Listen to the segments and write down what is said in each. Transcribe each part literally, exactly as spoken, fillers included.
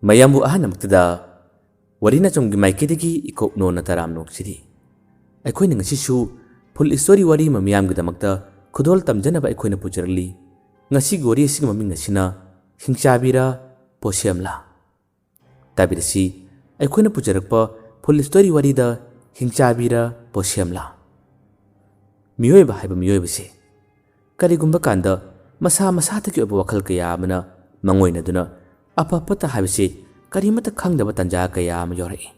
ꯃꯌꯥꯝꯕꯨ ꯑꯍꯥꯟꯕꯃꯛꯇꯗ ꯋꯥꯔꯤ ꯅꯆꯨꯝꯒꯤ ꯃꯥꯏꯀꯩꯗꯒꯤ ꯏꯀꯣꯛꯅꯣꯅ ꯇꯔꯥꯝꯅ ꯑꯣꯛꯆꯔꯤ꯫ ꯑꯩꯈꯣꯏꯅ ꯉꯁꯤꯁꯨ ꯐꯨꯜ ꯏꯁꯇꯣꯔꯤ ꯋꯥꯔꯤ ꯑꯃ ꯃꯤꯌꯥꯝꯒꯤꯗꯃꯛꯇ ꯈꯨꯗꯣꯜ ꯇꯝꯖꯅꯕ ꯑꯩꯈꯣꯏꯅ ꯄꯨꯖꯔꯛꯂꯤ꯫ ꯉꯁꯤꯒꯤ ꯋꯥꯔꯤ ꯑꯁꯤꯒꯤ ꯃꯃꯤꯡ ꯑꯁꯤꯅ ꯍꯤꯡꯆꯥꯕꯤꯔ ꯄꯣꯁꯦꯝꯂꯥ? ꯇꯥꯕꯤꯔꯁꯤ, ꯑꯩꯈꯣꯏꯅ ꯄꯨꯖꯔꯛꯄ ꯐꯨꯜ ꯏꯁꯇꯣꯔꯤ ꯋꯥꯔꯤꯗ ꯍꯤꯡꯆꯥꯕꯤꯔ ꯄꯣꯁꯦꯝꯂꯥ? ꯃꯤꯑꯣꯏꯕ ꯍꯥꯏꯕ ꯃꯤꯑꯣꯏꯕꯁꯦ ꯀꯔꯤꯒꯨꯝꯕ ꯀꯥꯟꯗ ꯃꯁꯥ ꯃꯁꯥꯗꯒꯤ ꯑꯣꯏꯕ ꯋꯥꯈꯜ ꯀꯌꯥ ꯑꯃꯅ ꯃꯉꯣꯏꯅꯗꯨꯅ ꯑꯐ ꯐꯠꯇ ꯍꯥꯏꯕꯁꯤ ꯀꯔꯤꯃꯠꯇ ꯈꯪꯗꯕ ꯇꯥꯟꯖꯥ ꯀꯌꯥ ꯑꯃ ꯌꯥꯎꯔꯛꯏ꯫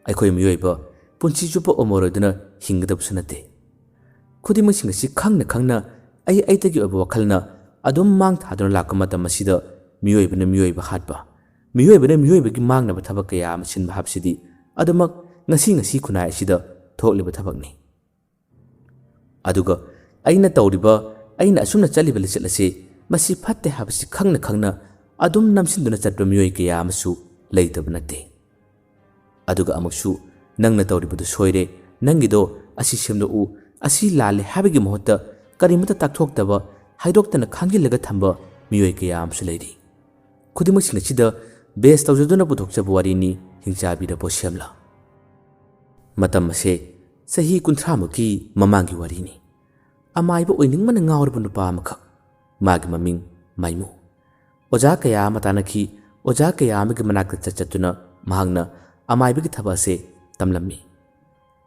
ꯑꯩꯈꯣꯏ ꯃꯤꯑꯣꯏꯕ ꯄꯨꯟꯁꯤ ꯆꯨꯞꯄ ꯑꯣꯃꯣꯔꯣꯏꯗꯨꯅ ꯍꯤꯡꯒꯗꯕꯁꯨ ꯅꯠꯇꯦ꯫ ꯈꯨꯗꯤꯡꯃꯛꯁꯤꯡ ꯑꯁꯤ ꯈꯪꯅ ꯈꯪꯅ ꯑꯩ ꯑꯩꯇꯒꯤ ꯑꯣꯏꯕ ꯋꯥꯈꯜꯅ ꯑꯗꯨꯝ ꯃꯥꯡ ꯊꯥꯗꯨꯅ ꯂꯥꯛꯄ ꯃꯇꯝ ꯑꯁꯤꯗ ꯃꯤꯑꯣꯏꯕꯅ ꯃꯤꯑꯣꯏꯕ ꯍꯥꯠꯄ, ꯃꯤꯑꯣꯏꯕꯅ ꯃꯤꯑꯣꯏꯕꯒꯤ ꯃꯥꯡꯅꯕ ꯊꯕꯛ ꯀꯌꯥ ꯑꯃ ꯁꯤꯟꯕ ꯍꯥꯏꯕꯁꯤꯗꯤ ꯑꯗꯨꯃꯛ ꯉꯁꯤ ꯉꯁꯤ ꯈꯨꯟꯅꯥꯏ ꯑꯁꯤꯗ ꯊꯣꯛꯂꯤꯕ ꯊꯕꯛꯅꯤ꯫ ꯑꯗꯨꯒ ꯑꯩꯅ ꯇꯧꯔꯤꯕ, ꯑꯩꯅ ꯑꯁꯨꯝꯅ ꯆꯠꯂꯤꯕ ꯂꯤꯆꯠ ꯑꯁꯤ ꯃꯁꯤ ꯐꯠꯇꯦ ꯍꯥꯏꯕꯁꯤ ꯈꯪꯅ ꯈꯪꯅ ꯑꯗꯨꯝ ꯅꯝꯁꯤꯟꯗꯨꯅ ꯆꯠꯄ ꯃꯤꯑꯣꯏ ꯀꯌꯥ ꯑꯃꯁꯨ ꯂꯩꯇꯕ ꯅꯠꯇꯦ꯫ ꯑꯗꯨꯒ ꯑꯃꯨꯛꯁꯨ ꯅꯪꯅ ꯇꯧꯔꯤꯕꯗꯨ ꯁꯣꯏꯔꯦ, ꯅꯪꯒꯤꯗꯣ ꯑꯁꯤ ꯁꯦꯝꯗꯣꯛꯎ, ꯑꯁꯤ ꯂꯥꯜꯂꯦ ꯍꯥꯏꯕꯒꯤ ꯃꯍꯨꯠꯇ ꯀꯔꯤꯃꯠꯇ ꯇꯥꯛꯊꯣꯛꯇꯕ, ꯍꯥꯏꯗꯣꯛꯇꯅ ꯈꯥꯡꯖꯤꯜꯂꯒ ꯊꯝꯕ ꯃꯤꯑꯣꯏ ꯀꯌꯥ ꯑꯃꯁꯨ ꯂꯩꯔꯤ꯫ ꯈꯨꯗꯤꯡꯃꯛꯁꯤꯡ ꯑꯁꯤꯗ ꯕꯦꯁ ꯇꯧꯖꯗꯨꯅ ꯄꯨꯊꯣꯛꯆꯕ ꯋꯥꯔꯤꯅꯤ ꯍꯤꯡꯆꯥꯕꯤꯔ ꯄꯣꯁꯦꯝꯂꯥ꯫ ꯃꯇꯝ ꯑꯁꯦ ꯆꯍꯤ ꯀꯨꯟꯊ꯭ꯔꯥꯃꯨꯛꯀꯤ ꯃꯃꯥꯡꯒꯤ ꯋꯥꯔꯤꯅꯤ꯫ ꯑꯃꯥꯏꯕ ꯑꯣꯏꯅꯤꯡꯕꯅ ꯉꯥꯎꯔꯕ ꯅꯨꯄꯥ ꯑꯃꯈꯛ, ꯃꯥꯒꯤ ꯃꯃꯤꯡ ꯃꯥꯏꯃꯨ꯫ ꯑꯣꯖꯥ ꯀꯌꯥ ꯑꯃ ꯇꯥꯟꯅꯈꯤ, ꯑꯣꯖꯥ ꯀꯌꯥ ꯑꯃꯒꯤ ꯃꯅꯥꯛꯇ ꯆꯠ ꯆꯠꯇꯨꯅ ꯃꯍꯥꯛꯅ ꯑꯃꯥꯏꯕꯒꯤ ꯊꯕꯛ ꯑꯁꯦ ꯇꯝꯂꯝꯃꯤ꯫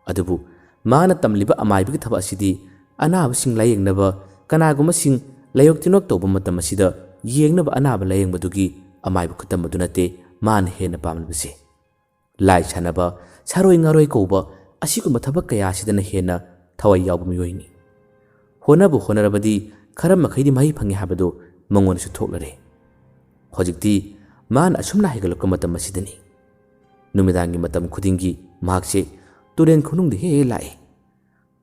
ꯑꯗꯨꯕꯨ ꯃꯥꯅ ꯇꯝꯂꯤꯕ ꯑꯃꯥꯏꯕꯒꯤ ꯊꯕꯛ ꯑꯁꯤꯗꯤ ꯑꯅꯥꯕꯁꯤꯡ ꯂꯥꯌꯦꯡꯅꯕ, ꯀꯅꯥꯒꯨꯝꯕꯁꯤꯡ ꯂꯥꯏꯌꯣꯛ ꯇꯤꯟꯅꯣꯛ ꯇꯧꯕ ꯃꯇꯝ ꯑꯁꯤꯗ ꯌꯦꯡꯅꯕ ꯑꯅꯥꯕ ꯂꯥꯌꯦꯡꯕꯗꯨꯒꯤ ꯑꯃꯥꯏꯕ ꯈꯨꯇꯝ ꯑꯗꯨ ꯅꯠꯇꯦ ꯃꯥꯅ ꯍꯦꯟꯅ ꯄꯥꯝꯂꯤꯕꯁꯦ꯫ ꯂꯥꯏ ꯁꯥꯟꯅꯕ, ꯁꯥꯔꯣꯏ ꯉꯥꯔꯣꯏ ꯀꯧꯕ ꯑꯁꯤꯒꯨꯝꯕ ꯊꯕꯛ ꯀꯌꯥ ꯑꯁꯤꯗꯅ ꯍꯦꯟꯅ ꯊꯋꯥꯏ ꯌꯥꯎꯕ ꯃꯤꯑꯣꯏꯅꯤ꯫ ꯍꯣꯠꯅꯕꯨ ꯍꯣꯠꯅꯔꯕꯗꯤ ꯈꯔ ꯃꯈꯩꯗꯤ ꯃꯍꯩ ꯐꯪꯉꯤ ꯍꯥꯏꯕꯗꯨ ꯃꯉꯣꯟꯗꯁꯨ ꯊꯣꯛꯂꯔꯦ꯫ ꯍꯧꯖꯤꯛꯇꯤ ꯃꯥꯅ ꯑꯁꯨꯝꯅ ꯍꯥꯏꯒꯠꯂꯛꯄ ꯃꯇꯝ ꯑꯁꯤꯗꯅꯤ꯫ ꯅꯨꯃꯤꯗꯥꯡꯒꯤ ꯃꯇꯝ ꯈꯨꯗꯤꯡꯒꯤ ꯃꯍꯥꯛꯁꯦ ꯇꯨꯔꯦꯟ ꯈꯣꯡꯅꯨꯡꯗ ꯍꯦꯛ ꯍꯦꯛ ꯂꯥꯛꯏ꯫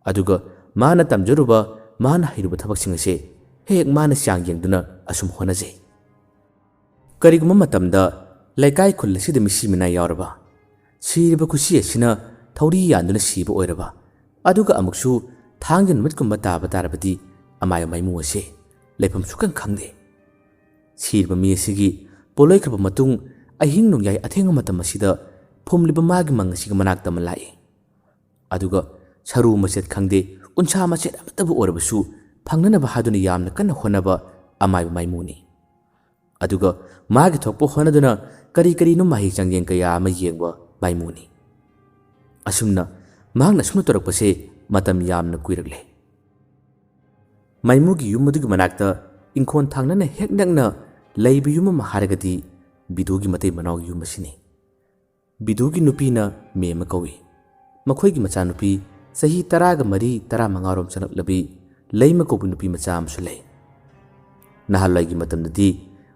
ꯑꯗꯨꯒ ꯃꯥꯅ ꯇꯝꯖꯔꯨꯕ, ꯃꯥꯅ ꯍꯩꯔꯨꯕ ꯊꯕꯛꯁꯤꯡ ꯑꯁꯦ ꯍꯦꯛ ꯍꯦꯛ ꯃꯥꯅ ꯆꯥꯡ ꯌꯦꯡꯗꯨꯅ ꯑꯁꯨꯝ ꯍꯣꯠꯅꯖꯩ꯫ ꯀꯔꯤꯒꯨꯝꯕ ꯃꯇꯝꯗ ꯂꯩꯀꯥꯏ ꯈꯨꯜ ꯑꯁꯤꯗ ꯃꯤꯁꯤ ꯃꯤꯅꯥꯏ ꯌꯥꯎꯔꯕ, ꯁꯤꯔꯤꯕ ꯈꯨꯁꯤ ꯑꯁꯤꯅ ꯊꯧꯔꯤ ꯌꯥꯟꯗꯨꯅ ꯁꯤꯕ ꯑꯣꯏꯔꯕ, ꯑꯗꯨꯒ ꯑꯃꯨꯛꯁꯨ ꯊꯥꯡꯖ ꯅꯨꯃꯤꯠꯀꯨꯝꯕ ꯇꯥꯕ ꯇꯥꯔꯕꯗꯤ ꯑꯃꯥꯏ ꯃꯥꯏꯃꯨ ꯑꯁꯦ ꯂꯩꯐꯝ ꯁꯨꯈꯪ ꯈꯪꯗꯦ꯫ ꯁꯤꯔꯕ ꯃꯤ ꯑꯁꯤꯒꯤ ꯄꯣꯠꯂꯣꯏꯈ꯭ꯔꯕ ꯃꯇꯨꯡ ꯑꯍꯤꯡ ꯅꯣꯡꯌꯥꯏ ꯑꯊꯦꯡꯕ ꯃꯇꯝ ꯑꯁꯤꯗ ꯐꯨꯝꯂꯤꯕ ꯃꯥꯒꯤ ꯃꯪ ꯑꯁꯤꯒꯤ ꯃꯅꯥꯛꯇ ꯑꯃ ꯂꯥꯛꯏ꯫ ꯑꯗꯨꯒ ꯁꯔꯨ ꯃꯆꯦꯠ ꯈꯪꯗꯦ, ꯎꯟꯁꯥ ꯃꯆꯦꯠ ꯑꯃꯠꯇꯕꯨ ꯑꯣꯏꯔꯕꯁꯨ ꯐꯪꯅꯅꯕ ꯍꯥꯏꯗꯨꯅ ꯌꯥꯝꯅ ꯀꯟꯅ ꯍꯣꯠꯅꯕ ꯑꯃꯥꯏꯕ ꯃꯥꯏꯃꯨꯅꯤ꯫ ꯑꯗꯨꯒ ꯃꯥꯒꯤ ꯊꯣꯛꯄ ꯍꯣꯠꯅꯗꯨꯅ ꯀꯔꯤ ꯀꯔꯤꯅꯣ ꯃꯍꯩ ꯆꯥꯡꯌꯦꯡ ꯀꯌꯥ ꯑꯃ ꯌꯦꯡꯕ ꯃꯥꯏꯃꯨꯅꯤ꯫ ꯑꯁꯨꯝꯅ ꯃꯍꯥꯛꯅ ꯁꯨꯝꯅ ꯇꯧꯔꯛꯄꯁꯦ ꯃꯇꯝ ꯌꯥꯝꯅ ꯀꯨꯏꯔꯛꯂꯦ꯫ ꯃꯥꯏꯃꯨꯒꯤ ꯌꯨꯝ ꯑꯗꯨꯒꯤ ꯃꯅꯥꯛꯇ ꯏꯪꯈꯣꯜ ꯊꯪꯅꯅ ꯍꯦꯛ ꯅꯛꯅ ꯂꯩꯕ ꯌꯨꯝ ꯑꯃ ꯍꯥꯏꯔꯒꯗꯤ ꯕꯤꯗꯨꯒꯤ ꯃꯇꯩ ꯃꯅꯥꯎꯒꯤ ꯌꯨꯝ ꯑꯁꯤꯅꯤ꯫ ꯕꯤꯗꯨꯒꯤ ꯅꯨꯄꯤꯅ ꯃꯦꯝꯃ ꯀꯧꯏ꯫ ꯃꯈꯣꯏꯒꯤ ꯃꯆꯥꯅꯨꯄꯤ ꯆꯍꯤ ꯇꯔꯥꯒ ꯃꯔꯤ, ꯇꯔꯥꯃꯉꯥꯔꯣꯝ ꯆꯜꯂꯛꯂꯕꯤ ꯂꯩꯃ ꯀꯧꯕ ꯅꯨꯄꯤ ꯃꯆꯥ ꯑꯃꯁꯨ ꯂꯩ꯫ ꯅꯍꯥꯟꯋꯥꯏꯒꯤ ꯃꯇꯝꯗꯗꯤ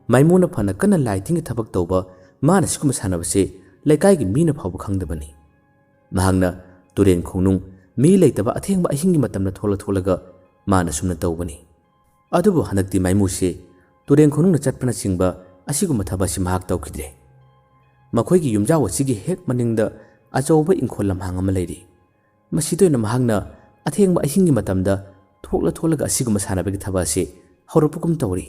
ꯃꯥꯏꯃꯨꯅ ꯐꯅ ꯀꯟꯅ ꯂꯥꯏ ꯇꯤꯟꯒꯤ ꯊꯕꯛ ꯇꯧꯕ, ꯃꯥꯅ ꯁꯤꯒꯨꯝꯕ ꯁꯥꯟꯅꯕꯁꯦ ꯂꯩꯀꯥꯏꯒꯤ ꯃꯤꯅ ꯐꯥꯎꯕ ꯈꯪꯗꯕꯅꯤ꯫ ꯃꯍꯥꯛꯅ ꯇꯨꯔꯦꯟ ꯈꯣꯡꯅꯨꯡ ꯃꯤ ꯂꯩꯇꯕ ꯑꯊꯦꯡꯕ ꯑꯍꯤꯡꯒꯤ ꯃꯇꯝꯗ ꯊꯣꯛꯂ ꯊꯣꯛꯂꯒ ꯃꯥꯅ ꯁꯨꯝꯅ ꯇꯧꯕꯅꯤ꯫ ꯑꯗꯨꯕꯨ ꯍꯟꯗꯛꯇꯤ ꯃꯥꯏꯃꯨꯁꯦ ꯇꯨꯔꯦꯟ ꯈꯣꯡꯅꯨꯡꯗ ꯆꯠꯄꯅꯆꯤꯡꯕ ꯑꯁꯤꯒꯨꯝꯕ ꯊꯕꯛ ꯑꯁꯤ ꯃꯍꯥꯛ ꯇꯧꯈꯤꯗ꯭ꯔꯦ꯫ ꯃꯈꯣꯏꯒꯤ ꯌꯨꯝꯖꯥꯎ ꯑꯁꯤꯒꯤ ꯍꯦꯛ ꯃꯅꯤꯡꯗ ꯑꯆꯧꯕ ꯏꯪꯈꯣꯜ ꯂꯝꯍꯥꯡ ꯑꯃ ꯂꯩꯔꯤ꯫ ꯃꯁꯤꯗ ꯑꯣꯏꯅ ꯃꯍꯥꯛꯅ ꯑꯊꯦꯡꯕ ꯑꯍꯤꯡꯒꯤ ꯃꯇꯝꯗ ꯊꯣꯛꯂ ꯊꯣꯛꯂꯒ ꯑꯁꯤꯒꯨꯝꯕ ꯁꯥꯟꯅꯕꯒꯤ ꯊꯕꯛ ꯑꯁꯤ ꯍꯧꯔꯛꯄꯒꯨꯝ ꯇꯧꯔꯤ꯫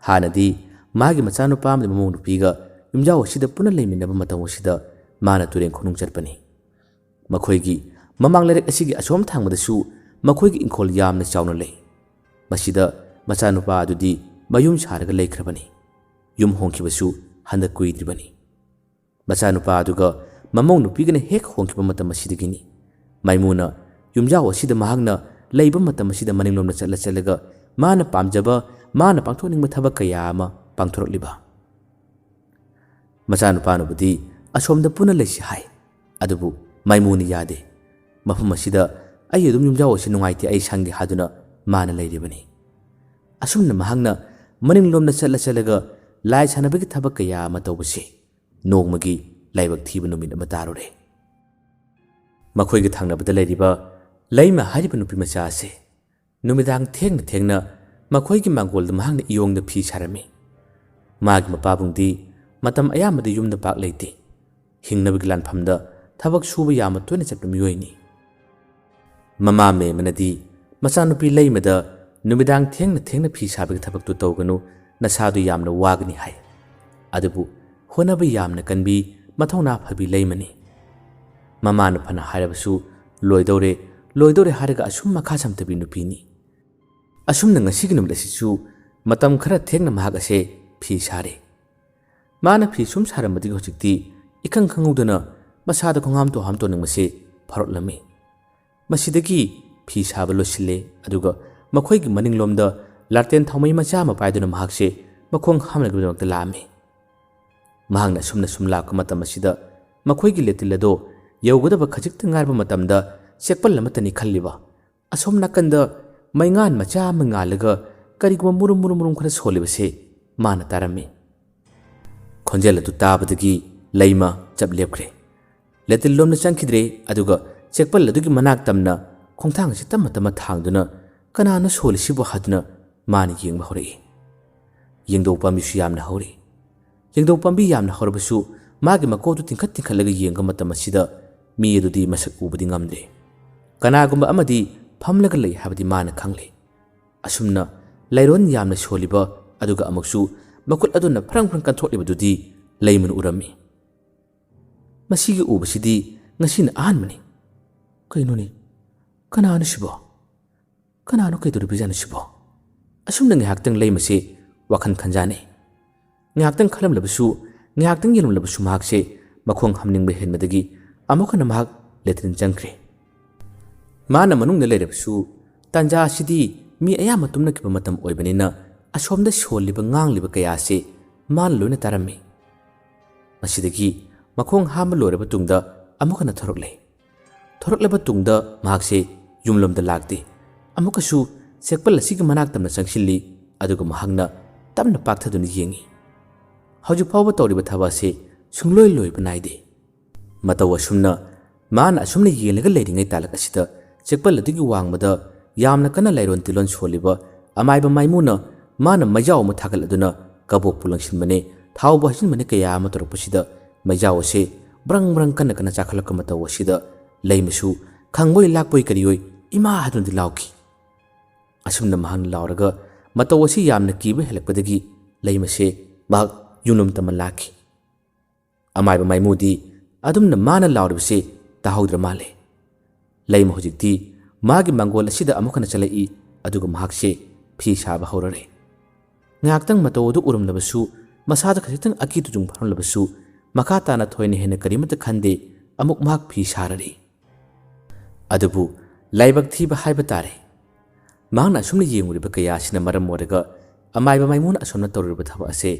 ꯍꯥꯟꯅꯗꯤ ꯃꯥꯒꯤ ꯃꯆꯥꯅꯨꯄꯥ ꯑꯃꯗꯤ ꯃꯃꯧ ꯅꯨꯄꯤꯒ ꯌꯨꯝꯖꯥꯎ ꯑꯁꯤꯗ ꯄꯨꯟꯅ ꯂꯩꯃꯤꯟꯅꯕ ꯃꯇꯝ ꯑꯁꯤꯗ ꯃꯥꯅ ꯇꯨꯔꯦꯟ ꯈꯣꯡꯅꯨꯡ ꯆꯠꯄꯅꯤ꯫ ꯃꯈꯣꯏꯒꯤ ꯃꯃꯥꯡ ꯂꯩꯔꯛ ꯑꯁꯤꯒꯤ ꯑꯁꯣꯝ ꯊꯪꯕꯗꯁꯨ ꯃꯈꯣꯏꯒꯤ ꯏꯪꯈꯣꯜ ꯌꯥꯝꯅ ꯆꯥꯎꯅ ꯂꯩ꯫ ꯃꯁꯤꯗ ꯃꯆꯥꯅꯨꯄꯥ ꯑꯗꯨꯗꯤ ꯃꯌꯨꯝ ꯁꯥꯔꯒ ꯂꯩꯈ꯭ꯔꯕꯅꯤ꯫ ꯌꯨꯝ ꯍꯣꯡꯈꯤꯕꯁꯨ ꯍꯟꯗꯛ ꯀꯨꯏꯗ꯭ꯔꯤꯕꯅꯤ꯫ ꯃꯆꯥꯅꯨꯄꯥ ꯑꯗꯨꯒ ꯃꯃꯧ ꯅꯨꯄꯤꯒꯅ ꯍꯦꯛ ꯍꯣꯡꯈꯤꯕ ꯃꯇꯝ ꯑꯁꯤꯗꯒꯤꯅꯤ ꯃꯥꯏꯃꯨꯅ ꯌꯨꯝꯖꯥꯎ ꯑꯁꯤꯗ ꯃꯍꯥꯛꯅ ꯂꯩꯕ ꯃꯇꯝ ꯑꯁꯤꯗ ꯃꯅꯤꯡꯂꯣꯝꯗ ꯆꯠꯂ ꯆꯠꯂꯒ ꯃꯥꯅ ꯄꯥꯝꯖꯕ, ꯃꯥꯅ ꯄꯥꯡꯊꯣꯛꯅꯤꯡꯕ ꯊꯕꯛ ꯀꯌꯥ ꯑꯃ ꯄꯥꯡꯊꯣꯔꯛꯂꯤꯕ꯫ ꯃꯆꯥꯅꯨꯄꯥꯅꯕꯨꯗꯤ ꯑꯁꯣꯝꯗ ꯄꯨꯟꯅ ꯂꯩꯁꯤ ꯍꯥꯏ, ꯑꯗꯨꯕꯨ ꯃꯥꯏꯃꯨꯅ ꯌꯥꯗꯦ꯫ "ꯃꯐꯝ ꯑꯁꯤꯗ ꯑꯩ ꯑꯗꯨꯝ ꯌꯨꯝꯖꯥꯎ ꯑꯁꯤ ꯅꯨꯡꯉꯥꯏꯇꯦ, ꯑꯩ ꯁꯪꯗꯦ" ꯍꯥꯏꯗꯨꯅ ꯃꯥꯅ ꯂꯩꯔꯤꯕꯅꯤ꯫ ꯑꯁꯨꯝꯅ ꯃꯍꯥꯛꯅ ꯃꯅꯤꯡꯂꯣꯝꯗ ꯆꯠꯂ ꯆꯠꯂꯒ ꯂꯥꯏ ꯁꯥꯟꯅꯕꯒꯤ ꯊꯕꯛ ꯀꯌꯥ ꯑꯃ ꯇꯧꯕꯁꯦ ꯅꯣꯡꯃꯒꯤ ꯂꯥꯏꯕꯛ ꯊꯤꯕ ꯅꯨꯃꯤꯠ ꯑꯃ ꯇꯥꯔꯨꯔꯦ꯫ ꯃꯈꯣꯏꯒꯤ ꯊꯪꯅꯕꯗ ꯂꯩꯔꯤꯕ ꯂꯩꯃ ꯍꯥꯏꯔꯤꯕ ꯅꯨꯄꯤ ꯃꯆꯥ ꯑꯁꯦ ꯅꯨꯃꯤꯗꯥꯡ ꯊꯦꯡꯅ ꯊꯦꯡꯅ ꯃꯈꯣꯏꯒꯤ ꯃꯥꯡꯒꯣꯜꯗ ꯃꯍꯥꯛꯅ ꯏꯌꯣꯡꯗ ꯐꯤ ꯁꯥꯔꯝꯃꯤ꯫ ꯃꯥꯒꯤ ꯃꯄꯥꯕꯨꯡꯗꯤ ꯃꯇꯝ ꯑꯌꯥꯝꯕꯗ ꯌꯨꯝꯗ ꯄꯥꯛ ꯂꯩꯇꯦ꯫ ꯍꯤꯡꯅꯕꯒꯤ ꯂꯥꯟꯐꯝꯗ ꯊꯕꯛ ꯁꯨꯕ ꯌꯥꯝꯅ ꯇꯣꯏꯅ ꯆꯠꯄ ꯃꯤꯑꯣꯏꯅꯤ꯫ ꯃꯃꯥ ꯃꯦꯝꯃꯅꯗꯤ ꯃꯆꯥꯅꯨꯄꯤ ꯂꯩꯃꯗ ꯅꯨꯃꯤꯗꯥꯡ ꯊꯦꯡꯅ ꯊꯦꯡꯅ ꯐꯤ ꯁꯥꯕꯒꯤ ꯊꯕꯛꯇꯨ ꯇꯧꯒꯅꯨ, ꯅꯁꯥꯗꯨ ꯌꯥꯝꯅ ꯋꯥꯒꯅꯤ ꯍꯥꯏ꯫ ꯑꯗꯨꯕꯨ ꯍꯣꯠꯅꯕ ꯌꯥꯝꯅ ꯀꯟꯕꯤ, ꯃꯊꯧꯅꯥ ꯐꯕꯤ ꯂꯩꯃꯅꯤ꯫ ꯃꯃꯥꯅ ꯐꯅ ꯍꯥꯏꯔꯕꯁꯨ "ꯂꯣꯏꯗꯧꯔꯦ, ꯂꯣꯏꯗꯧꯔꯦ" ꯍꯥꯏꯔꯒ ꯑꯁꯨꯝ ꯃꯈꯥ ꯁꯝꯊꯕꯤ ꯅꯨꯄꯤꯅꯤ꯫ ꯑꯁꯨꯝꯅ ꯉꯁꯤꯒꯤ ꯅꯨꯃꯤꯠ ꯑꯁꯤꯁꯨ ꯃꯇꯝ ꯈꯔ ꯊꯦꯡꯅ ꯃꯍꯥꯛ ꯑꯁꯦ ꯐꯤ ꯁꯥꯔꯦ꯫ ꯃꯥꯅ ꯐꯤ ꯁꯨꯝ ꯁꯥꯔꯝꯕꯗꯒꯤ ꯍꯧꯖꯤꯛꯇꯤ ꯏꯈꯪ ꯈꯪꯍꯧꯗꯅ ꯃꯁꯥꯗ ꯈꯣꯡꯍꯥꯝ ꯇꯣꯍꯥꯝ ꯇꯣꯅꯤꯡꯕꯁꯦ ꯐꯥꯎꯔꯛꯂꯝꯃꯤ꯫ ꯃꯁꯤꯗꯒꯤ ꯐꯤ ꯁꯥꯕ ꯂꯣꯏꯁꯤꯜꯂꯦ, ꯑꯗꯨꯒ ꯃꯈꯣꯏꯒꯤ ꯃꯅꯤꯡꯂꯣꯝꯗ ꯂꯥꯇꯦꯟ ꯊꯥꯎꯃꯩ ꯃꯆꯥ ꯑꯃ ꯄꯥꯏꯗꯨꯅ ꯃꯍꯥꯛꯁꯦ ꯃꯈꯣꯡ ꯍꯥꯝꯅꯅꯕꯒꯤꯗꯃꯛꯇ ꯂꯥꯛꯑꯝꯃꯤ꯫ ꯃꯍꯥꯛꯅ ꯑꯁꯨꯝꯅ ꯁꯨꯝ ꯂꯥꯛꯄ ꯃꯇꯝ ꯑꯁꯤꯗ ꯃꯈꯣꯏꯒꯤ ꯂꯦꯇꯤꯜ ꯑꯗꯣ ꯌꯧꯒꯗꯕ ꯈꯖꯤꯛꯇ ꯉꯥꯏꯔꯕ ꯃꯇꯝꯗ ꯆꯦꯛꯄꯜ ꯑꯃꯠꯇꯅꯤ ꯈꯜꯂꯤꯕ, ꯑꯁꯣꯝ ꯅꯥꯀꯟꯗ ꯃꯩꯉꯥꯟ ꯃꯆꯥ ꯑꯃ ꯉꯥꯜꯂꯒ ꯀꯔꯤꯒꯨꯝꯕ ꯃꯨꯔꯨꯝ ꯃꯨꯔꯨꯝ ꯃꯨꯔꯨꯝ ꯈꯔ ꯁꯣꯜꯂꯤꯕꯁꯦ ꯃꯥꯅ ꯇꯥꯔꯝꯃꯤ꯫ ꯈꯣꯟꯖꯦꯜ ꯑꯗꯨ ꯇꯥꯕꯗꯒꯤ ꯂꯩꯃ ꯆꯞ ꯂꯦꯞꯈ꯭ꯔꯦ꯫ ꯂꯦꯇꯤꯜ ꯂꯣꯝꯗ ꯆꯪꯈꯤꯗ꯭ꯔꯦ, ꯑꯗꯨꯒ ꯆꯦꯛꯄꯜ ꯑꯗꯨꯒꯤ ꯃꯅꯥꯛ ꯇꯝꯅ ꯈꯣꯡꯊꯥꯡ ꯑꯁꯤ ꯇꯞꯅ ꯇꯞꯅ ꯊꯥꯡꯗꯨꯅ "ꯀꯅꯥꯅꯣ ꯁꯣꯜꯂꯤꯁꯤꯕꯣ?" ꯍꯥꯏꯗꯨꯅ ꯃꯥꯅ ꯌꯦꯡꯕ ꯍꯧꯔꯛꯏ꯫ ꯌꯦꯡꯗꯧ ꯄꯥꯝꯕꯤꯁꯨ ꯌꯥꯝꯅ ꯍꯧꯔꯤ꯫ ꯌꯦꯡꯗꯧ ꯄꯥꯝꯕꯤ ꯌꯥꯝꯅ ꯍꯧꯔꯕꯁꯨ ꯃꯥꯒꯤ ꯃꯀꯣꯛꯇꯨ ꯇꯤꯡꯈꯠ ꯇꯤꯡꯈꯠꯂꯒ ꯌꯦꯡꯕ ꯃꯇꯝ ꯑꯁꯤꯗ ꯃꯤ ꯑꯗꯨꯗꯤ ꯃꯁꯛ ꯎꯕꯗꯤ ꯉꯝꯗ꯭ꯔꯦ꯫ ꯀꯅꯥꯒꯨꯝꯕ ꯑꯃꯗꯤ ꯐꯝꯂꯒ ꯂꯩ ꯍꯥꯏꯕꯗꯤ ꯃꯥꯅ ꯈꯪꯂꯦ꯫ ꯑꯁꯨꯝꯅ ꯂꯩꯔꯣꯟ ꯌꯥꯝꯅ ꯁꯣꯜꯂꯤꯕ, ꯑꯗꯨꯒ ꯑꯃꯨꯛꯁꯨ ꯃꯈꯨꯠ ꯑꯗꯨꯅ ꯐ꯭ꯔꯪ ꯐ꯭ꯔꯪ ꯀꯟꯊꯣꯛꯂꯤꯕꯗꯨꯗꯤ ꯂꯩꯃꯅ ꯎꯔꯝꯃꯤ꯫ "ꯃꯁꯤꯒꯤ ꯎꯕꯁꯤꯗꯤ ꯉꯁꯤꯅ ꯑꯍꯥꯟꯕꯅꯤ꯫ ꯀꯩꯅꯣꯅꯦ? ꯀꯅꯥꯅꯣ ꯁꯤꯕꯣ? ꯀꯅꯥꯅꯣ? ꯀꯩꯗꯧꯔꯤꯕꯖꯥꯠꯅꯣ ꯁꯤꯕꯣ?" ꯑꯁꯨꯝꯅ ꯉꯥꯏꯍꯥꯛꯇꯪ ꯂꯩꯃꯁꯦ ꯋꯥꯈꯜ ꯈꯟꯖꯥꯅꯩ꯫ ꯉꯥꯏꯍꯥꯛꯇꯪ ꯈꯜꯂꯝꯂꯕꯁꯨ, ꯉꯥꯏꯍꯥꯛꯇꯪ ꯌꯦꯡꯂꯝꯂꯕꯁꯨ ꯃꯍꯥꯛꯁꯦ ꯃꯈꯣꯡ ꯍꯥꯝꯅꯤꯡꯕ ꯍꯦꯟꯕꯗꯒꯤ ꯑꯃꯨꯛ ꯍꯟꯅ ꯃꯍꯥꯛ ꯂꯦꯇ꯭ꯔꯤꯟ ꯆꯪꯈ꯭ꯔꯦ꯫ ꯃꯥꯅ ꯃꯅꯨꯡꯗ ꯂꯩꯔꯕꯁꯨ ꯇꯥꯟꯖꯥ ꯑꯁꯤꯗꯤ ꯃꯤ ꯑꯌꯥꯝꯕ ꯇꯨꯝꯅꯈꯤꯕ ꯃꯇꯝ ꯑꯣꯏꯕꯅꯤꯅ ꯑꯁꯣꯝꯗ ꯁꯣꯜꯂꯤꯕ ꯉꯥꯡꯂꯤꯕ ꯀꯌꯥ ꯑꯁꯤ ꯃꯥꯅ ꯂꯣꯏꯅ ꯇꯥꯔꯝꯃꯤ꯫ ꯃꯁꯤꯗꯒꯤ ꯃꯈꯣꯡ ꯍꯥꯝꯕ ꯂꯣꯏꯔꯕ ꯇꯨꯡꯗ ꯑꯃꯨꯛ ꯍꯟꯅ ꯊꯣꯔꯛꯂꯦ꯫ ꯊꯣꯔꯛꯂꯕ ꯇꯨꯡꯗ ꯃꯍꯥꯛꯁꯦ ꯌꯨꯝꯂꯣꯝꯗ ꯂꯥꯛꯇꯦ꯫ ꯑꯃꯨꯛꯀꯁꯨ ꯆꯦꯛꯄꯜ ꯑꯁꯤꯒꯤ ꯃꯅꯥꯛ ꯇꯝꯅ ꯆꯪꯁꯤꯜꯂꯤ, ꯑꯗꯨꯒ ꯃꯍꯥꯛꯅ ꯇꯞꯅ ꯄꯥꯛꯊꯗꯨꯅ ꯌꯦꯡꯉꯤ꯫ ꯍꯧꯖꯤꯛ ꯐꯥꯎꯕ ꯇꯧꯔꯤꯕ ꯊꯕꯛ ꯑꯁꯤ ꯁꯨꯡꯂꯣꯏ ꯂꯣꯏꯕ ꯅꯥꯏꯗꯦ꯫ ꯃꯇꯧ ꯑꯁꯨꯝꯅ ꯃꯥꯅ ꯑꯁꯨꯝꯅ ꯌꯦꯡꯂꯒ ꯂꯩꯔꯤꯉꯩ ꯇꯥꯂꯛ ꯑꯁꯤꯗ ꯆꯦꯛꯄꯜ ꯑꯗꯨꯒꯤ ꯋꯥꯡꯃꯗ ꯌꯥꯝꯅ ꯀꯟꯅ ꯂꯩꯔꯣꯟ ꯇꯤꯂꯣꯟ ꯁꯣꯜꯂꯤꯕ ꯑꯃꯥꯏꯕ ꯃꯥꯏꯃꯨꯅ ꯃꯥꯅ ꯃꯩꯖꯥꯎ ꯑꯃ ꯊꯥꯒꯠꯂꯗꯨꯅ ꯀꯕꯣꯛꯄꯨ ꯂꯪꯁꯤꯟꯕꯅꯦ, ꯊꯥꯎꯕꯨ ꯍꯩꯖꯤꯟꯕꯅꯦ ꯀꯌꯥ ꯑꯃ ꯇꯧꯔꯛꯄꯁꯤꯗ ꯃꯩꯖꯥꯎ ꯑꯁꯦ ꯕ꯭ꯔꯪ ꯕ꯭ꯔꯪ ꯀꯟꯅ ꯀꯟꯅ ꯆꯥꯈꯠꯂꯛꯄ ꯃꯇꯧ ꯑꯁꯤꯗ ꯂꯩꯃꯁꯨ ꯈꯪꯕꯣꯏ ꯂꯥꯛꯄꯣꯏ ꯀꯔꯤꯑꯣꯏ "ꯏꯃꯥ!" ꯍꯥꯏꯗꯨꯅꯗꯤ ꯂꯥꯎꯈꯤ꯫ ꯑꯁꯨꯝꯅ ꯃꯍꯥꯛꯅ ꯂꯥꯎꯔꯒ ꯃꯇꯧ ꯑꯁꯤ ꯌꯥꯝꯅ ꯀꯤꯕ ꯍꯦꯜꯂꯛꯄꯗꯒꯤ ꯂꯩꯃꯁꯦ ꯃꯍꯥꯛ ꯌꯨꯝꯂꯣꯝ ꯇꯝꯃ ꯂꯥꯛꯈꯤ꯫ ꯑꯃꯥꯏꯕ ꯃꯥꯏꯃꯨꯗꯤ ꯑꯗꯨꯝꯅ ꯃꯥꯅ ꯂꯥꯎꯔꯤꯕꯁꯤ ꯇꯥꯍꯧꯗ꯭ꯔ ꯃꯥꯜꯂꯦ꯫ ꯂꯩꯃ ꯍꯧꯖꯤꯛꯇꯤ ꯃꯥꯒꯤ ꯃꯪꯒꯣꯜ ꯑꯁꯤꯗ ꯑꯃꯨꯛ ꯍꯟꯅ ꯆꯠꯂꯛꯏ, ꯑꯗꯨꯒ ꯃꯍꯥꯛꯁꯦ ꯐꯤ ꯁꯥꯕ ꯍꯧꯔꯔꯦ꯫ ꯉꯥꯏꯍꯥꯛꯇꯪ ꯃꯇꯧ ꯑꯗꯨ ꯎꯔꯝꯂꯕꯁꯨ, ꯃꯁꯥꯗ ꯈꯖꯤꯛꯇꯪ ꯑꯀꯤ ꯇꯨꯖꯨꯡ ꯐꯥꯎꯔꯝꯂꯕꯁꯨ, ꯃꯈꯥ ꯇꯥꯅ ꯊꯣꯏꯅ ꯍꯦꯟꯅ ꯀꯔꯤꯃꯠꯇ ꯈꯟꯗꯦ, ꯑꯃꯨꯛ ꯃꯍꯥꯛ ꯐꯤ ꯁꯥꯔꯔꯤ꯫ ꯑꯗꯨꯕꯨ ꯂꯥꯏꯕꯛ ꯊꯤꯕ ꯍꯥꯏꯕ ꯇꯥꯔꯦ꯫ ꯃꯍꯥꯛꯅ ꯑꯁꯨꯝꯅ ꯌꯦꯡꯉꯨꯔꯤꯕ ꯀꯌꯥ ꯑꯁꯤꯅ ꯃꯔꯝ ꯑꯣꯏꯔꯒ ꯑꯃꯥꯏꯕ ꯃꯥꯏꯃꯨꯅ ꯑꯁꯣꯝꯅ ꯇꯧꯔꯤꯕ ꯊꯕꯛ ꯑꯁꯦ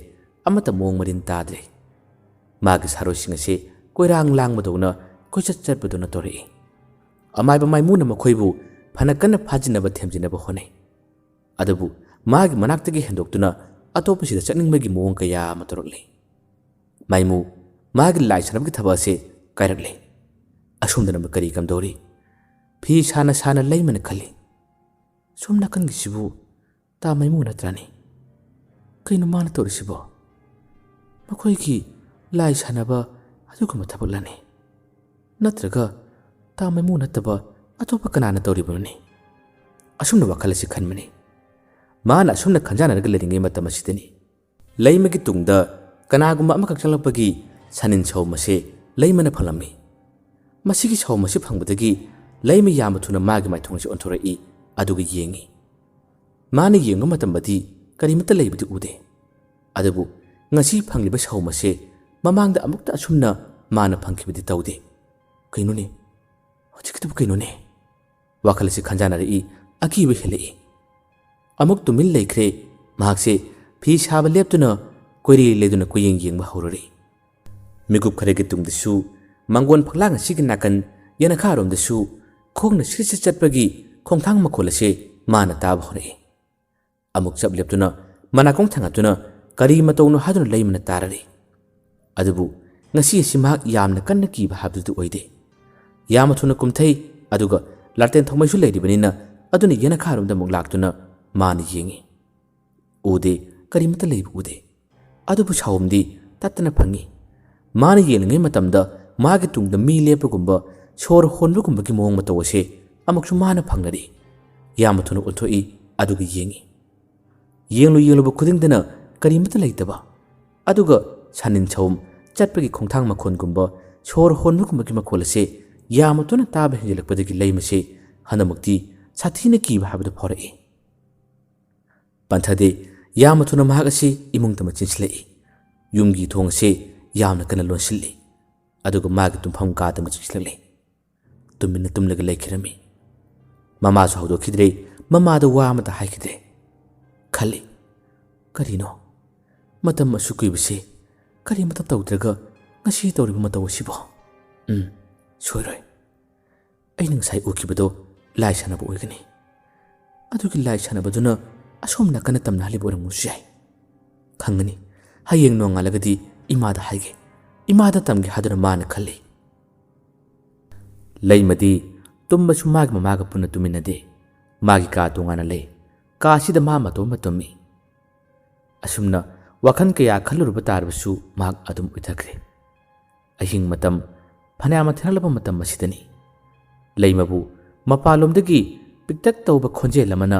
ꯑꯃꯠꯇ ꯃꯑꯣꯡ ꯃꯔꯤꯟ ꯇꯥꯗ꯭ꯔꯦ꯫ ꯃꯥꯒꯤ ꯁꯥꯔꯣꯏꯁꯤꯡ ꯑꯁꯦ ꯀꯣꯏꯔꯥꯡ ꯂꯥꯡꯕꯗꯧꯅ, ꯀꯣꯏꯆꯠ ꯆꯠꯄꯗꯧꯅ ꯇꯧꯔꯛꯏ꯫ ꯑꯃꯥꯏꯕ ꯃꯥꯏꯃꯨꯅ ꯃꯈꯣꯏꯕꯨ ꯐꯅ ꯀꯟꯅ ꯐꯥꯖꯤꯟꯅꯕ ꯊꯦꯝꯖꯤꯟꯅꯕ ꯍꯣꯠꯅꯩ꯫ ꯑꯗꯨꯕꯨ ꯃꯥꯒꯤ ꯃꯅꯥꯛꯇꯒꯤ ꯍꯦꯟꯗꯣꯛꯇꯨꯅ ꯑꯇꯣꯞꯄꯁꯤꯗ ꯆꯠꯅꯤꯡꯕꯒꯤ ꯃꯑꯣꯡ ꯀꯌꯥ ꯑꯃ ꯇꯧꯔꯛꯂꯤ꯫ ꯃꯥꯏꯃꯨ, ꯃꯥꯒꯤ ꯂꯥꯏ ꯁꯥꯟꯅꯕꯒꯤ ꯊꯕꯛ ꯑꯁꯦ ꯀꯥꯏꯔꯛꯂꯦ꯫ ꯑꯁꯣꯝꯗꯅ ꯀꯔꯤ ꯀꯝꯗꯧꯔꯤ? ꯐꯤ ꯁꯥꯅ ꯁꯥꯅ ꯂꯩꯃꯅ ꯈꯜꯂꯤ, "ꯁꯣꯝ ꯅꯥꯀꯟꯒꯤꯁꯤꯕꯨ ꯇꯥ ꯃꯥꯏꯃꯨ ꯅꯠꯇ꯭ꯔꯥꯅꯤ? ꯀꯩꯅꯣ ꯃꯥꯅ ꯇꯧꯔꯤꯁꯤꯕꯣ? ꯃꯈꯣꯏꯒꯤ ꯂꯥꯏ ꯁꯥꯟꯅꯕ ꯑꯗꯨꯒꯨꯝꯕ ꯊꯕꯛꯂꯅꯤ? ꯅꯠꯇ꯭ꯔꯒ ꯇꯥ ꯃꯥꯏꯃꯨ ꯅꯠꯇꯕ ꯑꯇꯣꯞꯄ ꯀꯅꯥꯅ ꯇꯧꯔꯤꯕꯅꯣꯅꯦ?" ꯑꯁꯨꯝꯅ ꯋꯥꯈꯜ ꯑꯁꯤ ꯈꯟꯕꯅꯤ꯫ ꯃꯥꯅ ꯑꯁꯨꯝꯅ ꯈꯟꯖꯥꯟꯅꯔꯒ ꯂꯩꯔꯤꯉꯩ ꯃꯇꯝ ꯑꯁꯤꯗꯅꯤ, ꯂꯩꯃꯒꯤ ꯇꯨꯡꯗ ꯀꯅꯥꯒꯨꯝꯕ ꯑꯃꯈꯛ ꯆꯪꯂꯛꯄꯒꯤ ꯁꯅꯤꯟ ꯁꯧꯝ ꯑꯁꯦ ꯂꯩꯃꯅ ꯐꯪꯂꯝꯃꯤ꯫ ꯃꯁꯤꯒꯤ ꯁꯧꯝ ꯑꯁꯤ ꯐꯪꯕꯗꯒꯤ ꯂꯩꯃ ꯌꯥꯝꯅ ꯊꯨꯅ ꯃꯥꯒꯤ ꯃꯥꯏꯊꯣꯡ ꯑꯁꯤ ꯑꯣꯟꯊꯣꯔꯛꯏ, ꯑꯗꯨꯒ ꯌꯦꯡꯉꯤ꯫ ꯃꯥꯅ ꯌꯦꯡꯕ ꯃꯇꯝꯗꯗꯤ ꯀꯔꯤꯃꯠꯇ ꯂꯩꯕꯗꯤ ꯎꯗꯦ꯫ ꯑꯗꯨꯕꯨ ꯉꯁꯤ ꯐꯪꯂꯤꯕ ꯁꯧꯝ ꯑꯁꯦ ꯃꯃꯥꯡꯗ ꯑꯃꯨꯛꯇ ꯑꯁꯨꯝꯅ ꯃꯥꯅ ꯐꯪꯈꯤꯕꯗꯤ ꯇꯧꯗꯦ꯫ "ꯀꯩꯅꯣꯅꯦ? ꯍꯧꯖꯤꯛꯀꯤꯗꯨꯕꯨ ꯀꯩꯅꯣꯅꯦ?" ꯋꯥꯈꯜ ꯑꯁꯤ ꯈꯟꯖꯥꯟꯅꯔꯛꯏ, ꯑꯀꯤꯕ ꯍꯦꯜꯂꯛꯏ꯫ ꯑꯃꯨꯛ ꯇꯨꯃꯤꯟ ꯂꯩꯈ꯭ꯔꯦ꯫ ꯃꯍꯥꯛꯁꯦ ꯐꯤ ꯁꯥꯕ ꯂꯦꯞꯇꯨꯅ ꯀꯣꯏꯔꯤ ꯂꯩꯗꯨꯅ ꯀꯣꯏꯌꯦꯡ ꯌꯦꯡꯕ ꯍꯧꯔꯔꯤ꯫ ꯃꯤꯀꯨꯞ ꯈꯔꯒꯤ ꯇꯨꯡꯗꯁꯨ ꯃꯪꯒꯣꯟ ꯐꯛꯂꯥꯡ ꯑꯁꯤꯒꯤ ꯅꯥꯀꯟ ꯌꯦꯅꯈꯥꯔꯣꯝꯗꯁꯨ ꯈꯣꯡꯅ ꯁꯤꯠ ꯁꯤꯠ ꯆꯠꯄꯒꯤ ꯈꯣꯡꯊꯥꯡ ꯃꯈꯣꯜ ꯑꯁꯤ ꯃꯥꯅ ꯇꯥꯕ ꯍꯧꯔꯛꯏ꯫ ꯑꯃꯨꯛ ꯆꯞ ꯂꯦꯞꯇꯨꯅ ꯃꯅꯥꯀꯣꯡ ꯊꯥꯡꯒꯠꯇꯨꯅ ꯀꯔꯤ ꯃꯇꯧꯅꯣ ꯍꯥꯏꯗꯨꯅ ꯂꯩꯃꯅ ꯇꯥꯔꯔꯤ꯫ ꯑꯗꯨꯕꯨ ꯉꯁꯤ ꯑꯁꯤ ꯃꯍꯥꯛ ꯌꯥꯝꯅ ꯀꯟꯅ ꯀꯤꯕ ꯍꯥꯏꯕꯗꯨꯗꯤ ꯑꯣꯏꯗꯦ꯫ ꯌꯥꯝꯅ ꯊꯨꯅ ꯀꯨꯝꯊꯩ, ꯑꯗꯨꯒ ꯂꯥꯇꯦꯟ ꯊꯧꯃꯩꯁꯨ ꯂꯩꯔꯤꯕꯅꯤꯅ ꯑꯗꯨꯅ ꯌꯦꯅꯈꯥꯔꯣꯝꯗ ꯑꯃꯨꯛ ꯂꯥꯛꯇꯨꯅ ꯃꯥꯅ ꯌꯦꯡꯉꯤ꯫ ꯎꯗꯦ, ꯀꯔꯤꯃꯠꯇ ꯂꯩꯕ ꯎꯗꯦ꯫ ꯑꯗꯨꯕꯨ ꯁꯥꯎꯝꯗꯤ ꯇꯠꯇꯅ ꯐꯪꯉꯤ꯫ ꯃꯥꯅ ꯌꯦꯡꯂꯤꯉꯩ ꯃꯇꯝꯗ ꯃꯥꯒꯤ ꯇꯨꯡꯗ ꯃꯤ ꯂꯦꯞꯄꯒꯨꯝꯕ, ꯁꯣꯔ ꯍꯣꯟꯕꯒꯨꯝꯕꯒꯤ ꯃꯑꯣꯡ ꯃꯇꯧ ꯑꯁꯦ ꯑꯃꯨꯛꯁꯨ ꯃꯥꯅ ꯐꯪꯅꯔꯤ꯫ ꯌꯥꯝꯅ ꯊꯨꯅ ꯑꯣꯟꯊꯣꯛꯏ, ꯑꯗꯨꯒ ꯌꯦꯡꯉꯤ꯫ ꯌꯦꯡꯂꯨ ꯌꯦꯡꯂꯨꯕ ꯈꯨꯗꯤꯡꯗꯅ ꯀꯔꯤꯃꯠꯇ ꯂꯩꯇꯕ, ꯑꯗꯨꯒ ꯁꯥꯅꯤꯟ ꯁꯧꯝ ꯆꯠꯄꯒꯤ ꯈꯣꯡꯊꯥꯡ ꯃꯈꯣꯟꯒꯨꯝꯕ, ꯁꯣꯔ ꯍꯣꯟꯕꯒꯨꯝꯕꯒꯤ ꯃꯈꯣꯜ ꯑꯁꯦ ꯌꯥꯝꯅ ꯇꯣꯏꯅ ꯇꯥꯕ ꯍꯦꯟꯖꯤꯜꯂꯛꯄꯗꯒꯤ ꯂꯩꯃꯁꯦ ꯍꯟꯗꯛꯃꯛꯇꯤ ꯁꯥꯊꯤꯅ ꯀꯤꯕ ꯍꯥꯏꯕꯗꯨ ꯐꯥꯎꯔꯛꯏ꯫ ꯄꯟꯊꯗꯦ꯫ ꯌꯥꯝꯅ ꯊꯨꯅ ꯃꯍꯥꯛ ꯑꯁꯤ ꯏꯃꯨꯡꯗ ꯑꯃ ꯆꯦꯟꯁꯤꯜꯂꯛꯏ꯫ ꯌꯨꯝꯒꯤ ꯊꯣꯡ ꯑꯁꯤ ꯌꯥꯝꯅ ꯀꯟꯅ ꯂꯣꯟꯁꯤꯜꯂꯤ꯫ ꯑꯗꯨꯒ ꯃꯥꯒꯤ ꯇꯨꯝꯐꯝ ꯀꯥꯗ ꯑꯃ ꯆꯪꯁꯤꯜꯂꯛꯂꯤ꯫ ꯇꯨꯃꯤꯟꯅ ꯇꯨꯝꯂꯒ ꯂꯩꯈꯤꯔꯝꯃꯤ꯫ ꯃꯃꯥꯁꯨ ꯍꯧꯗꯣꯛꯈꯤꯗ꯭ꯔꯦ꯫ ꯃꯃꯥꯗ ꯋꯥ ꯑꯃꯇ ꯍꯥꯏꯈꯤꯗ꯭ꯔꯦ꯫ ꯈꯜꯂꯤ, "ꯀꯔꯤꯅꯣ? ꯃꯇꯝ ꯑꯁꯨꯛ ꯀꯨꯏꯕꯁꯤ ꯀꯔꯤꯃꯇ ꯇꯧꯗ꯭ꯔꯒ ꯉꯁꯤ ꯇꯧꯔꯤꯕ ꯃꯇꯧ ꯑꯁꯤꯕꯣ? ꯎꯝ, ꯁꯣꯏꯔꯣꯏ꯫ ꯑꯩꯅ ꯉꯁꯥꯏ ꯎꯈꯤꯕꯗꯣ ꯂꯥꯏ ꯁꯥꯟꯅꯕ ꯑꯣꯏꯒꯅꯤ꯫ ꯑꯗꯨꯒꯤ ꯂꯥꯏ ꯁꯥꯟꯅꯕꯗꯨꯅ ꯑꯁꯣꯝ ꯅꯥꯀꯟꯗ ꯇꯝꯅꯍꯜꯂꯤꯕ ꯑꯣꯏꯔꯝꯕꯁꯨ ꯌꯥꯏ꯫ ꯈꯪꯒꯅꯤ꯫ ꯍꯌꯦꯡ ꯅꯣꯡꯉꯥꯜꯂꯒꯗꯤ ꯏꯃꯥꯗ ꯍꯥꯏꯒꯦ꯫ ꯏꯃꯥꯗ ꯇꯝꯒꯦ ꯍꯥꯏꯗꯨꯅ ꯃꯥꯅ ꯈꯜꯂꯤ꯫" ꯂꯩꯃꯗꯤ ꯇꯨꯝꯕꯁꯨ ꯃꯥꯒꯤ ꯃꯃꯥꯒ ꯄꯨꯟꯅ ꯇꯨꯝꯃꯤꯟꯅꯗꯦ꯫ ꯃꯥꯒꯤ ꯀꯥ ꯇꯣꯉꯥꯟꯅ ꯂꯩ꯫ ꯀꯥ ꯑꯁꯤꯗ ꯃꯥ ꯃꯇꯣꯝꯇ ꯇꯨꯝꯃꯤ꯫ ꯑꯁꯨꯝꯅ ꯋꯥꯈꯜ ꯀꯌꯥ ꯈꯜꯂꯨꯔꯕ ꯇꯥꯔꯕꯁꯨ ꯃꯍꯥꯛ ꯑꯗꯨꯝ ꯎꯏꯊꯈ꯭ꯔꯦ꯫ ꯑꯍꯤꯡ ꯃꯇꯝ ꯐꯅꯌꯥꯝ ꯊꯦꯡꯂꯕ ꯃꯇꯝ ꯑꯁꯤꯗꯅꯤ꯫ ꯂꯩꯃꯕꯨ ꯃꯄꯥꯟꯂꯣꯝꯗꯒꯤ ꯄꯤꯛꯇꯛ ꯇꯧꯕ ꯈꯣꯟꯖꯦꯜ ꯑꯃꯅ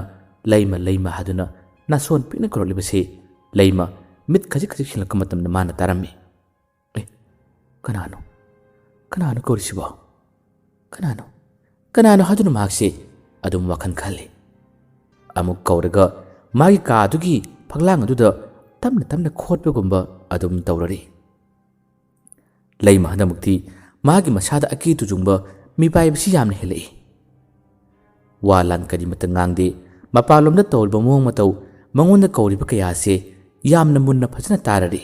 "ꯂꯩꯃ, ꯂꯩꯃ" ꯍꯥꯏꯗꯨꯅ ꯅꯥꯁꯣꯟ ꯄꯤꯛꯅ ꯀꯧꯔꯛꯂꯤꯕꯁꯤ ꯂꯩꯃ ꯃꯤꯠ ꯈꯖꯤꯛ ꯈꯖꯤꯛ ꯁꯤꯡꯂꯛꯄ ꯃꯇꯝꯗ ꯃꯥꯅ ꯇꯥꯔꯝꯃꯤ꯫ "ꯑꯦ, ꯀꯅꯥꯅꯣ? ꯀꯅꯥꯅꯣ ꯀꯧꯔꯤꯁꯤꯕꯣ? ꯀꯅꯥꯅꯣ? ꯀꯅꯥꯅꯣ?" ꯍꯥꯏꯗꯨꯅ ꯃꯍꯥꯛꯁꯦ ꯑꯗꯨꯝ ꯋꯥꯈꯜ ꯈꯜꯂꯤ꯫ ꯑꯃꯨꯛ ꯀꯧꯔꯒ ꯃꯥꯒꯤ ꯀꯥꯗꯨꯒꯤ ꯐꯛꯂꯥꯡ ꯑꯗꯨꯗ ꯇꯞꯅ ꯇꯞꯅ ꯈꯣꯠꯄꯒꯨꯝꯕ ꯑꯗꯨꯝ ꯇꯧꯔꯔꯤ꯫ ꯂꯩꯃ ꯍꯟꯗꯛꯃꯛꯇꯤ ꯃꯥꯒꯤ ꯃꯁꯥꯗ ꯑꯀꯤ ꯇꯨꯖꯨꯡꯕ ꯃꯤꯄꯥꯏꯕꯁꯤ ꯌꯥꯝꯅ ꯍꯦꯜꯂꯛꯏ꯫ ꯋꯥ ꯂꯥꯟ ꯀꯔꯤꯃꯠꯇ ꯉꯥꯡꯗꯦ꯫ ꯃꯄꯥꯟꯂꯣꯝꯗ ꯇꯧꯔꯤꯕ ꯃꯑꯣꯡ ꯃꯇꯧ, ꯃꯉꯣꯟꯗ ꯀꯧꯔꯤꯕ ꯀꯌꯥ ꯑꯁꯦ ꯌꯥꯝꯅ ꯃꯨꯟꯅ ꯐꯖꯅ ꯇꯥꯔꯔꯤ꯫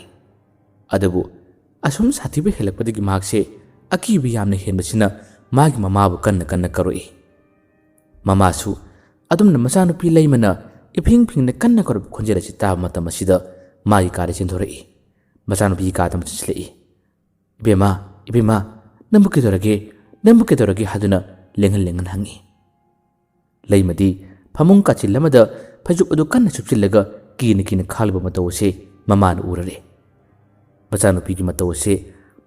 ꯑꯗꯨꯕꯨ ꯑꯁꯨꯝ ꯁꯥꯊꯤꯕ ꯍꯦꯜꯂꯛꯄꯗꯒꯤ ꯃꯍꯥꯛꯁꯦ ꯑꯀꯤꯕ ꯌꯥꯝꯅ ꯍꯦꯟꯕꯁꯤꯅ ꯃꯥꯒꯤ ꯃꯃꯥꯕꯨ ꯀꯟꯅ ꯀꯟꯅ ꯀꯧꯔꯛꯏ꯫ ꯃꯃꯥꯁꯨ ꯑꯗꯨꯝꯅ ꯃꯆꯥꯅꯨꯄꯤ ꯂꯩꯃꯅ ꯏꯐꯤꯡ ꯐꯤꯡꯅ ꯀꯟꯅ ꯀꯧꯔꯛꯄ ꯈꯣꯟꯖꯦꯜ ꯑꯁꯤ ꯇꯥꯕ ꯃꯇꯝ ꯑꯁꯤꯗ ꯃꯥꯒꯤ ꯀꯥꯗ ꯆꯦꯟꯊꯣꯔꯛꯏ꯫ ꯃꯆꯥꯅꯨꯄꯤꯒꯤ ꯀꯥꯗ ꯑꯃꯨꯛ ꯆꯪꯁꯤꯜꯂꯛꯏ꯫ "ꯏꯕꯦꯝꯃ, ꯏꯕꯦꯝꯃ, ꯅꯪꯕꯨ ꯀꯩꯗꯧꯔꯒꯦ? ꯅꯪꯕꯨ ꯀꯩꯗꯧꯔꯒꯦ?" ꯍꯥꯏꯗꯨꯅ ꯂꯦꯡꯍꯟ ꯂꯦꯡꯍꯟ ꯍꯪꯉꯤ꯫ ꯂꯩꯃꯗꯤ ꯐꯃꯨꯡ ꯀꯥꯆꯤꯜ ꯑꯃꯗ ꯐꯩꯖꯨꯞ ꯑꯗꯨ ꯀꯟꯅ ꯁꯨꯞꯆꯤꯜꯂꯒ ꯀꯤꯅ ꯀꯤꯅ ꯈꯥꯡꯂꯤꯕ ꯃꯇꯧ ꯑꯁꯤ ꯃꯃꯥꯅ ꯎꯔꯔꯦ꯫ ꯃꯆꯥꯅꯨꯄꯤꯒꯤ ꯃꯇꯧ ꯑꯁꯤ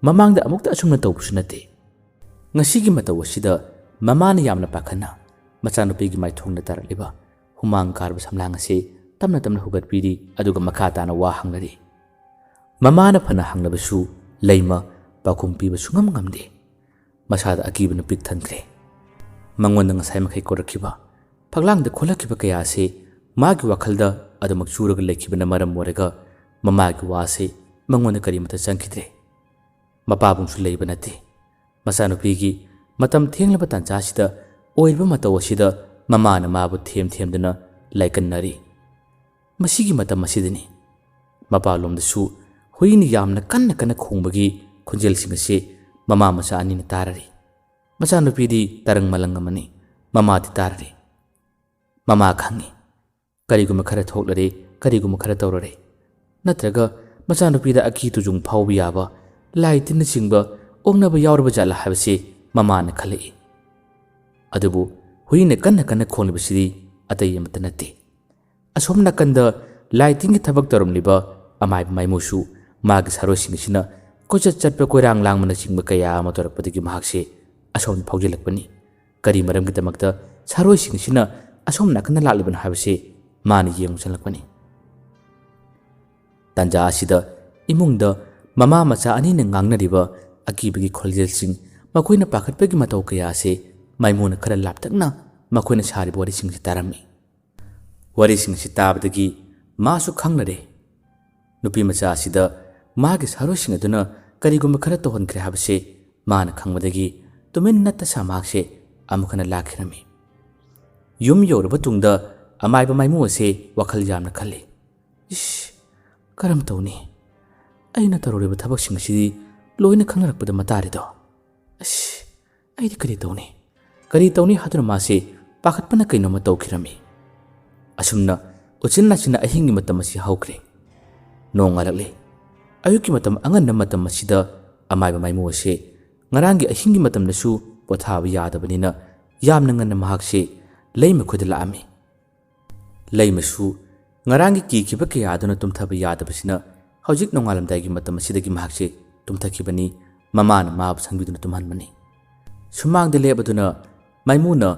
ꯃꯃꯥꯡꯗ ꯑꯃꯨꯛꯇ ꯑꯁꯨꯝꯅ ꯇꯧꯕꯁꯨ ꯅꯠꯇꯦ꯫ ꯉꯁꯤꯒꯤ ꯃꯇꯧ ꯑꯁꯤꯗ ꯃꯃꯥꯅ ꯌꯥꯝꯅ ꯄꯥꯈꯠꯅ ꯃꯆꯥꯅꯨꯄꯤꯒꯤ ꯃꯥꯏꯊꯣꯡꯗ ꯇꯥꯔꯛꯂꯤꯕ ꯍꯨꯃꯥꯡ ꯀꯥꯔꯕ ꯁꯝꯂꯥꯡ ꯑꯁꯤ ꯇꯞꯅ ꯇꯞꯅ ꯍꯨꯒꯠꯄꯤꯔꯤ, ꯑꯗꯨꯒ ꯃꯈꯥ ꯇꯥꯅ ꯋꯥ ꯍꯪꯂꯔꯤ꯫ ꯃꯃꯥꯅ ꯐꯅ ꯍꯪꯂꯕꯁꯨ ꯂꯩꯃ ꯄꯥꯎꯈꯨꯝ ꯄꯤꯕ ꯁꯨꯡꯉꯝ ꯉꯝꯗꯦ꯫ ꯃꯁꯥꯗ ꯑꯀꯤꯕꯅ ꯄꯤꯛ ꯊꯟꯈ꯭ꯔꯦ꯫ ꯃꯉꯣꯟꯗ ꯉꯁꯥꯏ ꯃꯈꯩ ꯀꯧꯔꯛꯈꯤꯕ, ꯐꯛꯂꯥꯡꯗ ꯈꯣꯠꯂꯛꯈꯤꯕ ꯀꯌꯥ ꯑꯁꯤ ꯃꯥꯒꯤ ꯋꯥꯈꯜꯗ ꯑꯗꯨꯃꯛ ꯆꯨꯔꯒ ꯂꯩꯈꯤꯕꯅ ꯃꯔꯝ ꯑꯣꯏꯔꯒ ꯃꯃꯥꯒꯤ ꯋꯥ ꯑꯁꯤ ꯃꯉꯣꯟꯗ ꯀꯔꯤꯃꯠꯇ ꯆꯪꯈꯤꯗ꯭ꯔꯦ꯫ ꯃꯄꯥꯕꯨꯡꯁꯨ ꯂꯩꯕ ꯅꯠꯇꯦ꯫ ꯃꯆꯥꯅꯨꯄꯤꯒꯤ ꯃꯇꯝ ꯊꯦꯡꯂꯕ ꯇꯥꯟꯖꯥꯁꯤꯗ ꯑꯣꯏꯔꯤꯕ ꯃꯇꯧ ꯑꯁꯤꯗ ꯃꯃꯥꯅ ꯃꯥꯕꯨ ꯊꯦꯝ ꯊꯦꯝꯗꯨꯅ ꯂꯥꯏꯀꯠꯅꯔꯤ꯫ ꯃꯁꯤꯒꯤ ꯃꯇꯝ ꯑꯁꯤꯗꯅꯤ ꯃꯄꯥꯂꯣꯝꯗꯁꯨ ꯍꯨꯏꯅ ꯌꯥꯝꯅ ꯀꯟꯅ ꯀꯟꯅ ꯈꯣꯡꯕꯒꯤ ꯈꯣꯟꯖꯦꯜꯁꯤꯡ ꯑꯁꯤ ꯃꯃꯥ ꯃꯆꯥ ꯑꯅꯤꯅ ꯇꯥꯔꯔꯤ꯫ ꯃꯆꯥꯅꯨꯄꯤꯗꯤ ꯇꯔꯪ ꯃꯂꯪ ꯑꯃꯅꯤ꯫ ꯃꯃꯥꯗꯤ ꯇꯥꯔꯔꯤ꯫ ꯃꯃꯥ ꯈꯪꯏ꯫ ꯀꯔꯤꯒꯨꯝꯕ ꯈꯔ ꯊꯣꯛꯂꯔꯦ, ꯀꯔꯤꯒꯨꯝꯕ ꯈꯔ ꯇꯧꯔꯔꯦ꯫ ꯅꯠꯇ꯭ꯔꯒ ꯃꯆꯥꯅꯨꯄꯤꯗ ꯑꯀꯤ ꯇꯨꯖꯨꯡ ꯐꯥꯎꯕ ꯌꯥꯕ ꯂꯥꯏ ꯇꯤꯟꯅꯆꯤꯡꯕ ꯑꯣꯛꯅꯕ ꯌꯥꯎꯔꯕ ꯖꯥꯠꯂꯥ ꯍꯥꯏꯕꯁꯤ ꯃꯃꯥꯅ ꯈꯜꯂꯛꯏ꯫ ꯑꯗꯨꯕꯨ ꯍꯨꯏꯅ ꯀꯟꯅ ꯀꯟꯅ ꯈꯣꯡꯂꯤꯕꯁꯤꯗꯤ ꯑꯇꯩ ꯑꯃꯠꯇ ꯅꯠꯇꯦ꯫ ꯑꯁꯣꯝ ꯅꯥꯀꯟꯗ ꯂꯥꯏ ꯇꯤꯟꯒꯤ ꯊꯕꯛ ꯇꯧꯔꯝꯂꯤꯕ ꯑꯃꯥꯏꯕ ꯃꯥꯏꯃꯨꯁꯨ ꯃꯥꯒꯤ ꯁꯥꯔꯣꯏꯁꯤꯡ ꯑꯁꯤꯅ ꯀꯣꯏꯆꯠ ꯆꯠꯄ, ꯀꯣꯏꯔꯥꯡ ꯂꯥꯡꯕꯅꯆꯤꯡꯕ ꯀꯌꯥ ꯑꯃ ꯇꯧꯔꯛꯄꯗꯒꯤ ꯃꯍꯥꯛꯁꯦ ꯑꯁꯣꯝꯗ ꯐꯥꯎꯖꯤꯜꯂꯛꯄꯅꯤ꯫ ꯀꯔꯤ ꯃꯔꯝꯒꯤꯗꯃꯛꯇ ꯁꯥꯔꯣꯏꯁꯤꯡ ꯑꯁꯤꯅ ꯑꯁꯣꯝ ꯅꯥꯀꯟꯗ ꯂꯥꯛꯂꯤꯕꯅꯣ ꯍꯥꯏꯕꯁꯤ ꯃꯥꯅ ꯌꯦꯡꯕ ꯆꯪꯂꯛꯄꯅꯤ꯫ ꯇꯥꯟꯖꯥ ꯑꯁꯤꯗ ꯏꯃꯨꯡꯗ ꯃꯃꯥ ꯃꯆꯥ ꯑꯅꯤꯅ ꯉꯥꯡꯅꯔꯤꯕ ꯑꯀꯤꯕꯒꯤ ꯈꯣꯟꯖꯦꯜꯁꯤꯡ, ꯃꯈꯣꯏꯅ ꯄꯥꯈꯠꯄꯒꯤ ꯃꯇꯧ ꯀꯌꯥ ꯑꯁꯤ ꯃꯥꯏꯃꯨꯅ ꯈꯔ ꯂꯥꯞꯇꯛꯅ ꯃꯈꯣꯏꯅ ꯁꯥꯔꯤꯕ ꯋꯥꯔꯤꯁꯤꯡꯁꯤ ꯇꯥꯔꯝꯃꯤ꯫ ꯋꯥꯔꯤꯁꯤꯡ ꯑꯁꯤ ꯇꯥꯕꯗꯒꯤ ꯃꯥꯁꯨ ꯈꯪꯅꯔꯦ꯫ ꯅꯨꯄꯤ ꯃꯆꯥ ꯑꯁꯤꯗ ꯃꯥꯒꯤ ꯁꯥꯔꯣꯏꯁꯤꯡ ꯑꯗꯨꯅ ꯀꯔꯤꯒꯨꯝꯕ ꯈꯔ ꯇꯧꯍꯟꯈ꯭ꯔꯦ ꯍꯥꯏꯕꯁꯤ ꯃꯥꯅ ꯈꯪꯕꯗꯒꯤ ꯇꯨꯃꯤꯟ ꯅꯠꯇ ꯁꯥ ꯃꯍꯥꯛꯁꯦ ꯑꯃꯨꯛ ꯍꯟꯅ ꯂꯥꯛꯈꯤꯔꯝꯃꯤ꯫ ꯌꯨꯝ ꯌꯧꯔꯕ ꯇꯨꯡꯗ ꯑꯃꯥꯏꯕ ꯃꯥꯏꯃꯨ ꯑꯁꯤ ꯋꯥꯈꯜ ꯌꯥꯝꯅ ꯈꯜꯂꯤ꯫ "ꯏꯁ, ꯀꯔꯝ ꯇꯧꯅꯤ? ꯑꯩꯅ ꯇꯧꯔꯨꯔꯤꯕ ꯊꯕꯛꯁꯤꯡ ꯑꯁꯤꯗꯤ ꯂꯣꯏꯅ ꯈꯪꯅꯔꯛꯄꯗ ꯃꯇꯥꯔꯦꯗꯣ꯫ ꯑꯁ, ꯑꯩꯗꯤ ꯀꯔꯤ ꯇꯧꯅꯤ? ꯀꯔꯤ ꯇꯧꯅꯤ?" ꯍꯥꯏꯗꯨꯅ ꯃꯥꯁꯤ ꯄꯥꯈꯠꯄꯅ ꯀꯩꯅꯣꯝꯃ ꯇꯧꯈꯤꯔꯝꯃꯤ꯫ ꯑꯁꯨꯝꯅ ꯎꯆꯤꯟ ꯅꯥꯆꯤꯟꯅ ꯑꯍꯤꯡꯒꯤ ꯃꯇꯝ ꯑꯁꯤ ꯍꯧꯈ꯭ꯔꯦ꯫ ꯅꯣꯡ ꯉꯥꯜꯂꯛꯂꯦ꯫ ꯑꯌꯨꯛꯀꯤ ꯃꯇꯝ ꯑꯉꯟꯕ ꯃꯇꯝ ꯑꯁꯤꯗ ꯑꯃꯥꯏꯕ ꯃꯥꯏꯃꯨ ꯑꯁꯤ ꯉꯔꯥꯡꯒꯤ ꯑꯍꯤꯡꯒꯤ ꯃꯇꯝꯗꯁꯨ ꯄꯣꯊꯥꯕ ꯌꯥꯗꯕꯅꯤꯅ ꯌꯥꯝꯅ ꯉꯟꯅ ꯃꯍꯥꯛꯁꯤ ꯂꯩꯃ ꯈꯣꯏꯗ ꯂꯥꯛꯑꯝꯃꯤ꯫ ꯂꯩꯃꯁꯨ ꯉꯔꯥꯡꯒꯤ ꯀꯤꯈꯤꯕ ꯀꯌꯥ ꯑꯗꯨꯅ ꯇꯨꯝꯊꯕ ꯌꯥꯗꯕꯁꯤꯅ ꯍꯧꯖꯤꯛ ꯅꯣꯡꯉꯥꯜꯂꯝꯗꯥꯏꯒꯤ ꯃꯇꯝ ꯑꯁꯤꯗꯒꯤ ꯃꯍꯥꯛꯁꯦ ꯇꯨꯝꯊꯈꯤꯕꯅꯤ꯫ ꯃꯃꯥꯅ ꯃꯥꯕꯨ ꯁꯪꯕꯤꯗꯨꯅ ꯇꯨꯝꯍꯟꯕꯅꯤ꯫ ꯁꯨꯃꯥꯡꯗ ꯂꯦꯞ ꯑꯗꯨꯅ ꯃꯥꯏꯃꯨꯅ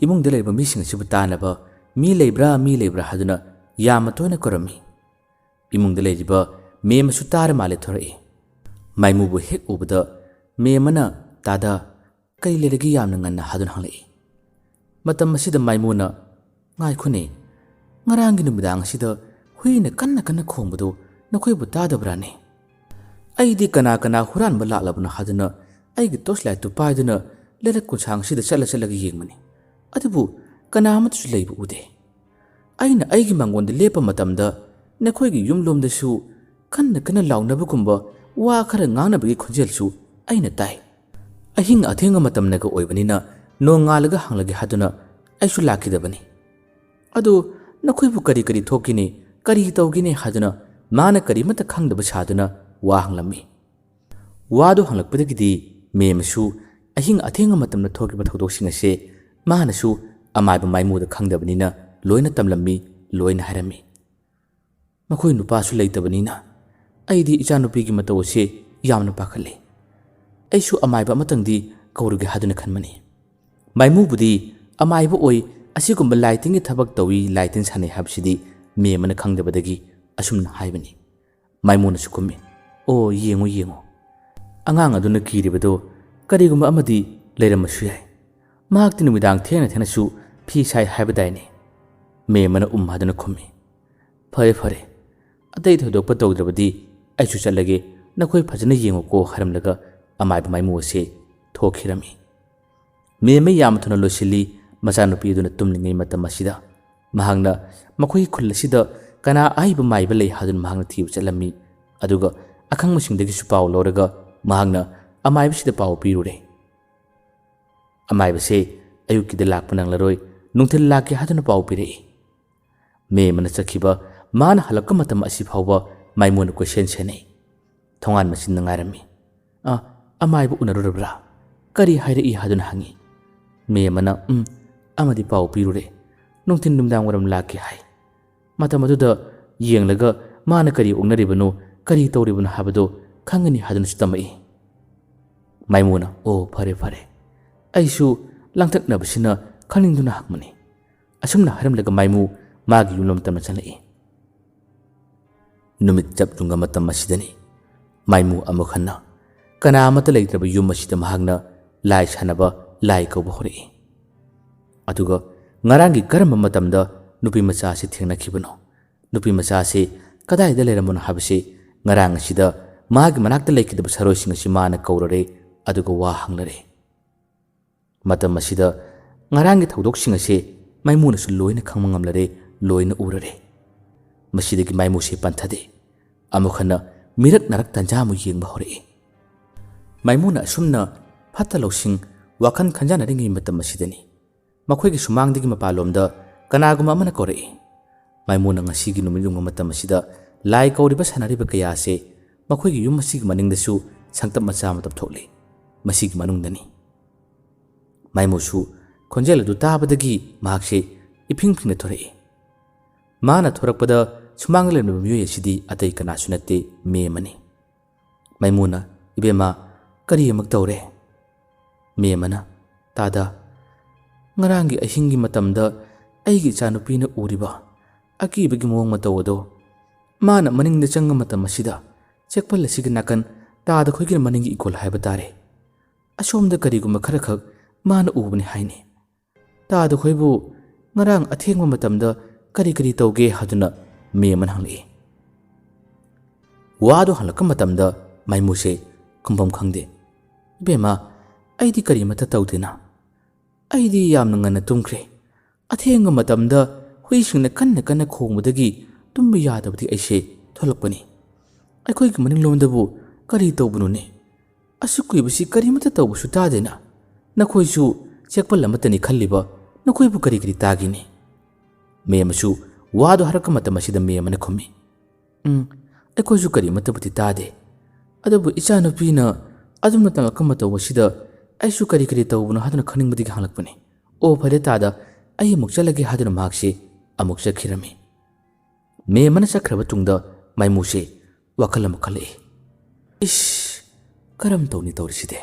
ꯏꯃꯨꯡꯗ ꯂꯩꯔꯤꯕ ꯃꯤꯁꯤꯡ ꯑꯁꯤꯕꯨ ꯇꯥꯅꯕ "ꯃꯤ ꯂꯩꯕ꯭ꯔꯥ, ꯃꯤ ꯂꯩꯕ꯭ꯔꯥ?" ꯍꯥꯏꯗꯨꯅ ꯌꯥꯝꯅ ꯇꯣꯏꯅ ꯀꯧꯔꯝꯃꯤ꯫ ꯏꯃꯨꯡꯗ ꯂꯩꯔꯤꯕ ꯃꯦꯝ ꯑꯃꯁꯨ ꯇꯥꯔ ꯃꯥꯜꯂꯦ ꯊꯣꯔꯛꯏ꯫ ꯃꯥꯏꯃꯨꯕꯨ ꯍꯦꯛ ꯎꯕꯗ ꯃꯦꯝꯃꯅ, "ꯇꯥꯗ, ꯀꯔꯤ ꯂꯩꯔꯒꯦ ꯌꯥꯝꯅ ꯉꯟꯅ?" ꯍꯥꯏꯗꯨꯅ ꯍꯪꯂꯛꯏ꯫ ꯃꯇꯝ ꯑꯁꯤꯗ ꯃꯥꯏꯃꯨꯅ, "ꯉꯥꯏꯈꯣꯅꯦ, ꯉꯔꯥꯡꯒꯤ ꯅꯨꯃꯤꯗꯥꯡ ꯑꯁꯤꯗ ꯍꯨꯏꯅ ꯀꯟꯅ ꯀꯟꯅ ꯈꯣꯡꯕꯗꯨ ꯅꯈꯣꯏꯕꯨ ꯇꯥꯗꯕ꯭ꯔꯥꯅꯦ? ꯑꯩꯗꯤ ꯀꯅꯥ ꯀꯅꯥ ꯍꯨꯔꯥꯟꯕ ꯂꯥꯛꯂꯕꯅꯣ ꯍꯥꯏꯗꯨꯅ ꯑꯩꯒꯤ ꯇꯣꯔꯆ ꯂꯥꯏꯠꯇꯨ ꯄꯥꯏꯗꯨꯅ ꯂꯩꯔꯛ ꯀꯣꯟꯁꯥꯡ ꯑꯁꯤꯗ ꯆꯠꯂ ꯆꯠꯂꯒ ꯌꯦꯡꯕꯅꯤ꯫ ꯑꯗꯨꯕꯨ ꯀꯅꯥ ꯑꯃꯠꯇꯁꯨ ꯂꯩꯕ ꯎꯗꯦ꯫ ꯑꯩꯅ ꯑꯩꯒꯤ ꯃꯥꯡꯒꯣꯟꯗ ꯂꯦꯞꯄ ꯃꯇꯝꯗ ꯅꯈꯣꯏꯒꯤ ꯌꯨꯝꯂꯣꯝꯗꯁꯨ ꯀꯟꯅ ꯀꯟꯅ ꯂꯥꯎꯅꯕꯒꯨꯝꯕ, ꯋꯥ ꯈꯔ ꯉꯥꯡꯅꯕꯒꯤ ꯈꯣꯟꯖꯦꯜꯁꯨ ꯑꯩꯅ ꯇꯥꯏ꯫ ꯑꯍꯤꯡ ꯑꯊꯦꯡꯕ ꯃꯇꯝꯅꯒ ꯑꯣꯏꯕꯅꯤꯅ ꯅꯣꯡꯉꯥꯜꯂꯒ ꯍꯪꯂꯒꯦ ꯍꯥꯏꯗꯨꯅ ꯑꯩꯁꯨ ꯂꯥꯛꯈꯤꯗꯕꯅꯤ꯫ ꯑꯗꯨ ꯅꯈꯣꯏꯕꯨ ꯀꯔꯤ ꯀꯔꯤ ꯊꯣꯛꯈꯤꯅꯤ, ꯀꯔꯤ ꯇꯧꯒꯅꯤ ꯍꯥꯏꯗꯨꯅ ꯃꯥꯅ ꯀꯔꯤꯃꯠꯇ ꯈꯪꯗꯕ ꯁꯥꯗꯨꯅ ꯋꯥ ꯍꯪꯂꯝꯃꯤ꯫ ꯋꯥꯗꯨ ꯍꯪꯂꯛꯄꯗꯒꯤꯗꯤ ꯃꯦꯝꯃꯁꯨ ꯑꯍꯤꯡ ꯑꯊꯦꯡꯕ ꯃꯇꯝꯗ ꯊꯣꯛꯈꯤꯕ ꯊꯧꯗꯣꯛꯁꯤꯡ ꯑꯁꯦ ꯃꯥꯅꯁꯨ ꯑꯃꯥꯏꯕ ꯃꯥꯏꯃꯨꯗ ꯈꯪꯗꯕꯅꯤꯅ ꯂꯣꯏꯅ ꯇꯝꯂꯝꯃꯤ, ꯂꯣꯏꯅ ꯍꯥꯏꯔꯝꯃꯤ꯫ ꯃꯈꯣꯏ ꯅꯨꯄꯥꯁꯨ ꯂꯩꯇꯕꯅꯤꯅ ꯑꯩꯗꯤ ꯏꯆꯥꯅꯨꯄꯤꯒꯤ ꯃꯇꯧ ꯑꯁꯦ ꯌꯥꯝꯅ ꯄꯥꯈꯠꯂꯤ꯫ ꯑꯩꯁꯨ ꯑꯃꯥꯏꯕ ꯑꯃꯇꯪꯗꯤ ꯀꯧꯔꯒꯦ ꯍꯥꯏꯗꯨꯅ ꯈꯟꯕꯅꯤ꯫ ꯃꯥꯏꯃꯨꯕꯨꯗꯤ ꯑꯃꯥꯏꯕ ꯑꯣꯏ, ꯑꯁꯤꯒꯨꯝꯕ ꯂꯥꯏ ꯇꯤꯟꯒꯤ ꯊꯕꯛ ꯇꯧꯏ, ꯂꯥꯏ ꯇꯤꯟ ꯁꯥꯟꯅꯩ ꯍꯥꯏꯕꯁꯤꯗꯤ ꯃꯦꯝꯃꯅ ꯈꯪꯗꯕꯗꯒꯤ ꯑꯁꯨꯝꯅ ꯍꯥꯏꯕꯅꯤ꯫ ꯃꯥꯏꯃꯨꯅꯁꯨ ꯈꯨꯝꯃꯤ, "ꯑꯣ, ꯌꯦꯡꯉꯨ, ꯌꯦꯡꯉꯨ꯫ ꯑꯉꯥꯡ ꯑꯗꯨꯅ ꯀꯤꯔꯤꯕꯗꯨ ꯀꯔꯤꯒꯨꯝꯕ ꯑꯃꯗꯤ ꯂꯩꯔꯝꯕꯁꯨ ꯌꯥꯏ꯫ ꯃꯍꯥꯛꯇꯤ ꯅꯨꯃꯤꯗꯥꯡ ꯊꯦꯡꯅ ꯊꯦꯡꯅꯁꯨ ꯐꯤ ꯁꯥꯏ ꯍꯥꯏꯕꯗꯥꯏꯅꯦ?" ꯃꯦꯝꯃꯅ ꯎꯝ ꯍꯥꯏꯗꯨꯅ ꯈꯨꯝꯃꯤ꯫ "ꯐꯔꯦ, ꯐꯔꯦ꯫ ꯑꯇꯩ ꯊꯣꯏꯗꯣꯛꯄ ꯇꯧꯗ꯭ꯔꯕꯗꯤ ꯑꯩꯁꯨ ꯆꯠꯂꯒꯦ꯫ ꯅꯈꯣꯏ ꯐꯖꯅ ꯌꯦꯡꯉꯨꯀꯣ" ꯍꯥꯏꯔꯝꯂꯒ ꯑꯃꯥꯏꯕ ꯃꯥꯏꯃꯨ ꯑꯁꯤ ꯊꯣꯛꯈꯤꯔꯝꯃꯤ꯫ ꯃꯦꯝꯃ ꯌꯥꯝ ꯊꯨꯅ ꯂꯣꯏꯁꯤꯜꯂꯤ꯫ ꯃꯆꯥꯅꯨꯄꯤ ꯑꯗꯨꯅ ꯇꯨꯝꯂꯤꯉꯩ ꯃꯇꯝ ꯑꯁꯤꯗ ꯃꯍꯥꯛꯅ ꯃꯈꯣꯏꯒꯤ ꯈꯨꯜ ꯑꯁꯤꯗ ꯀꯅꯥ ꯑꯍꯩꯕ ꯃꯥꯏꯕ ꯂꯩ ꯍꯥꯏꯗꯨꯅ ꯃꯍꯥꯛꯅ ꯊꯤꯕ ꯆꯠꯂꯝꯃꯤ꯫ ꯑꯗꯨꯒ ꯑꯈꯪꯕꯁꯤꯡꯗꯒꯤꯁꯨ ꯄꯥꯎ ꯂꯧꯔꯒ ꯃꯍꯥꯛꯅ ꯑꯃꯥꯏꯕꯁꯤꯗ ꯄꯥꯎ ꯄꯤꯔꯨꯔꯦ꯫ ꯑꯃꯥꯏꯕꯁꯦ ꯑꯌꯨꯛꯀꯤꯗ ꯂꯥꯛꯄ ꯅꯪꯂꯔꯣꯏ, ꯅꯨꯡꯊꯤꯜ ꯂꯥꯛꯀꯦ ꯍꯥꯏꯗꯨꯅ ꯄꯥꯎ ꯄꯤꯔꯛꯏ꯫ ꯃꯦꯝꯃꯅ ꯆꯠꯈꯤꯕ, ꯃꯥꯅ ꯍꯜꯂꯛꯄ ꯃꯇꯝ ꯑꯁꯤ ꯐꯥꯎꯕ ꯃꯥꯏꯃꯨꯅ ꯀꯣꯏꯁꯦꯟ ꯁꯦꯟꯅꯩ꯫ ꯊꯣꯡꯒꯥꯟ ꯃꯆꯤꯟꯗ ꯉꯥꯏꯔꯝꯃꯤ꯫ "ꯑ, ꯑꯃꯥꯏꯕ ꯎꯅꯔꯨꯔꯕ꯭ꯔꯥ? ꯀꯔꯤ ꯍꯥꯏꯔꯛꯏ?" ꯍꯥꯏꯗꯨꯅ ꯍꯪꯉꯤ꯫ ꯃꯦꯝꯃꯅ, "ꯎꯝ, ꯑꯃꯗꯤ ꯄꯥꯎ ꯄꯤꯔꯨꯔꯦ꯫ ꯅꯨꯡꯊꯤꯟ ꯅꯨꯃꯤꯗꯥꯡ ꯋꯥꯏꯔꯝ ꯂꯥꯛꯀꯦ ꯍꯥꯏ꯫ ꯃꯇꯝ ꯑꯗꯨꯗ ꯌꯦꯡꯂꯒ ꯃꯥꯅ ꯀꯔꯤ ꯑꯣꯛꯅꯔꯤꯕꯅꯣ, ꯀꯔꯤ ꯇꯧꯔꯤꯕꯅꯣ ꯍꯥꯏꯕꯗꯨ ꯈꯪꯒꯅꯤ" ꯍꯥꯏꯗꯨꯅꯁꯨ ꯇꯝꯃꯛꯏ꯫ ꯃꯥꯏꯃꯨꯅ, "ꯑꯣ, ꯐꯔꯦ, ꯐꯔꯦ꯫ ꯑꯩꯁꯨ ꯂꯥꯡꯇꯛꯅꯕꯁꯤꯅ ꯈꯪꯅꯤꯡꯗꯨꯅ ꯍꯪꯕꯅꯤ"꯫ ꯑꯁꯨꯝꯅ ꯍꯥꯏꯔꯝꯂꯒ ꯃꯥꯏꯃꯨ ꯃꯥꯒꯤ ꯌꯨꯝꯂꯣꯝ ꯇꯝꯅ ꯆꯪꯂꯛꯏ꯫ ꯅꯨꯃꯤꯠ ꯆꯞ ꯌꯨꯡꯕ ꯃꯇꯝ ꯑꯁꯤꯗꯅꯤ ꯃꯥꯏꯃꯨ ꯑꯃꯨꯛ ꯍꯟꯅ ꯀꯅꯥ ꯑꯃꯠꯇ ꯂꯩꯇ꯭ꯔꯕ ꯌꯨꯝ ꯑꯁꯤꯗ ꯃꯍꯥꯛꯅ ꯂꯥꯏ ꯁꯥꯟꯅꯕ, ꯂꯥꯏ ꯀꯧꯕ ꯍꯧꯔꯛꯏ꯫ ꯑꯗꯨꯒ ꯉꯔꯥꯡꯒꯤ ꯀꯔꯝꯕ ꯃꯇꯝꯗ ꯅꯨꯄꯤ ꯃꯆꯥ ꯑꯁꯤ ꯊꯦꯡꯅꯈꯤꯕꯅꯣ, ꯅꯨꯄꯤ ꯃꯆꯥ ꯑꯁꯤ ꯀꯗꯥꯏꯗ ꯂꯩꯔꯝꯕꯅꯣ ꯍꯥꯏꯕꯁꯤ ꯉꯔꯥꯡ ꯑꯁꯤꯗ ꯃꯥꯒꯤ ꯃꯅꯥꯛꯇ ꯂꯩꯈꯤꯗꯕ ꯁꯥꯔꯣꯏꯁꯤꯡ ꯑꯁꯤ ꯃꯥꯅ ꯀꯧꯔꯔꯦ, ꯑꯗꯨꯒ ꯋꯥ ꯍꯪꯂꯔꯦ꯫ ꯃꯇꯝ ꯑꯁꯤꯗ ꯉꯔꯥꯡꯒꯤ ꯊꯧꯗꯣꯛꯁꯤꯡ ꯑꯁꯤ ꯃꯥꯏꯃꯨꯅꯁꯨ ꯂꯣꯏꯅ ꯈꯪꯕ ꯉꯝꯂꯔꯦ, ꯂꯣꯏꯅ ꯎꯔꯔꯦ꯫ ꯃꯁꯤꯗꯒꯤ ꯃꯥꯏꯃꯨꯁꯦ ꯄꯟꯊꯗꯦ꯫ ꯑꯃꯨꯛ ꯍꯟꯅ ꯃꯤꯔꯛ ꯅꯥꯔꯛ ꯇꯟꯖꯥ ꯑꯃꯨꯛ ꯌꯦꯡꯕ ꯍꯧꯔꯛꯏ꯫ ꯃꯥꯏꯃꯨꯅ ꯑꯁꯨꯝꯅ ꯐꯠꯇ ꯂꯧꯁꯤꯡ, ꯋꯥꯈꯜ ꯈꯟꯖꯥꯟꯅꯔꯤꯉꯩ ꯃꯇꯝ ꯑꯁꯤꯗꯅꯤ ꯃꯈꯣꯏꯒꯤ ꯁꯨꯃꯥꯡꯗꯒꯤ ꯃꯄꯥꯟꯂꯣꯝꯗ ꯀꯅꯥꯒꯨꯝꯕ ꯑꯃꯅ ꯀꯧꯔꯛꯏ꯫ ꯃꯥꯏꯃꯨꯅ ꯉꯁꯤꯒꯤ ꯅꯨꯃꯤꯠ ꯌꯨꯡꯕ ꯃꯇꯝ ꯑꯁꯤꯗ ꯂꯥꯏ ꯀꯧꯔꯤꯕ ꯁꯥꯟꯅꯔꯤꯕ ꯀꯌꯥ ꯑꯁꯤ ꯃꯈꯣꯏꯒꯤ ꯌꯨꯝ ꯑꯁꯤꯒꯤ ꯃꯅꯤꯡꯗꯁꯨ ꯁꯪꯇꯞ ꯃꯆꯥ ꯑꯃ ꯇꯞꯊꯣꯛꯂꯤ꯫ ꯃꯁꯤꯒꯤ ꯃꯅꯨꯡꯗꯅꯤ꯫ ꯃꯥꯏꯃꯨꯁꯨ ꯈꯣꯟꯖꯦꯜ ꯑꯗꯨ ꯇꯥꯕꯗꯒꯤ ꯃꯍꯥꯛꯁꯦ ꯏꯐꯤꯡ ꯐꯤꯡꯅ ꯊꯣꯔꯛꯏ꯫ ꯃꯥꯅ ꯊꯣꯔꯛꯄꯗ ꯁꯨꯃꯥꯡꯗ ꯂꯩꯔꯝꯂꯤꯕ ꯃꯤꯑꯣꯏ ꯑꯁꯤꯗꯤ ꯑꯇꯩ ꯀꯅꯥꯁꯨ ꯅꯠꯇꯦ, ꯃꯦꯝ ꯑꯃꯅꯤ꯫ ꯃꯥꯏꯃꯨꯅ, "ꯏꯕꯦꯝꯃ, ꯀꯔꯤ ꯑꯃꯨꯛ ꯇꯧꯔꯦ?" ꯃꯦꯝ ꯑꯃꯅ, "ꯇꯥꯗ, ꯉꯔꯥꯡꯒꯤ ꯑꯍꯤꯡꯒꯤ ꯃꯇꯝꯗ ꯑꯩꯒꯤ ꯏꯆꯥꯅꯨꯄꯤꯅ ꯎꯔꯤꯕ ꯑꯀꯤꯕꯒꯤ ꯃꯑꯣꯡ ꯃꯇꯧ ꯑꯗꯣ, ꯃꯥꯅ ꯃꯅꯤꯡꯗ ꯆꯪꯕ ꯃꯇꯝ ꯑꯁꯤꯗ ꯆꯦꯛꯄꯜ ꯑꯁꯤꯒꯤ ꯅꯥꯀꯟ ꯇꯥꯗ ꯈꯣꯏꯒꯤ ꯃꯅꯤꯡꯒꯤ ꯏꯀꯣꯜ ꯍꯥꯏꯕ ꯇꯥꯔꯦ, ꯑꯁꯣꯝꯗ ꯀꯔꯤꯒꯨꯝꯕ ꯈꯔꯈꯛ ꯃꯥꯅ ꯎꯕꯅꯤ ꯍꯥꯏꯅꯤ꯫ ꯇꯥꯗ ꯈꯣꯏꯕꯨ ꯉꯔꯥꯡ ꯑꯊꯦꯡꯕ ꯃꯇꯝꯗ ꯀꯔꯤ ꯀꯔꯤ ꯇꯧꯒꯦ?" ꯍꯥꯏꯗꯨꯅ ꯃꯦꯝ ꯑꯃꯅ ꯍꯪꯂꯛꯏ꯫ ꯋꯥꯗꯨ ꯍꯪꯂꯛꯄ ꯃꯇꯝꯗ ꯃꯥꯏꯃꯨꯁꯦ ꯈꯨꯝꯐꯝ ꯈꯪꯗꯦ꯫ "ꯏꯕꯦꯝꯃ, ꯑꯩꯗꯤ ꯀꯔꯤꯃꯠꯇ ꯇꯧꯗꯦꯅ꯫ ꯑꯩꯗꯤ ꯌꯥꯝꯅ ꯉꯟꯅ ꯇꯨꯝꯈ꯭ꯔꯦ꯫ ꯑꯊꯦꯡꯕ ꯃꯇꯝꯗ ꯍꯨꯏꯁꯤꯡꯅ ꯀꯟꯅ ꯀꯟꯅ ꯈꯣꯡꯕꯗꯒꯤ ꯇꯨꯝꯕ ꯌꯥꯗꯕꯗꯤ ꯑꯩꯁꯦ ꯊꯣꯛꯂꯛꯄꯅꯤ꯫ ꯑꯩꯈꯣꯏꯒꯤ ꯃꯅꯤꯡꯂꯣꯝꯗꯕꯨ ꯀꯔꯤ ꯇꯧꯕꯅꯣꯅꯦ? ꯑꯁꯨꯛ ꯀꯨꯏꯕꯁꯤ ꯀꯔꯤꯃꯠꯇ ꯇꯧꯕꯁꯨ ꯇꯥꯗꯦꯅ꯫ ꯅꯈꯣꯏꯁꯨ ꯆꯦꯛꯄꯜ ꯑꯃꯠꯇꯅꯤ ꯈꯜꯂꯤꯕ, ꯅꯈꯣꯏꯕꯨ ꯀꯔꯤ ꯀꯔꯤ ꯇꯥꯒꯦꯅꯦ?" ꯃꯦꯝ ꯑꯃꯁꯨ ꯋꯥꯗꯨ ꯍꯥꯏꯔꯛꯄ ꯃꯇꯝ ꯑꯁꯤꯗ ꯃꯦꯝ ꯑꯃꯅ ꯈꯨꯝꯃꯤ, "ꯎꯝ, ꯑꯩꯈꯣꯏꯁꯨ ꯀꯔꯤꯃꯠꯇꯕꯨꯗꯤ ꯇꯥꯗꯦ꯫ ꯑꯗꯨꯕꯨ ꯏꯆꯥꯅꯨꯄꯤꯅ ꯑꯗꯨꯝꯅ ꯇꯝꯂꯛꯄ ꯃꯇꯧ ꯑꯁꯤꯗ ꯑꯩꯁꯨ ꯀꯔꯤ ꯀꯔꯤ ꯇꯧꯕꯅꯣ ꯍꯥꯏꯗꯨꯅ ꯈꯪꯅꯤꯡꯕꯗꯒꯤ ꯍꯪꯂꯛꯄꯅꯤ꯫ ꯑꯣ, ꯐꯔꯦ ꯇꯥꯗ, ꯑꯩ ꯑꯃꯨꯛ ꯆꯠꯂꯒꯦ" ꯍꯥꯏꯗꯨꯅ ꯃꯍꯥꯛꯁꯤ ꯑꯃꯨꯛ ꯆꯠꯈꯤꯔꯝꯃꯤ꯫ ꯃꯦꯝ ꯑꯃꯅ ꯆꯠꯈ꯭ꯔꯕ ꯇꯨꯡꯗ ꯃꯥꯏꯃꯨꯁꯦ ꯋꯥꯈꯜ ꯑꯃ ꯈꯜꯂꯛꯏ꯫ "ꯏꯁ, ꯀꯔꯝ ꯇꯧꯅꯤ ꯇꯧꯔꯤꯁꯤꯗꯤ?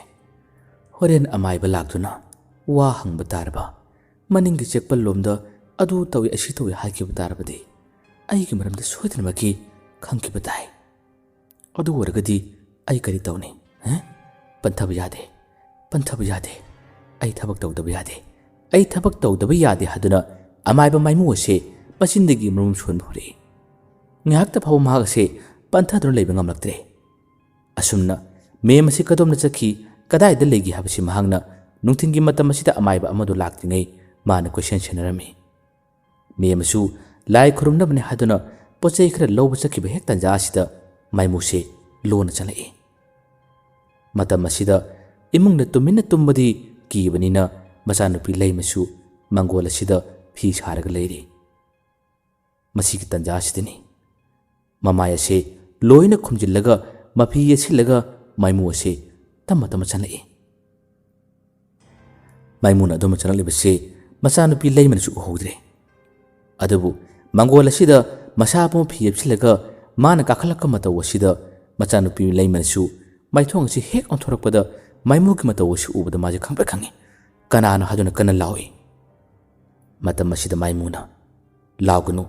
ꯍꯣꯔꯦꯟ ꯑꯃꯥꯏꯕ ꯂꯥꯛꯇꯨꯅ ꯋꯥ ꯍꯪꯕ ꯇꯥꯔꯕ, ꯃꯅꯤꯡꯒꯤ ꯆꯦꯛꯄꯜ ꯂꯣꯝꯗ ꯑꯗꯨ ꯇꯧꯏ ꯑꯁꯤ ꯇꯧꯏ ꯍꯥꯏꯈꯤꯕ ꯇꯥꯔꯕꯗꯤ ꯑꯩꯒꯤ ꯃꯔꯝꯗ ꯁꯣꯏꯗꯅꯃꯛꯀꯤ ꯈꯪꯈꯤꯕ ꯇꯥꯏ꯫ "ꯑꯗꯨ ꯑꯣꯏꯔꯒꯗꯤ ꯑꯩ ꯀꯔꯤ ꯇꯧꯅꯤ? ꯍꯦ? ꯄꯟꯊꯕ ꯌꯥꯗꯦ, ꯄꯟꯊꯕ ꯌꯥꯗꯦ, ꯑꯩ ꯊꯕꯛ ꯇꯧꯗꯕ ꯌꯥꯗꯦ, ꯑꯩ ꯊꯕꯛ ꯇꯧꯗꯕ ꯌꯥꯗꯦ" ꯍꯥꯏꯗꯨꯅ ꯑꯃꯥꯏꯕ ꯃꯥꯏꯃꯨ ꯑꯁꯦ ꯃꯆꯤꯟꯗꯒꯤ ꯃꯔꯨꯝ ꯁꯣꯟꯕ ꯍꯧꯔꯛꯏ꯫ ꯉꯥꯏꯍꯥꯛꯇ ꯐꯥꯎꯕ ꯃꯍꯥꯛ ꯑꯁꯦ ꯄꯟꯊꯗꯨꯅ ꯂꯩꯕ ꯉꯝꯂꯛꯇ꯭ꯔꯦ꯫ ꯑꯁꯨꯝꯅ ꯃꯦꯝ ꯑꯁꯤ ꯀꯗꯣꯝꯗ ꯆꯠꯈꯤ, ꯀꯗꯥꯏꯗ ꯂꯩꯒꯦ ꯍꯥꯏꯕꯁꯤ ꯃꯍꯥꯛꯅ ꯅꯨꯡꯊꯤꯜꯒꯤ ꯃꯇꯝ ꯑꯁꯤꯗ ꯑꯃꯥꯏꯕ ꯑꯃꯗꯨ ꯂꯥꯛꯇ꯭ꯔꯤꯉꯩ ꯃꯥꯅ ꯀꯣꯏꯁꯦꯟ ꯁꯦꯟꯅꯔꯝꯃꯤ꯫ ꯃꯦꯝ ꯑꯁꯨ ꯂꯥꯏ ꯈꯨꯔꯨꯝꯅꯕꯅꯤ ꯍꯥꯏꯗꯨꯅ ꯄꯣꯠ ꯆꯩ ꯈꯔ ꯂꯧꯕ ꯆꯠꯈꯤꯕ ꯍꯦꯛ ꯇꯥꯟꯖꯥ ꯑꯁꯤꯗ ꯃꯥꯏꯃꯨꯁꯦ ꯂꯣꯟꯅ ꯆꯪꯂꯛꯏ꯫ ꯃꯇꯝ ꯑꯁꯤꯗ ꯏꯃꯨꯡꯗ ꯇꯨꯃꯤꯟꯅ ꯇꯨꯝꯕꯗꯤ ꯀꯤꯕꯅꯤꯅ ꯃꯆꯥꯅꯨꯄꯤ ꯂꯩꯃꯁꯨ ꯃꯪꯒꯣꯜ ꯑꯁꯤꯗ ꯐꯤ ꯁꯥꯔꯒ ꯂꯩꯔꯤ꯫ ꯃꯁꯤꯒꯤ ꯇꯥꯟꯖꯥ ꯑꯁꯤꯗꯅꯤ ꯃꯃꯥꯏ ꯑꯁꯦ ꯂꯣꯏꯅ ꯈꯨꯝꯖꯤꯜꯂꯒ ꯃꯐꯤ ꯌꯦꯠꯁꯤꯜꯂꯒ ꯃꯥꯏꯃꯨ ꯑꯁꯦ ꯇꯞꯅ ꯇꯞꯅ ꯆꯪꯂꯛꯏ꯫ ꯃꯥꯏꯃꯨꯅ ꯑꯗꯨꯝꯅ ꯆꯪꯂꯛꯂꯤꯕꯁꯤ ꯃꯆꯥꯅꯨꯄꯤ ꯂꯩꯃꯅꯁꯨ ꯎꯍꯧꯗ꯭ꯔꯦ꯫ ꯑꯗꯨꯕꯨ ꯃꯪꯒꯣꯜ ꯑꯁꯤꯗ ꯃꯁꯥ ꯄꯨꯝꯕ ꯐꯤ ꯌꯦꯞꯁꯤꯜꯂꯒ ꯃꯥꯅ ꯀꯥꯈꯠꯂꯛꯄ ꯃꯇꯧ ꯑꯁꯤꯗ ꯃꯆꯥꯅꯨꯄꯤ ꯂꯩꯃꯅꯁꯨ ꯃꯥꯏꯊꯣꯡ ꯑꯁꯤ ꯍꯦꯛ ꯑꯣꯟꯊꯣꯔꯛꯄꯗ ꯃꯥꯏꯃꯨꯒꯤ ꯃꯇꯧ ꯑꯁꯤ ꯎꯕꯗ ꯃꯥꯁꯦ ꯈꯪꯄ꯭ꯔꯦꯛ ꯈꯪꯉꯤ꯫ ꯀꯅꯥꯅꯣ ꯍꯥꯏꯗꯨꯅ ꯀꯟꯅ ꯂꯥꯎꯏ꯫ ꯃꯇꯝ ꯑꯁꯤꯗ ꯃꯥꯏꯃꯨꯅ, "ꯂꯥꯎꯒꯅꯨ,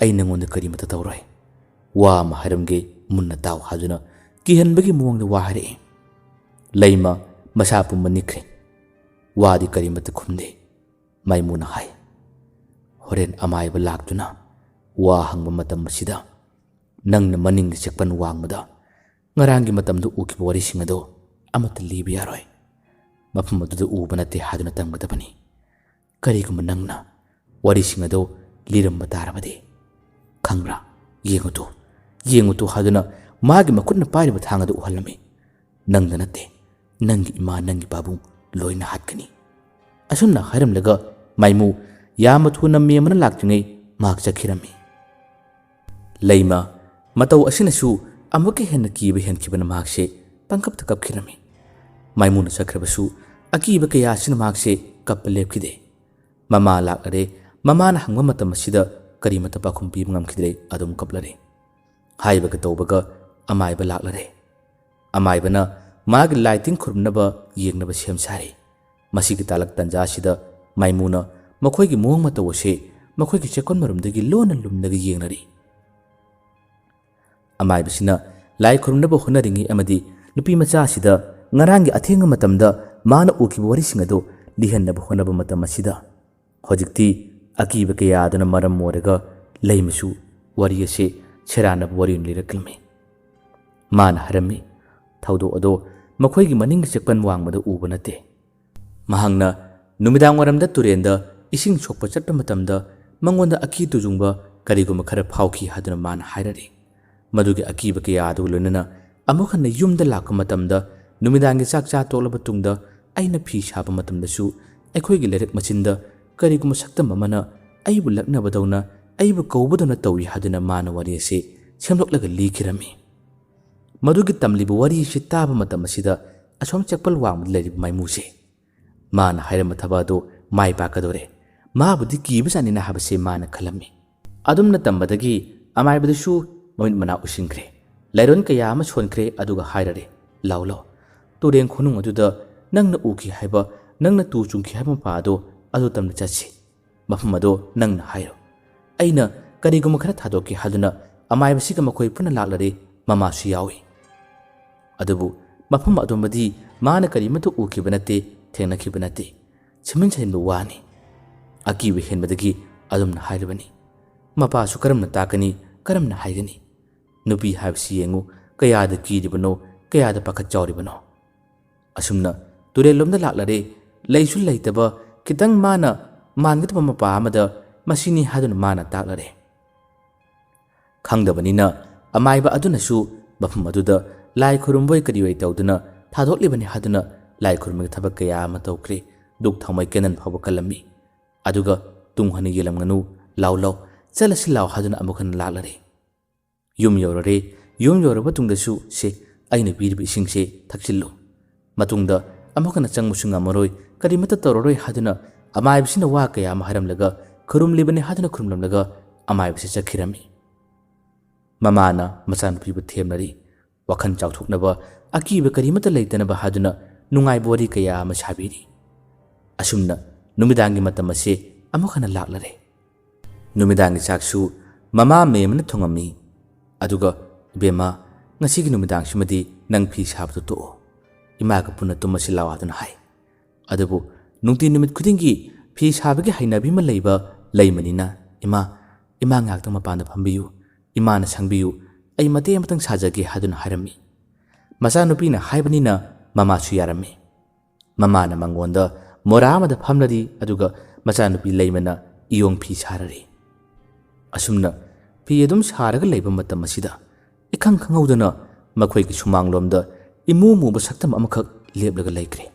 ꯑꯩ ꯅꯪꯉꯣꯟꯗ ꯀꯔꯤꯃꯠꯇ ꯇꯧꯔꯣꯏ꯫ ꯋꯥ ꯑꯃ ꯍꯥꯏꯔꯝꯒꯦ, ꯃꯨꯟꯅ ꯇꯥꯎ" ꯍꯥꯏꯗꯨꯅ ꯀꯤꯍꯟꯕꯒꯤ ꯃꯑꯣꯡꯗ ꯋꯥ ꯍꯥꯏꯔꯛꯏ꯫ ꯂꯩꯃ ꯃꯁꯥ ꯄꯨꯝꯕ ꯅꯤꯛꯈ꯭ꯔꯦ꯫ ꯋꯥꯗꯤ ꯀꯔꯤꯃꯠꯇ ꯈꯨꯝꯗꯦ꯫ ꯃꯥꯏꯃꯨꯅ ꯍꯥꯏ, "ꯍꯣꯔꯦꯟ ꯑꯃꯥꯏꯕ ꯂꯥꯛꯇꯨꯅ ꯋꯥ ꯍꯪꯕ ꯃꯇꯝ ꯑꯁꯤꯗ ꯅꯪꯅ ꯃꯅꯤꯡꯒꯤ ꯆꯦꯛꯄꯟ ꯋꯥꯡꯃꯗ ꯉꯔꯥꯡꯒꯤ ꯃꯇꯝꯗ ꯎꯈꯤꯕ ꯋꯥꯔꯤꯁꯤꯡ ꯑꯗꯨ ꯑꯃꯠꯇ ꯂꯤꯕ ꯌꯥꯔꯣꯏ꯫ ꯃꯐꯝ ꯑꯗꯨꯗ ꯎꯕ ꯅꯠꯇꯦ ꯍꯥꯏꯗꯨꯅ ꯇꯝꯒꯗꯕꯅꯤ꯫ ꯀꯔꯤꯒꯨꯝꯕ ꯅꯪꯅ ꯋꯥꯔꯤꯁꯤꯡ ꯑꯗꯨ ꯂꯤꯔꯝꯕ ꯇꯥꯔꯕꯗꯤ, ꯈꯪꯕ꯭ꯔꯥ? ꯌꯦꯡꯉꯨ ꯇꯨ, ꯌꯦꯡꯉꯨ ꯇꯨ" ꯍꯥꯏꯗꯨꯅ ꯃꯥꯒꯤ ꯃꯈꯨꯠꯅ ꯄꯥꯏꯔꯤꯕ ꯊꯥꯡ ꯑꯗꯨ ꯎꯍꯜꯂꯝꯃꯤ꯫ "ꯅꯪꯗ ꯅꯠꯇꯦ, ꯅꯪꯒꯤ ꯏꯃꯥ, ꯅꯪꯒꯤ ꯄꯥꯕꯨꯡ ꯂꯣꯏꯅ ꯍꯥꯠꯀꯅꯤ"꯫ ꯑꯁꯨꯝꯅ ꯍꯥꯏꯔꯝꯂꯒ ꯃꯥꯏꯃꯨ ꯌꯥꯝꯅ ꯊꯨꯅ ꯃꯦꯝ ꯑꯃꯅ ꯂꯥꯛꯇ꯭ꯔꯤꯉꯩ ꯃꯍꯥꯛ ꯆꯠꯈꯤꯔꯝꯃꯤ꯫ ꯂꯩꯃ ꯃꯇꯧ ꯑꯁꯤꯅꯁꯨ ꯑꯃꯨꯛꯀ ꯍꯦꯟꯅ ꯀꯤꯕ ꯍꯦꯟꯈꯤꯕꯅ ꯃꯍꯥꯛꯁꯦ ꯄꯪꯀꯞꯇ ꯀꯞꯈꯤꯔꯝꯃꯤ꯫ ꯃꯥꯏꯃꯨꯅ ꯆꯠꯈ꯭ꯔꯕꯁꯨ ꯑꯀꯤꯕ ꯀꯌꯥ ꯑꯁꯤꯅ ꯃꯍꯥꯛꯁꯦ ꯀꯞꯄ ꯂꯦꯞꯈꯤꯗꯦ꯫ ꯃꯃꯥ ꯂꯥꯛꯂꯔꯦ, ꯃꯃꯥꯅ ꯍꯪꯕ ꯃꯇꯝ ꯑꯁꯤꯗ ꯀꯔꯤꯃꯠꯇ ꯄꯥꯎꯈꯨꯝ ꯄꯤꯕ ꯉꯝꯈꯤꯗ꯭ꯔꯦ, ꯑꯗꯨꯝ ꯀꯞꯂꯔꯦ꯫ ꯍꯥꯏꯕꯒ ꯇꯧꯕꯒ ꯑꯃꯥꯏꯕ ꯂꯥꯛꯂꯔꯦ꯫ ꯑꯃꯥꯏꯕꯅ ꯃꯥꯒꯤ ꯂꯥꯏ ꯇꯤꯟ ꯈꯨꯔꯨꯝꯅꯕ ꯌꯦꯡꯅꯕ ꯁꯦꯝ ꯁꯥꯔꯤ꯫ ꯃꯁꯤꯒꯤ ꯇꯥꯂꯛ ꯇꯟꯖꯥ ꯑꯁꯤꯗ ꯃꯥꯏꯃꯨꯅ ꯃꯈꯣꯏꯒꯤ ꯃꯑꯣꯡ ꯃꯇꯧ ꯑꯁꯤ ꯃꯈꯣꯏꯒꯤ ꯆꯦꯛꯀꯣꯟ ꯃꯔꯨꯝꯗꯒꯤ ꯂꯣꯟꯅ ꯂꯨꯝꯅꯒ ꯌꯦꯡꯅꯔꯤ꯫ ꯑꯃꯥꯏꯕꯁꯤꯅ ꯂꯥꯏ ꯈꯨꯔꯨꯝꯅꯕ ꯍꯣꯠꯅꯔꯤꯉꯩ ꯑꯃꯗꯤ ꯅꯨꯄꯤ ꯃꯆꯥ ꯑꯁꯤꯗ ꯉꯔꯥꯡꯒꯤ ꯑꯊꯦꯡꯕ ꯃꯇꯝꯗ ꯃꯥꯅ ꯎꯈꯤꯕ ꯋꯥꯔꯤꯁꯤꯡ ꯑꯗꯨ ꯂꯤꯍꯟꯅꯕ ꯍꯣꯠꯅꯕ ꯃꯇꯝ ꯑꯁꯤꯗ ꯍꯧꯖꯤꯛꯇꯤ ꯑꯀꯤꯕ ꯀꯌꯥ ꯑꯗꯨꯅ ꯃꯔꯝ ꯑꯣꯏꯔꯒ ꯂꯩꯃꯁꯨ ꯋꯥꯔꯤ ꯑꯁꯤ ꯁꯦꯔꯥꯟꯅꯕ ꯋꯥꯔꯤ ꯑꯣꯏꯅ ꯂꯤꯔꯛꯂꯝꯃꯤ꯫ ꯃꯥꯅ ꯍꯥꯏꯔꯝꯃꯤ, "ꯊꯧꯗꯣꯛ ꯑꯗꯣ ꯃꯈꯣꯏꯒꯤ ꯃꯅꯤꯡꯒꯤ ꯆꯦꯛꯄꯟ ꯋꯥꯡꯃꯗ ꯎꯕ ꯅꯠꯇꯦ꯫ ꯃꯍꯥꯛꯅ ꯅꯨꯃꯤꯗꯥꯡ ꯋꯥꯏꯔꯝꯗ ꯇꯨꯔꯦꯟꯗ ꯏꯁꯤꯡ ꯁꯣꯛꯄ ꯆꯠꯄ ꯃꯇꯝꯗ ꯃꯉꯣꯟꯗ ꯑꯀꯤ ꯇꯨꯖꯨꯡꯕ ꯀꯔꯤꯒꯨꯝꯕ ꯈꯔ ꯐꯥꯎꯈꯤ" ꯍꯥꯏꯗꯨꯅ ꯃꯥꯅ ꯍꯥꯏꯔꯛꯏ꯫ ꯃꯗꯨꯒꯤ ꯑꯀꯤꯕ ꯀꯌꯥ ꯑꯗꯨꯒ ꯂꯣꯏꯅꯅ ꯑꯃꯨꯛ ꯍꯟꯅ ꯌꯨꯝꯗ ꯂꯥꯛꯄ ꯃꯇꯝꯗ, ꯅꯨꯃꯤꯗꯥꯡꯒꯤ ꯆꯥꯛ ꯆꯥ ꯇꯣꯛꯂꯕ ꯇꯨꯡꯗ ꯑꯩꯅ ꯐꯤ ꯁꯥꯕ ꯃꯇꯝꯗꯁꯨ ꯑꯩꯈꯣꯏꯒꯤ ꯂꯩꯔꯛ ꯃꯆꯤꯟꯗ ꯀꯔꯤꯒꯨꯝꯕ ꯁꯛꯇꯝ ꯑꯃꯅ ꯑꯩꯕꯨ ꯂꯛꯅꯕꯗꯧꯅ, ꯑꯩꯕꯨ ꯀꯧꯕꯗꯧꯅ ꯇꯧꯏ ꯍꯥꯏꯗꯨꯅ ꯃꯥꯅ ꯋꯥꯔꯤ ꯑꯁꯤ ꯁꯦꯝꯂꯛꯂꯒ ꯂꯤꯈꯤꯔꯝꯃꯤ꯫ ꯃꯗꯨꯒꯤ ꯇꯝꯂꯤꯕ ꯋꯥꯔꯤ ꯑꯁꯤ ꯇꯥꯕ ꯃꯇꯝ ꯑꯁꯤꯗ ꯑꯁꯣꯝ ꯆꯦꯛꯄꯜ ꯋꯥꯡꯃꯗ ꯂꯩꯔꯤꯕ ꯃꯥꯏꯃꯨꯁꯦ, ꯃꯥꯅ ꯍꯥꯏꯔꯝꯕ ꯊꯕꯛ ꯑꯗꯨ ꯃꯥꯏ ꯄꯥꯛꯀꯗꯧꯔꯦ꯫ ꯃꯥꯕꯨꯗꯤ ꯀꯤꯕꯖꯥꯠꯅꯤꯅ ꯍꯥꯏꯕꯁꯦ ꯃꯥꯅ ꯈꯜꯂꯝꯃꯤ꯫ ꯑꯗꯨꯝꯅ ꯇꯝꯕꯗꯒꯤ ꯑꯃꯥꯏꯕꯗꯁꯨ ꯃꯃꯤꯠ ꯃꯅꯥ ꯎꯁꯤꯟꯈ꯭ꯔꯦ꯫ ꯂꯥꯏꯔꯣꯟ ꯀꯌꯥ ꯑꯃ ꯁꯣꯟꯈ꯭ꯔꯦ, ꯑꯗꯨꯒ ꯍꯥꯏꯔꯔꯦ, "ꯂꯥꯎ, ꯂꯥꯎ, ꯇꯨꯔꯦꯟ ꯈꯣꯡꯅꯨꯡ ꯑꯗꯨꯗ ꯅꯪꯅ ꯎꯈꯤ ꯍꯥꯏꯕ, ꯅꯪꯅ ꯇꯨ ꯆꯨꯡꯈꯤ ꯍꯥꯏꯕ ꯃꯄꯥ ꯑꯗꯣ ꯑꯗꯨ ꯇꯝꯅ ꯆꯠꯁꯤ꯫ ꯃꯐꯝ ꯑꯗꯣ ꯅꯪꯅ ꯍꯥꯏꯔꯣ꯫ ꯑꯩꯅ ꯀꯔꯤꯒꯨꯝꯕ ꯈꯔ ꯊꯥꯗꯣꯛꯀꯦ" ꯍꯥꯏꯗꯨꯅ ꯑꯃꯥꯏꯕꯁꯤꯒ ꯃꯈꯣꯏ ꯄꯨꯟꯅ ꯂꯥꯛꯂꯔꯦ꯫ ꯃꯃꯥꯁꯨ ꯌꯥꯎꯏ꯫ ꯑꯗꯨꯕꯨ ꯃꯐꯝ ꯑꯗꯨꯃꯗꯤ ꯃꯥꯅ ꯀꯔꯤꯃꯠꯇ ꯎꯈꯤꯕ ꯅꯠꯇꯦ, ꯊꯦꯡꯅꯈꯤꯕ ꯅꯠꯇꯦ꯫ ꯁꯦꯝꯖꯤꯟ ꯁꯥꯖꯤꯟꯕ ꯋꯥꯅꯤ꯫ ꯑꯀꯤꯕ ꯍꯦꯟꯕꯗꯒꯤ ꯑꯗꯨꯝꯅ ꯍꯥꯏꯔꯕꯅꯤ꯫ ꯃꯄꯥꯁꯨ ꯀꯔꯝꯅ ꯇꯥꯛꯀꯅꯤ, ꯀꯔꯝꯅ ꯍꯥꯏꯒꯅꯤ? ꯅꯨꯄꯤ ꯍꯥꯏꯕꯁꯤ ꯌꯦꯡꯉꯨ, ꯀꯌꯥꯗ ꯀꯤꯔꯤꯕꯅꯣ, ꯀꯌꯥꯗ ꯄꯥꯈꯠ ꯆꯥꯎꯔꯤꯕꯅꯣ꯫ ꯑꯁꯨꯝꯅ ꯇꯨꯔꯦꯜꯂꯣꯝꯗ ꯂꯥꯛꯂꯔꯦ꯫ ꯂꯩꯁꯨ ꯂꯩꯇꯕ, ꯈꯤꯇꯪ ꯃꯥꯅ ꯃꯥꯟꯒꯗꯕ ꯃꯄꯥ ꯑꯃꯗ ꯃꯁꯤꯅꯤ ꯍꯥꯏꯗꯨꯅ ꯃꯥꯅ ꯇꯥꯛꯂꯔꯦ꯫ ꯈꯪꯗꯕꯅꯤꯅ ꯑꯃꯥꯏꯕ ꯑꯗꯨꯅꯁꯨ ꯃꯐꯝ ꯑꯗꯨꯗ ꯂꯥꯏ ꯈꯨꯔꯨꯝꯕꯣꯏ ꯀꯔꯤꯑꯣꯏ ꯇꯧꯗꯨꯅ ꯊꯥꯗꯣꯛꯂꯤꯕꯅꯤ ꯍꯥꯏꯗꯨꯅ ꯂꯥꯏ ꯈꯨꯔꯨꯝꯕꯒꯤ ꯊꯕꯛ ꯀꯌꯥ ꯑꯃ ꯇꯧꯈ꯭ꯔꯦ꯫ ꯗꯨꯛ ꯊꯥꯎꯃꯩ ꯀꯦꯟꯗꯜ ꯐꯥꯎꯕ ꯀꯜꯂꯝꯃꯤ꯫ ꯑꯗꯨꯒ "ꯇꯨꯡ ꯍꯟꯅ ꯌꯦꯡꯂꯝꯒꯅꯨ, ꯂꯥꯎ ꯂꯥꯎ, ꯆꯠꯂꯁꯤ ꯂꯥꯎ" ꯍꯥꯏꯗꯨꯅ ꯑꯃꯨꯛ ꯍꯟꯅ ꯂꯥꯛꯂꯔꯦ꯫ ꯌꯨꯝ ꯌꯧꯔꯔꯦ꯫ ꯌꯨꯝ ꯌꯧꯔꯕ ꯇꯨꯡꯗꯁꯨ "ꯁꯦ, ꯑꯩꯅ ꯄꯤꯔꯤꯕ ꯏꯁꯤꯡꯁꯦ ꯊꯛꯆꯤꯜꯂꯨ꯫ ꯃꯇꯨꯡꯗ ꯑꯃꯨꯛ ꯍꯟꯅ ꯆꯪꯕꯁꯨ ꯉꯝꯃꯔꯣꯏ, ꯀꯔꯤꯃꯠꯇ ꯇꯧꯔꯔꯣꯏ" ꯍꯥꯏꯗꯨꯅ ꯑꯃꯥꯏꯕꯁꯤꯅ ꯋꯥ ꯀꯌꯥ ꯑꯃ ꯍꯥꯏꯔꯝꯂꯒ, ꯈꯨꯔꯨꯝꯂꯤꯕꯅꯤ ꯍꯥꯏꯗꯨꯅ ꯈꯨꯔꯨꯝꯂꯝꯂꯒ ꯑꯃꯥꯏꯕꯁꯤ ꯆꯠꯈꯤꯔꯝꯃꯤ꯫ ꯃꯃꯥꯅ ꯃꯆꯥꯅꯨꯄꯤꯕꯨ ꯊꯦꯝꯅꯔꯤ꯫ ꯋꯥꯈꯜ ꯆꯥꯎꯊꯣꯛꯅꯕ, ꯑꯀꯤꯕ ꯀꯔꯤꯃꯠꯇ ꯂꯩꯇꯅꯕ ꯍꯥꯏꯗꯨꯅ ꯅꯨꯡꯉꯥꯏꯕ ꯋꯥꯔꯤ ꯀꯌꯥ ꯑꯃ ꯁꯥꯕꯤꯔꯤ꯫ ꯑꯁꯨꯝꯅ ꯅꯨꯃꯤꯗꯥꯡꯒꯤ ꯃꯇꯝ ꯑꯁꯤ ꯑꯃꯨꯛ ꯍꯟꯅ ꯂꯥꯛꯂꯔꯦ꯫ ꯅꯨꯃꯤꯗꯥꯡꯒꯤ ꯆꯥꯛꯁꯨ ꯃꯃꯥ ꯃꯦꯝꯅ ꯊꯣꯡꯉꯝꯃꯤ꯫ ꯑꯗꯨꯒ "ꯏꯕꯦꯝꯃ, "ꯉꯁꯤꯒꯤ ꯅꯨꯃꯤꯗꯥꯡꯁꯤꯃꯗꯤ ꯅꯪ ꯐꯤ ꯁꯥꯕꯗꯨ ꯇꯣꯛꯑꯣ꯫ ꯏꯃꯥꯒ ꯄꯨꯟꯅ ꯇꯨꯝꯃꯁꯤ ꯂꯥꯛꯑꯣ" ꯍꯥꯏꯗꯨꯅ ꯍꯥꯏ꯫ ꯑꯗꯨꯕꯨ ꯅꯨꯡꯇꯤ ꯅꯨꯃꯤꯠ ꯈꯨꯗꯤꯡꯒꯤ ꯐꯤ ꯁꯥꯕꯒꯤ ꯍꯩꯅꯕꯤ ꯑꯃ ꯂꯩꯕ ꯂꯩꯃꯅꯤꯅ, "ꯏꯃꯥ, ꯏꯃꯥ ꯉꯥꯏꯍꯥꯛꯇꯪ ꯃꯄꯥꯟꯗ ꯐꯝꯕꯤꯌꯨ, ꯏꯃꯥꯅ ꯁꯪꯕꯤꯌꯨ, ꯑꯩ ꯃꯇꯦꯛ ꯑꯃꯇꯪ ꯁꯥꯖꯒꯦ" ꯍꯥꯏꯗꯨꯅ ꯍꯥꯏꯔꯝꯃꯤ꯫ ꯃꯆꯥꯅꯨꯄꯤꯅ ꯍꯥꯏꯕꯅꯤꯅ ꯃꯃꯥꯁꯨ ꯌꯥꯔꯝꯃꯤ꯫ ꯃꯃꯥꯅ ꯃꯉꯣꯟꯗ ꯃꯣꯔꯥ ꯑꯃꯗ ꯐꯝꯂꯔꯤ, ꯑꯗꯨꯒ ꯃꯆꯥꯅꯨꯄꯤ ꯂꯩꯃꯅ ꯏꯌꯣꯡ ꯐꯤ ꯁꯥꯔꯔꯤ꯫ ꯑꯁꯨꯝꯅ ꯐꯤ ꯑꯗꯨꯝ ꯁꯥꯔꯒ ꯂꯩꯕ ꯃꯇꯝ ꯑꯁꯤꯗ, ꯏꯈꯪ ꯈꯪꯍꯧꯗꯅ ꯃꯈꯣꯏꯒꯤ ꯁꯨꯃꯥꯡꯂꯣꯝꯗ ꯏꯃꯨ ꯃꯨꯕ ꯁꯛꯇꯝ ꯑꯃꯈꯛ ꯂꯦꯞꯂꯒ ꯂꯩꯈ꯭ꯔꯦ꯫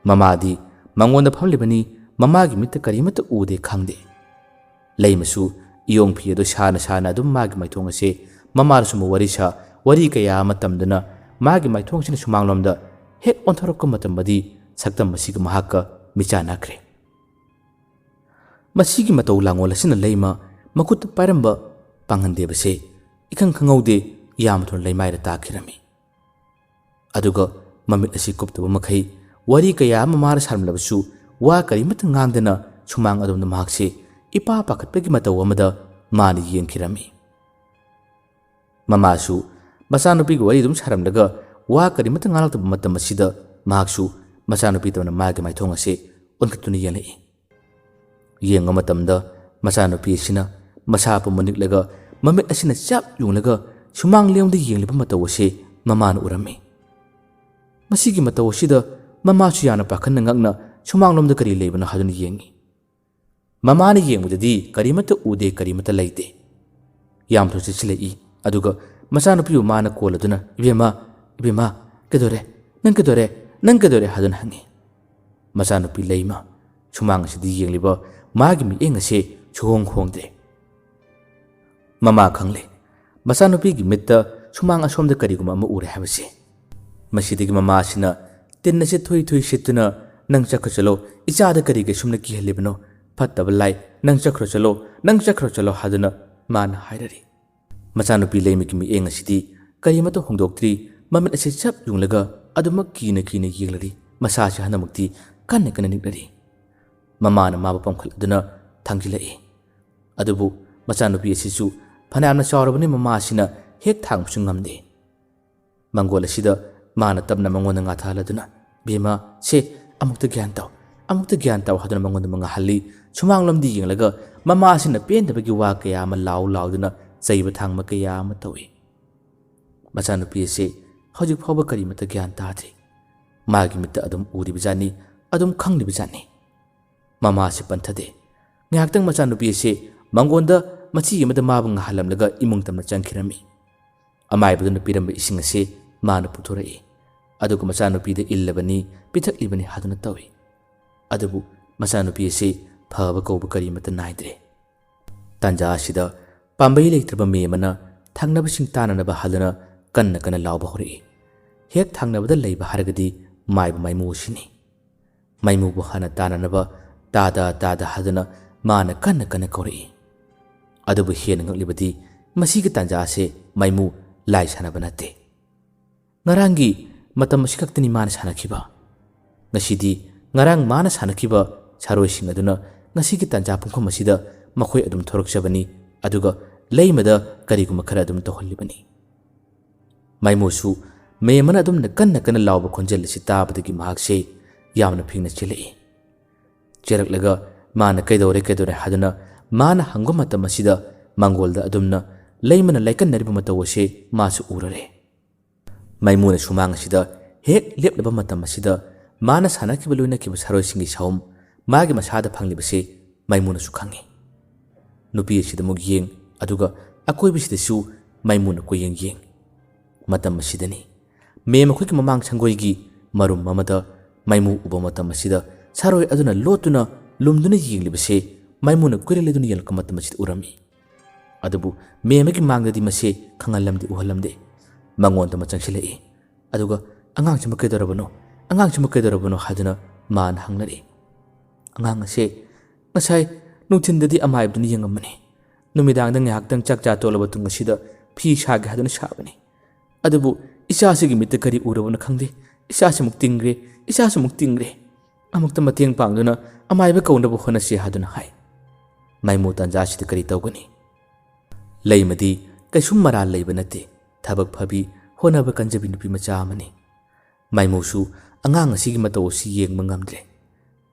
ꯃꯃꯥꯗꯤ ꯃꯉꯣꯟꯗ ꯐꯝꯂꯤꯕꯅꯤ, ꯃꯃꯥꯒꯤ ꯃꯤꯠꯇ ꯀꯔꯤꯃꯠꯇ ꯎꯗꯦ ꯈꯪꯗꯦ꯫ ꯂꯩꯃꯁꯨ ꯏꯌꯣꯡ ꯐꯤ ꯑꯗꯨ ꯁꯥꯅ ꯁꯥꯅ ꯑꯗꯨꯝ ꯃꯥꯒꯤ ꯃꯥꯏꯊꯣꯡ ꯑꯁꯦ ꯃꯃꯥꯗꯁꯨ ꯑꯃꯨꯛ ꯋꯥꯔꯤ ꯁꯥ, ꯋꯥꯔꯤ ꯀꯌꯥ ꯑꯃ ꯇꯝꯗꯨꯅ ꯃꯥꯒꯤ ꯃꯥꯏꯊꯣꯡ ꯑꯁꯤꯅ ꯁꯨꯃꯥꯡꯂꯣꯝꯗ ꯍꯦꯛ ꯑꯣꯟꯊꯣꯔꯛꯄ ꯃꯇꯝꯗꯗꯤ ꯁꯛꯇꯝ ꯑꯁꯤꯒ ꯃꯍꯥꯛꯀ ꯃꯤꯆꯥꯟꯅꯈ꯭ꯔꯦ꯫ ꯃꯁꯤꯒꯤ ꯃꯇꯧ ꯂꯥꯡꯑꯣꯜ ꯑꯁꯤꯅ ꯂꯩꯃ ꯃꯈꯨꯠꯇ ꯄꯥꯏꯔꯝꯕ ꯄꯥꯡꯍꯟꯗꯦꯕꯁꯦ ꯏꯈꯪ ꯈꯪꯍꯧꯗꯦ, ꯌꯥꯝ ꯊꯨꯅ ꯂꯩꯃꯥꯏꯗ ꯇꯥꯈꯤꯔꯝꯃꯤ꯫ ꯑꯗꯨꯒ ꯃꯃꯤꯠ ꯑꯁꯤ ꯀꯨꯞꯇꯕ ꯃꯈꯩ ꯋꯥꯔꯤ ꯀꯌꯥ ꯑꯃ ꯃꯥꯅ ꯁꯥꯔꯝꯂꯕꯁꯨ ꯋꯥ ꯀꯔꯤꯃꯠꯇ ꯉꯥꯡꯗꯅ ꯁꯨꯃꯥꯡ ꯑꯗꯣꯝꯗ ꯃꯍꯥꯛꯁꯦ ꯏꯄꯥ ꯄꯥꯈꯠꯄꯒꯤ ꯃꯇꯧ ꯑꯃꯗ ꯃꯥꯅ ꯌꯦꯡꯈꯤꯔꯝꯃꯤ꯫ ꯃꯃꯥꯁꯨ ꯃꯆꯥꯅꯨꯄꯤꯒꯤ ꯋꯥꯔꯤ ꯑꯗꯨꯝ ꯁꯥꯔꯝꯂꯒ ꯋꯥ ꯀꯔꯤꯃꯠꯇ ꯉꯥꯡꯂꯛꯇꯕ ꯃꯇꯝ ꯑꯁꯤꯗ ꯃꯍꯥꯛꯁꯨ ꯃꯆꯥꯅꯨꯄꯤꯗꯧꯅ ꯃꯥꯒꯤ ꯃꯥꯏꯊꯣꯡ ꯑꯁꯦ ꯑꯣꯟꯈꯠꯇꯨꯅ ꯌꯦꯡꯂꯛꯏ꯫ ꯌꯦꯡꯕ ꯃꯇꯝꯗ ꯃꯆꯥꯅꯨꯄꯤ ꯑꯁꯤꯅ ꯃꯁꯥ ꯄꯨꯝꯕ ꯅꯤꯛꯂꯒ ꯃꯃꯤꯠ ꯑꯁꯤꯅ ꯆꯞ ꯌꯨꯡꯂꯒ ꯁꯨꯃꯥꯡ ꯂꯦꯝꯗ ꯌꯦꯡꯂꯤꯕ ꯃꯇꯧ ꯑꯁꯤ ꯃꯃꯥꯅ ꯎꯔꯝꯃꯤ꯫ ꯃꯁꯤꯒꯤ ꯃꯇꯧ ꯑꯁꯤꯗ ꯃꯃꯥꯁꯨ ꯌꯥꯝꯅ ꯄꯥꯈꯠꯅ ꯉꯛꯅ ꯁꯨꯃꯥꯡꯂꯣꯝꯗ ꯀꯔꯤ ꯂꯩꯕꯅꯣ ꯍꯥꯏꯗꯨꯅ ꯌꯦꯡꯉꯤ꯫ ꯃꯃꯥꯅ ꯌꯦꯡꯕꯗꯗꯤ ꯀꯔꯤꯃꯠꯇ ꯎꯗꯦ, ꯀꯔꯤꯃꯠꯇ ꯂꯩꯇꯦ꯫ ꯌꯥꯝ ꯊꯨꯅ ꯆꯦꯠꯁꯤꯜꯂꯛꯏ꯫ ꯑꯗꯨꯒ ꯃꯆꯥꯅꯨꯄꯤꯕꯨ ꯃꯥꯅ ꯀꯣꯜꯂꯗꯨꯅ, "ꯏꯕꯦꯝꯃ, ꯏꯕꯦꯝꯃ, ꯀꯩꯗꯧꯔꯦ? ꯅꯪ ꯀꯩꯗꯧꯔꯦ? ꯅꯪ ꯀꯩꯗꯧꯔꯦ?" ꯍꯥꯏꯗꯨꯅ ꯍꯪꯉꯤ꯫ ꯃꯆꯥꯅꯨꯄꯤ ꯂꯩꯃ ꯁꯨꯃꯥꯡ ꯑꯁꯤꯗ ꯌꯦꯡꯂꯤꯕ ꯃꯥꯒꯤ ꯃꯤꯠꯌꯦꯡ ꯑꯁꯦ ꯁꯨꯍꯣꯡ ꯍꯣꯡꯗ꯭ꯔꯦ꯫ ꯃꯃꯥ ꯈꯪꯂꯦ꯫ ꯃꯆꯥꯅꯨꯄꯤꯒꯤ ꯃꯤꯠꯇ ꯁꯨꯃꯥꯡ ꯑꯁꯣꯝꯗ ꯀꯔꯤꯒꯨꯝꯕ ꯑꯃ ꯎꯔꯦ ꯍꯥꯏꯕꯁꯦ꯫ ꯃꯁꯤꯗꯒꯤ ꯃꯃꯥꯁꯤꯅ ꯇꯤꯟ ꯑꯁꯤ ꯊꯨꯏ ꯊꯨꯏ ꯁꯤꯠꯇꯨꯅ, "ꯅꯪ ꯆꯠꯈ꯭ꯔ ꯆꯠꯂꯣ, ꯏꯆꯥꯗ ꯀꯔꯤꯒꯤ ꯑꯁꯨꯝꯅ ꯀꯤꯍꯜꯂꯤꯕꯅꯣ? ꯐꯠꯇꯕ ꯂꯥꯏ, ꯅꯪ ꯆꯠꯈ꯭ꯔ ꯆꯠꯂꯣ, ꯅꯪ ꯆꯠꯈ꯭ꯔ ꯆꯠꯂꯣ" ꯍꯥꯏꯗꯨꯅ ꯃꯥꯅ ꯍꯥꯏꯔꯔꯤ꯫ ꯃꯆꯥꯅꯨꯄꯤ ꯂꯩꯃꯒꯤ ꯃꯤꯠꯌꯦꯡ ꯑꯁꯤꯗꯤ ꯀꯔꯤꯃꯠꯇ ꯍꯣꯡꯗꯣꯛꯇ꯭ꯔꯤ, ꯃꯃꯤꯠ ꯑꯁꯤ ꯆꯞ ꯌꯨꯡꯂꯒ ꯑꯗꯨꯃꯛ ꯀꯤꯅ ꯀꯤꯅ ꯌꯦꯡꯂꯔꯤ꯫ ꯃꯁꯥꯁꯤ ꯍꯟꯗꯛꯃꯛꯇꯤ ꯀꯟꯅ ꯀꯟꯅ ꯅꯤꯛꯅꯔꯤ꯫ ꯃꯃꯥꯅ ꯃꯥꯕꯨ ꯄꯝꯈꯠꯂꯗꯨꯅ ꯊꯥꯡꯖꯤꯜꯂꯛꯏ꯫ ꯑꯗꯨꯕꯨ ꯃꯆꯥꯅꯨꯄꯤ ꯑꯁꯤꯁꯨ ꯐꯅꯌꯥꯝꯅ ꯆꯥꯎꯔꯕꯅꯤ, ꯃꯃꯥ ꯑꯁꯤꯅ ꯍꯦꯛ ꯊꯥꯡꯕꯁꯨ ꯉꯝꯗꯦ꯫ ꯃꯪꯒꯣꯜ ꯑꯁꯤꯗ ꯃꯥꯅ ꯇꯞꯅ ꯃꯉꯣꯟꯗ ꯉꯥꯊꯍꯜꯂꯗꯨꯅ, "ꯕꯦꯝꯃ, ꯁꯦ, ꯑꯃꯨꯛꯇ ꯒ꯭ꯌꯥꯟ ꯇꯥꯎ, ꯑꯃꯨꯛꯇ ꯒ꯭ꯌꯥꯟ ꯇꯥꯎ" ꯍꯥꯏꯗꯨꯅ ꯃꯉꯣꯟꯗ ꯉꯥꯍꯜꯂꯤ꯫ ꯁꯨꯃꯥꯡꯂꯣꯝꯗ ꯌꯦꯡꯂꯒ ꯃꯃꯥꯁꯤꯅ ꯄꯦꯟꯗꯕꯒꯤ ꯋꯥ ꯀꯌꯥ ꯑꯃ ꯂꯥꯎ ꯂꯥꯎꯗꯨꯅ ꯆꯩꯕ ꯊꯥꯡꯕ ꯀꯌꯥ ꯑꯃ ꯇꯧꯏ꯫ ꯃꯆꯥꯅꯨꯄꯤ ꯑꯁꯤ ꯍꯧꯖꯤꯛ ꯐꯥꯎꯕ ꯀꯔꯤꯃꯠꯇ ꯒ꯭ꯌꯥꯟ ꯇꯥꯗ꯭ꯔꯤ꯫ ꯃꯥꯒꯤ ꯃꯤꯠꯇ ꯑꯗꯨꯝ ꯎꯔꯤꯕꯖꯥꯠꯅꯤ, ꯑꯗꯨꯝ ꯈꯪꯂꯤꯕꯖꯥꯠꯅꯤ꯫ ꯃꯃꯥꯁꯤ ꯄꯟꯊꯗꯦ꯫ ꯉꯥꯏꯍꯥꯛꯇꯪ ꯃꯆꯥꯅꯨꯄꯤ ꯑꯁꯤ ꯃꯪꯒꯣꯟꯗ ꯃꯆꯤ ꯑꯃꯗ ꯃꯥꯕꯨ ꯉꯥꯍꯜꯂꯝꯂꯒ ꯏꯃꯨꯡ ꯇꯝꯅ ꯆꯪꯈꯤꯔꯝꯃꯤ꯫ ꯑꯃꯥꯏꯕꯗꯨꯅ ꯄꯤꯔꯝꯕ ꯏꯁꯤꯡ ꯑꯁꯤ ꯃꯥꯅ ꯄꯨꯊꯣꯔꯛꯏ꯫ ꯑꯗꯨꯒ ꯃꯆꯥꯅꯨꯄꯤꯗ ꯏꯜꯂꯕꯅꯤ, ꯄꯤꯊꯛꯂꯤꯕꯅꯤ ꯍꯥꯏꯗꯨꯅ ꯇꯧꯏ꯫ ꯑꯗꯨꯕꯨ ꯃꯆꯥꯅꯨꯄꯤ ꯑꯁꯤ ꯐꯕ ꯀꯧꯕ ꯀꯔꯤꯃꯠꯇ ꯅꯥꯏꯗ꯭ꯔꯦ꯫ ꯇꯥꯟꯖꯥ ꯑꯁꯤꯗ ꯄꯥꯝꯕꯩ ꯂꯩꯇ꯭ꯔꯕ ꯃꯦꯝ ꯑꯃꯅ ꯊꯪꯅꯕꯁꯤꯡ ꯇꯥꯅꯅꯕ ꯍꯥꯏꯗꯨꯅ ꯀꯟꯅ ꯀꯟꯅ ꯂꯥꯎꯕ ꯍꯧꯔꯛꯏ꯫ ꯍꯦꯛ ꯊꯪꯅꯕꯗ ꯂꯩꯕ ꯍꯥꯏꯔꯒꯗꯤ ꯃꯥꯏꯕ ꯃꯥꯏꯃꯨ ꯑꯁꯤꯅꯤ꯫ ꯃꯥꯏꯃꯨꯕꯨ ꯍꯥꯟꯅ ꯇꯥꯅꯅꯕ ꯇꯥꯗ ꯇꯥꯗ ꯍꯥꯏꯗꯨꯅ ꯃꯥꯅ ꯀꯟꯅ ꯀꯟꯅ ꯀꯧꯔꯛꯏ꯫ ꯑꯗꯨꯕꯨ ꯍꯦꯟꯅ ꯉꯛꯂꯤꯕꯗꯤ ꯃꯁꯤꯒꯤ ꯇꯥꯟꯖꯥ ꯑꯁꯦ ꯃꯥꯏꯃꯨ ꯂꯥꯏ ꯁꯥꯟꯅꯕ ꯅꯠꯇꯦ꯫ ꯉꯔꯥꯡꯒꯤ ꯃꯇꯝ ꯑꯁꯤ ꯈꯛꯇꯅꯤ ꯃꯥꯅ ꯁꯥꯟꯅꯈꯤꯕ꯫ ꯉꯁꯤꯗꯤ ꯉꯔꯥꯡ ꯃꯥꯅ ꯁꯥꯟꯅꯈꯤꯕ ꯁꯥꯔꯣꯏꯁꯤꯡ ꯑꯗꯨꯅ ꯉꯁꯤꯒꯤ ꯇꯥꯟꯖꯥ ꯄꯨꯡꯐꯝ ꯑꯁꯤꯗ ꯃꯈꯣꯏ ꯑꯗꯨꯝ ꯊꯣꯔꯛꯆꯕꯅꯤ, ꯑꯗꯨꯒ ꯂꯩꯃꯗ ꯀꯔꯤꯒꯨꯝꯕ ꯈꯔ ꯑꯗꯨꯝ ꯇꯧꯍꯜꯂꯤꯕꯅꯤ꯫ ꯃꯥꯏꯃꯨꯁꯨ ꯃꯦꯝ ꯑꯃꯅ ꯑꯗꯨꯝꯅ ꯀꯟꯅ ꯀꯟꯅ ꯂꯥꯎꯕ ꯈꯣꯟꯖꯦꯜ ꯑꯁꯤ ꯇꯥꯕꯗꯒꯤ ꯃꯍꯥꯛꯁꯦ ꯌꯥꯝꯅ ꯐꯤꯡꯅ ꯆꯦꯜꯂꯛꯏ꯫ ꯆꯦꯜꯂꯛꯂꯒ ꯃꯥꯅ "ꯀꯩꯗꯧꯔꯦ, ꯀꯩꯗꯧꯔꯦ?" ꯍꯥꯏꯗꯨꯅ ꯃꯥꯅ ꯍꯪꯕ ꯃꯇꯝ ꯑꯁꯤꯗ ꯃꯪꯒꯣꯜꯗ ꯑꯗꯨꯝꯅ ꯂꯩꯃꯅ ꯂꯥꯏꯀꯠꯅꯔꯤꯕ ꯃꯇꯧ ꯑꯁꯤ ꯃꯥꯁꯨ ꯎꯔꯔꯦ꯫ ꯃꯥꯏꯃꯨꯅ ꯁꯨꯃꯥꯡ ꯑꯁꯤꯗ ꯍꯦꯛ ꯂꯦꯞꯂꯕ ꯃꯇꯝ ꯑꯁꯤꯗ ꯃꯥꯅ ꯁꯥꯟꯅꯈꯤꯕ ꯂꯣꯏꯅꯈꯤꯕ ꯁꯥꯔꯣꯏꯁꯤꯡꯒꯤ ꯁꯥꯎꯝ ꯃꯥꯒꯤ ꯃꯁꯥꯗ ꯐꯪꯂꯤꯕꯁꯤ ꯃꯥꯏꯃꯨꯅꯁꯨ ꯈꯪꯏ꯫ ꯅꯨꯄꯤ ꯑꯁꯤꯗ ꯑꯃꯨꯛ ꯌꯦꯡ, ꯑꯗꯨꯒ ꯑꯀꯣꯏꯕꯁꯤꯗꯁꯨ ꯃꯥꯏꯃꯨꯅ ꯀꯣꯏꯌꯦꯡ ꯌꯦꯡ꯫ ꯃꯇꯝ ꯑꯁꯤꯗꯅꯤ ꯃꯦꯝ ꯑꯩꯈꯣꯏꯒꯤ ꯃꯃꯥꯡ ꯁꯪꯒꯣꯏꯒꯤ ꯃꯔꯨꯝ ꯑꯃꯗ ꯃꯥꯏꯃꯨ ꯎꯕ ꯃꯇꯝ ꯑꯁꯤꯗ ꯁꯥꯔꯣꯏ ꯑꯗꯨꯅ ꯂꯣꯠꯇꯨꯅ ꯂꯨꯝꯗꯨꯅ ꯌꯦꯡꯂꯤꯕꯁꯦ ꯃꯥꯏꯃꯨꯅ ꯀꯨꯏꯔ ꯂꯩꯗꯨꯅ ꯌꯦꯡꯂꯛꯄ ꯃꯇꯝ ꯑꯁꯤꯗ ꯎꯔꯝꯃꯤ꯫ ꯑꯗꯨꯕꯨ ꯃꯦꯝ ꯑꯃꯒꯤ ꯃꯥꯡꯗꯗꯤ ꯃꯁꯦ ꯈꯪꯍꯜꯂꯝꯗꯦ, ꯎꯍꯜꯂꯝꯗꯦ꯫ ꯃꯉꯣꯟꯗ ꯑꯃ ꯆꯪꯁꯤꯜꯂꯛꯏ꯫ ꯑꯗꯨꯒ "ꯑꯉꯥꯡꯁꯤꯃ ꯀꯩꯗꯧꯔꯕꯅꯣ? ꯑꯉꯥꯡꯁꯤꯃ ꯀꯩꯗꯧꯔꯕꯅꯣ?" ꯍꯥꯏꯗꯨꯅ ꯃꯥꯅ ꯍꯪꯅꯔꯛꯏ꯫ "ꯑꯉꯥꯡ ꯑꯁꯦ ꯉꯁꯥꯏ ꯅꯨꯡꯊꯤꯟꯗꯗꯤ ꯑꯃꯥꯏꯕꯗꯨꯅ ꯌꯦꯡꯉꯝꯕꯅꯤ꯫ ꯅꯨꯃꯤꯗꯥꯡꯗ ꯉꯥꯏꯍꯥꯛꯇꯪ ꯆꯥꯛ ꯆꯥ ꯇꯣꯛꯂꯕ ꯃꯇꯨꯡ ꯑꯁꯤꯗ ꯐꯤ ꯁꯥꯒꯦ ꯍꯥꯏꯗꯨꯅ ꯁꯥꯕꯅꯤ꯫ ꯑꯗꯨꯕꯨ ꯏꯆꯥꯁꯤꯒꯤ ꯃꯤꯠꯇ ꯀꯔꯤ ꯎꯔꯕꯅꯣ ꯈꯪꯗꯦ꯫ ꯏꯆꯥꯁꯤꯃꯨꯛ ꯇꯤꯡꯈ꯭ꯔꯦ, ꯏꯆꯥꯁꯤꯃꯨꯛ ꯇꯤꯡꯈ꯭ꯔꯦ꯫ ꯑꯃꯨꯛꯇ ꯃꯇꯦꯡ ꯄꯥꯡꯗꯨꯅ ꯑꯃꯥꯏꯕ ꯀꯧꯅꯕ ꯍꯣꯠꯅꯁꯤ" ꯍꯥꯏꯗꯨꯅ ꯍꯥꯏ꯫ ꯃꯥꯏꯃꯨ ꯇꯥꯟꯖꯥꯁꯤꯗ ꯀꯔꯤ ꯇꯧꯒꯅꯤ? ꯂꯩꯃꯗꯤ ꯀꯩꯁꯨꯝ ꯃꯔꯥꯜ ꯂꯩꯕ ꯅꯠꯇꯦ꯫ ꯊꯕꯛ ꯐꯕꯤ, ꯍꯣꯠꯅꯕ ꯀꯟꯖꯕꯤ ꯅꯨꯄꯤ ꯃꯆꯥ ꯑꯃꯅꯤ꯫ ꯃꯥꯏꯃꯨꯁꯨ ꯑꯉꯥꯡ ꯑꯁꯤꯒꯤ ꯃꯇꯧ ꯑꯁꯤ ꯌꯦꯡꯕ ꯉꯝꯗ꯭ꯔꯦ꯫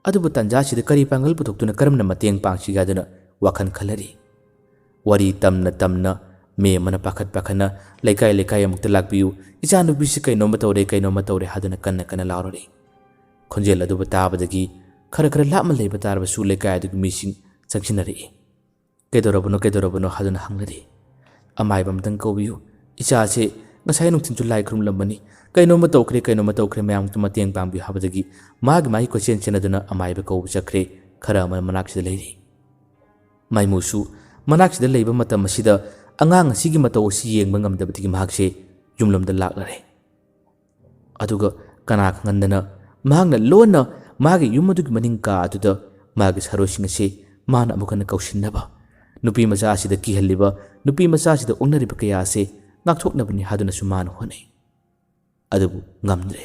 ꯑꯗꯨꯕꯨ ꯇꯥꯟꯖꯥ ꯑꯁꯤꯗ ꯀꯔꯤ ꯄꯥꯡꯒꯜ ꯄꯨꯊꯣꯛꯇꯨꯅ ꯀꯔꯝꯅ ꯃꯇꯦꯡ ꯄꯥꯡꯁꯤꯒꯦ ꯍꯥꯏꯗꯨꯅ ꯋꯥꯈꯜ ꯈꯜꯂꯔꯤ꯫ ꯋꯥꯔꯤ ꯇꯝꯅ ꯇꯝꯅ ꯃꯤ ꯑꯃꯅ ꯄꯥꯈꯠ ꯄꯥꯈꯠꯅ "ꯂꯩꯀꯥꯏ ꯂꯩꯀꯥꯏ ꯑꯃꯨꯛꯇ ꯂꯥꯛꯄꯤꯌꯨ, ꯏꯆꯥꯅꯨꯄꯤꯁꯤ ꯀꯩꯅꯣꯝꯃ ꯇꯧꯔꯦ, ꯀꯩꯅꯣꯝꯃ ꯇꯧꯔꯦ" ꯍꯥꯏꯗꯨꯅ ꯀꯟꯅ ꯀꯟꯅ ꯂꯥꯎꯔꯔꯤ꯫ ꯈꯣꯟꯖꯦꯜ ꯑꯗꯨꯕꯨ ꯇꯥꯕꯗꯒꯤ ꯈꯔ ꯈꯔ ꯂꯥꯞꯅ ꯂꯩꯕ ꯇꯥꯔꯕꯁꯨ ꯂꯩꯀꯥꯏ ꯑꯗꯨꯒꯤ ꯃꯤꯁꯤꯡ ꯆꯪꯁꯤꯟꯅꯔꯛꯏ꯫ "ꯀꯩꯗꯧꯔꯕꯅꯣ, ꯀꯩꯗꯧꯔꯕꯅꯣ?" ꯍꯥꯏꯗꯨꯅ ꯍꯪꯂꯔꯤ꯫ "ꯑꯃꯥꯏꯕ ꯑꯝꯇꯪ ꯀꯧꯕꯤꯌꯨ, ꯏꯆꯥꯁꯦ ꯉꯁꯥꯏ ꯅꯨꯡꯊꯤꯜꯁꯨ ꯂꯥꯏ ꯈꯨꯔꯨꯝꯂꯝꯕꯅꯤ, ꯀꯩꯅꯣꯝꯃ ꯇꯧꯈ꯭ꯔꯦ, ꯀꯩꯅꯣꯝꯃ ꯇꯧꯈ꯭ꯔꯦ, ꯃꯌꯥꯝꯒꯤ ꯃꯇꯦꯡ ꯄꯥꯡꯕꯤꯌꯨ" ꯍꯥꯏꯕꯗꯒꯤ ꯃꯥꯒꯤ ꯃꯥꯒꯤ ꯀꯣꯏꯆꯦꯟ ꯆꯦꯟꯅꯗꯨꯅ ꯑꯃꯥꯏꯕ ꯀꯧꯕ ꯆꯠꯈ꯭ꯔꯦ꯫ ꯈꯔ ꯑꯃꯅ ꯃꯅꯥꯛꯁꯤꯗ ꯂꯩꯔꯤ꯫ ꯃꯥꯏꯃꯨꯁꯨ ꯃꯅꯥꯛꯁꯤꯗ ꯂꯩꯕ ꯃꯇꯝ ꯑꯁꯤꯗ ꯑꯉꯥꯡ ꯑꯁꯤꯒꯤ ꯃꯇꯧ ꯑꯁꯤ ꯌꯦꯡꯕ ꯉꯝꯗꯕꯗꯒꯤ ꯃꯍꯥꯛꯁꯦ ꯌꯨꯝꯂꯣꯝꯗ ꯂꯥꯛꯂꯔꯦ꯫ ꯑꯗꯨꯒ ꯀꯅꯥ ꯈꯪꯍꯟꯗꯅ ꯃꯍꯥꯛꯅ ꯂꯣꯟꯅ ꯃꯥꯒꯤ ꯌꯨꯝ ꯑꯗꯨꯒꯤ ꯃꯅꯤꯡ ꯀꯥ ꯑꯗꯨꯗ ꯃꯥꯒꯤ ꯁꯥꯔꯣꯏꯁꯤꯡ ꯑꯁꯤ ꯃꯥꯅ ꯑꯃꯨꯛ ꯍꯟꯅ ꯀꯧꯁꯤꯟꯅꯕ, ꯅꯨꯄꯤ ꯃꯆꯥ ꯑꯁꯤꯗ ꯀꯤꯍꯜꯂꯤꯕ, ꯅꯨꯄꯤ ꯃꯆꯥ ꯑꯁꯤꯗ ꯑꯣꯛꯅꯔꯤꯕ ꯀꯌꯥ ꯑꯁꯤ ꯉꯥꯛꯊꯣꯛꯅꯕꯅꯤ ꯍꯥꯏꯗꯨꯅꯁꯨ ꯃꯥꯅ ꯍꯣꯠꯅꯩ꯫ ꯑꯗꯨꯕꯨ ꯉꯝꯗ꯭ꯔꯦ꯫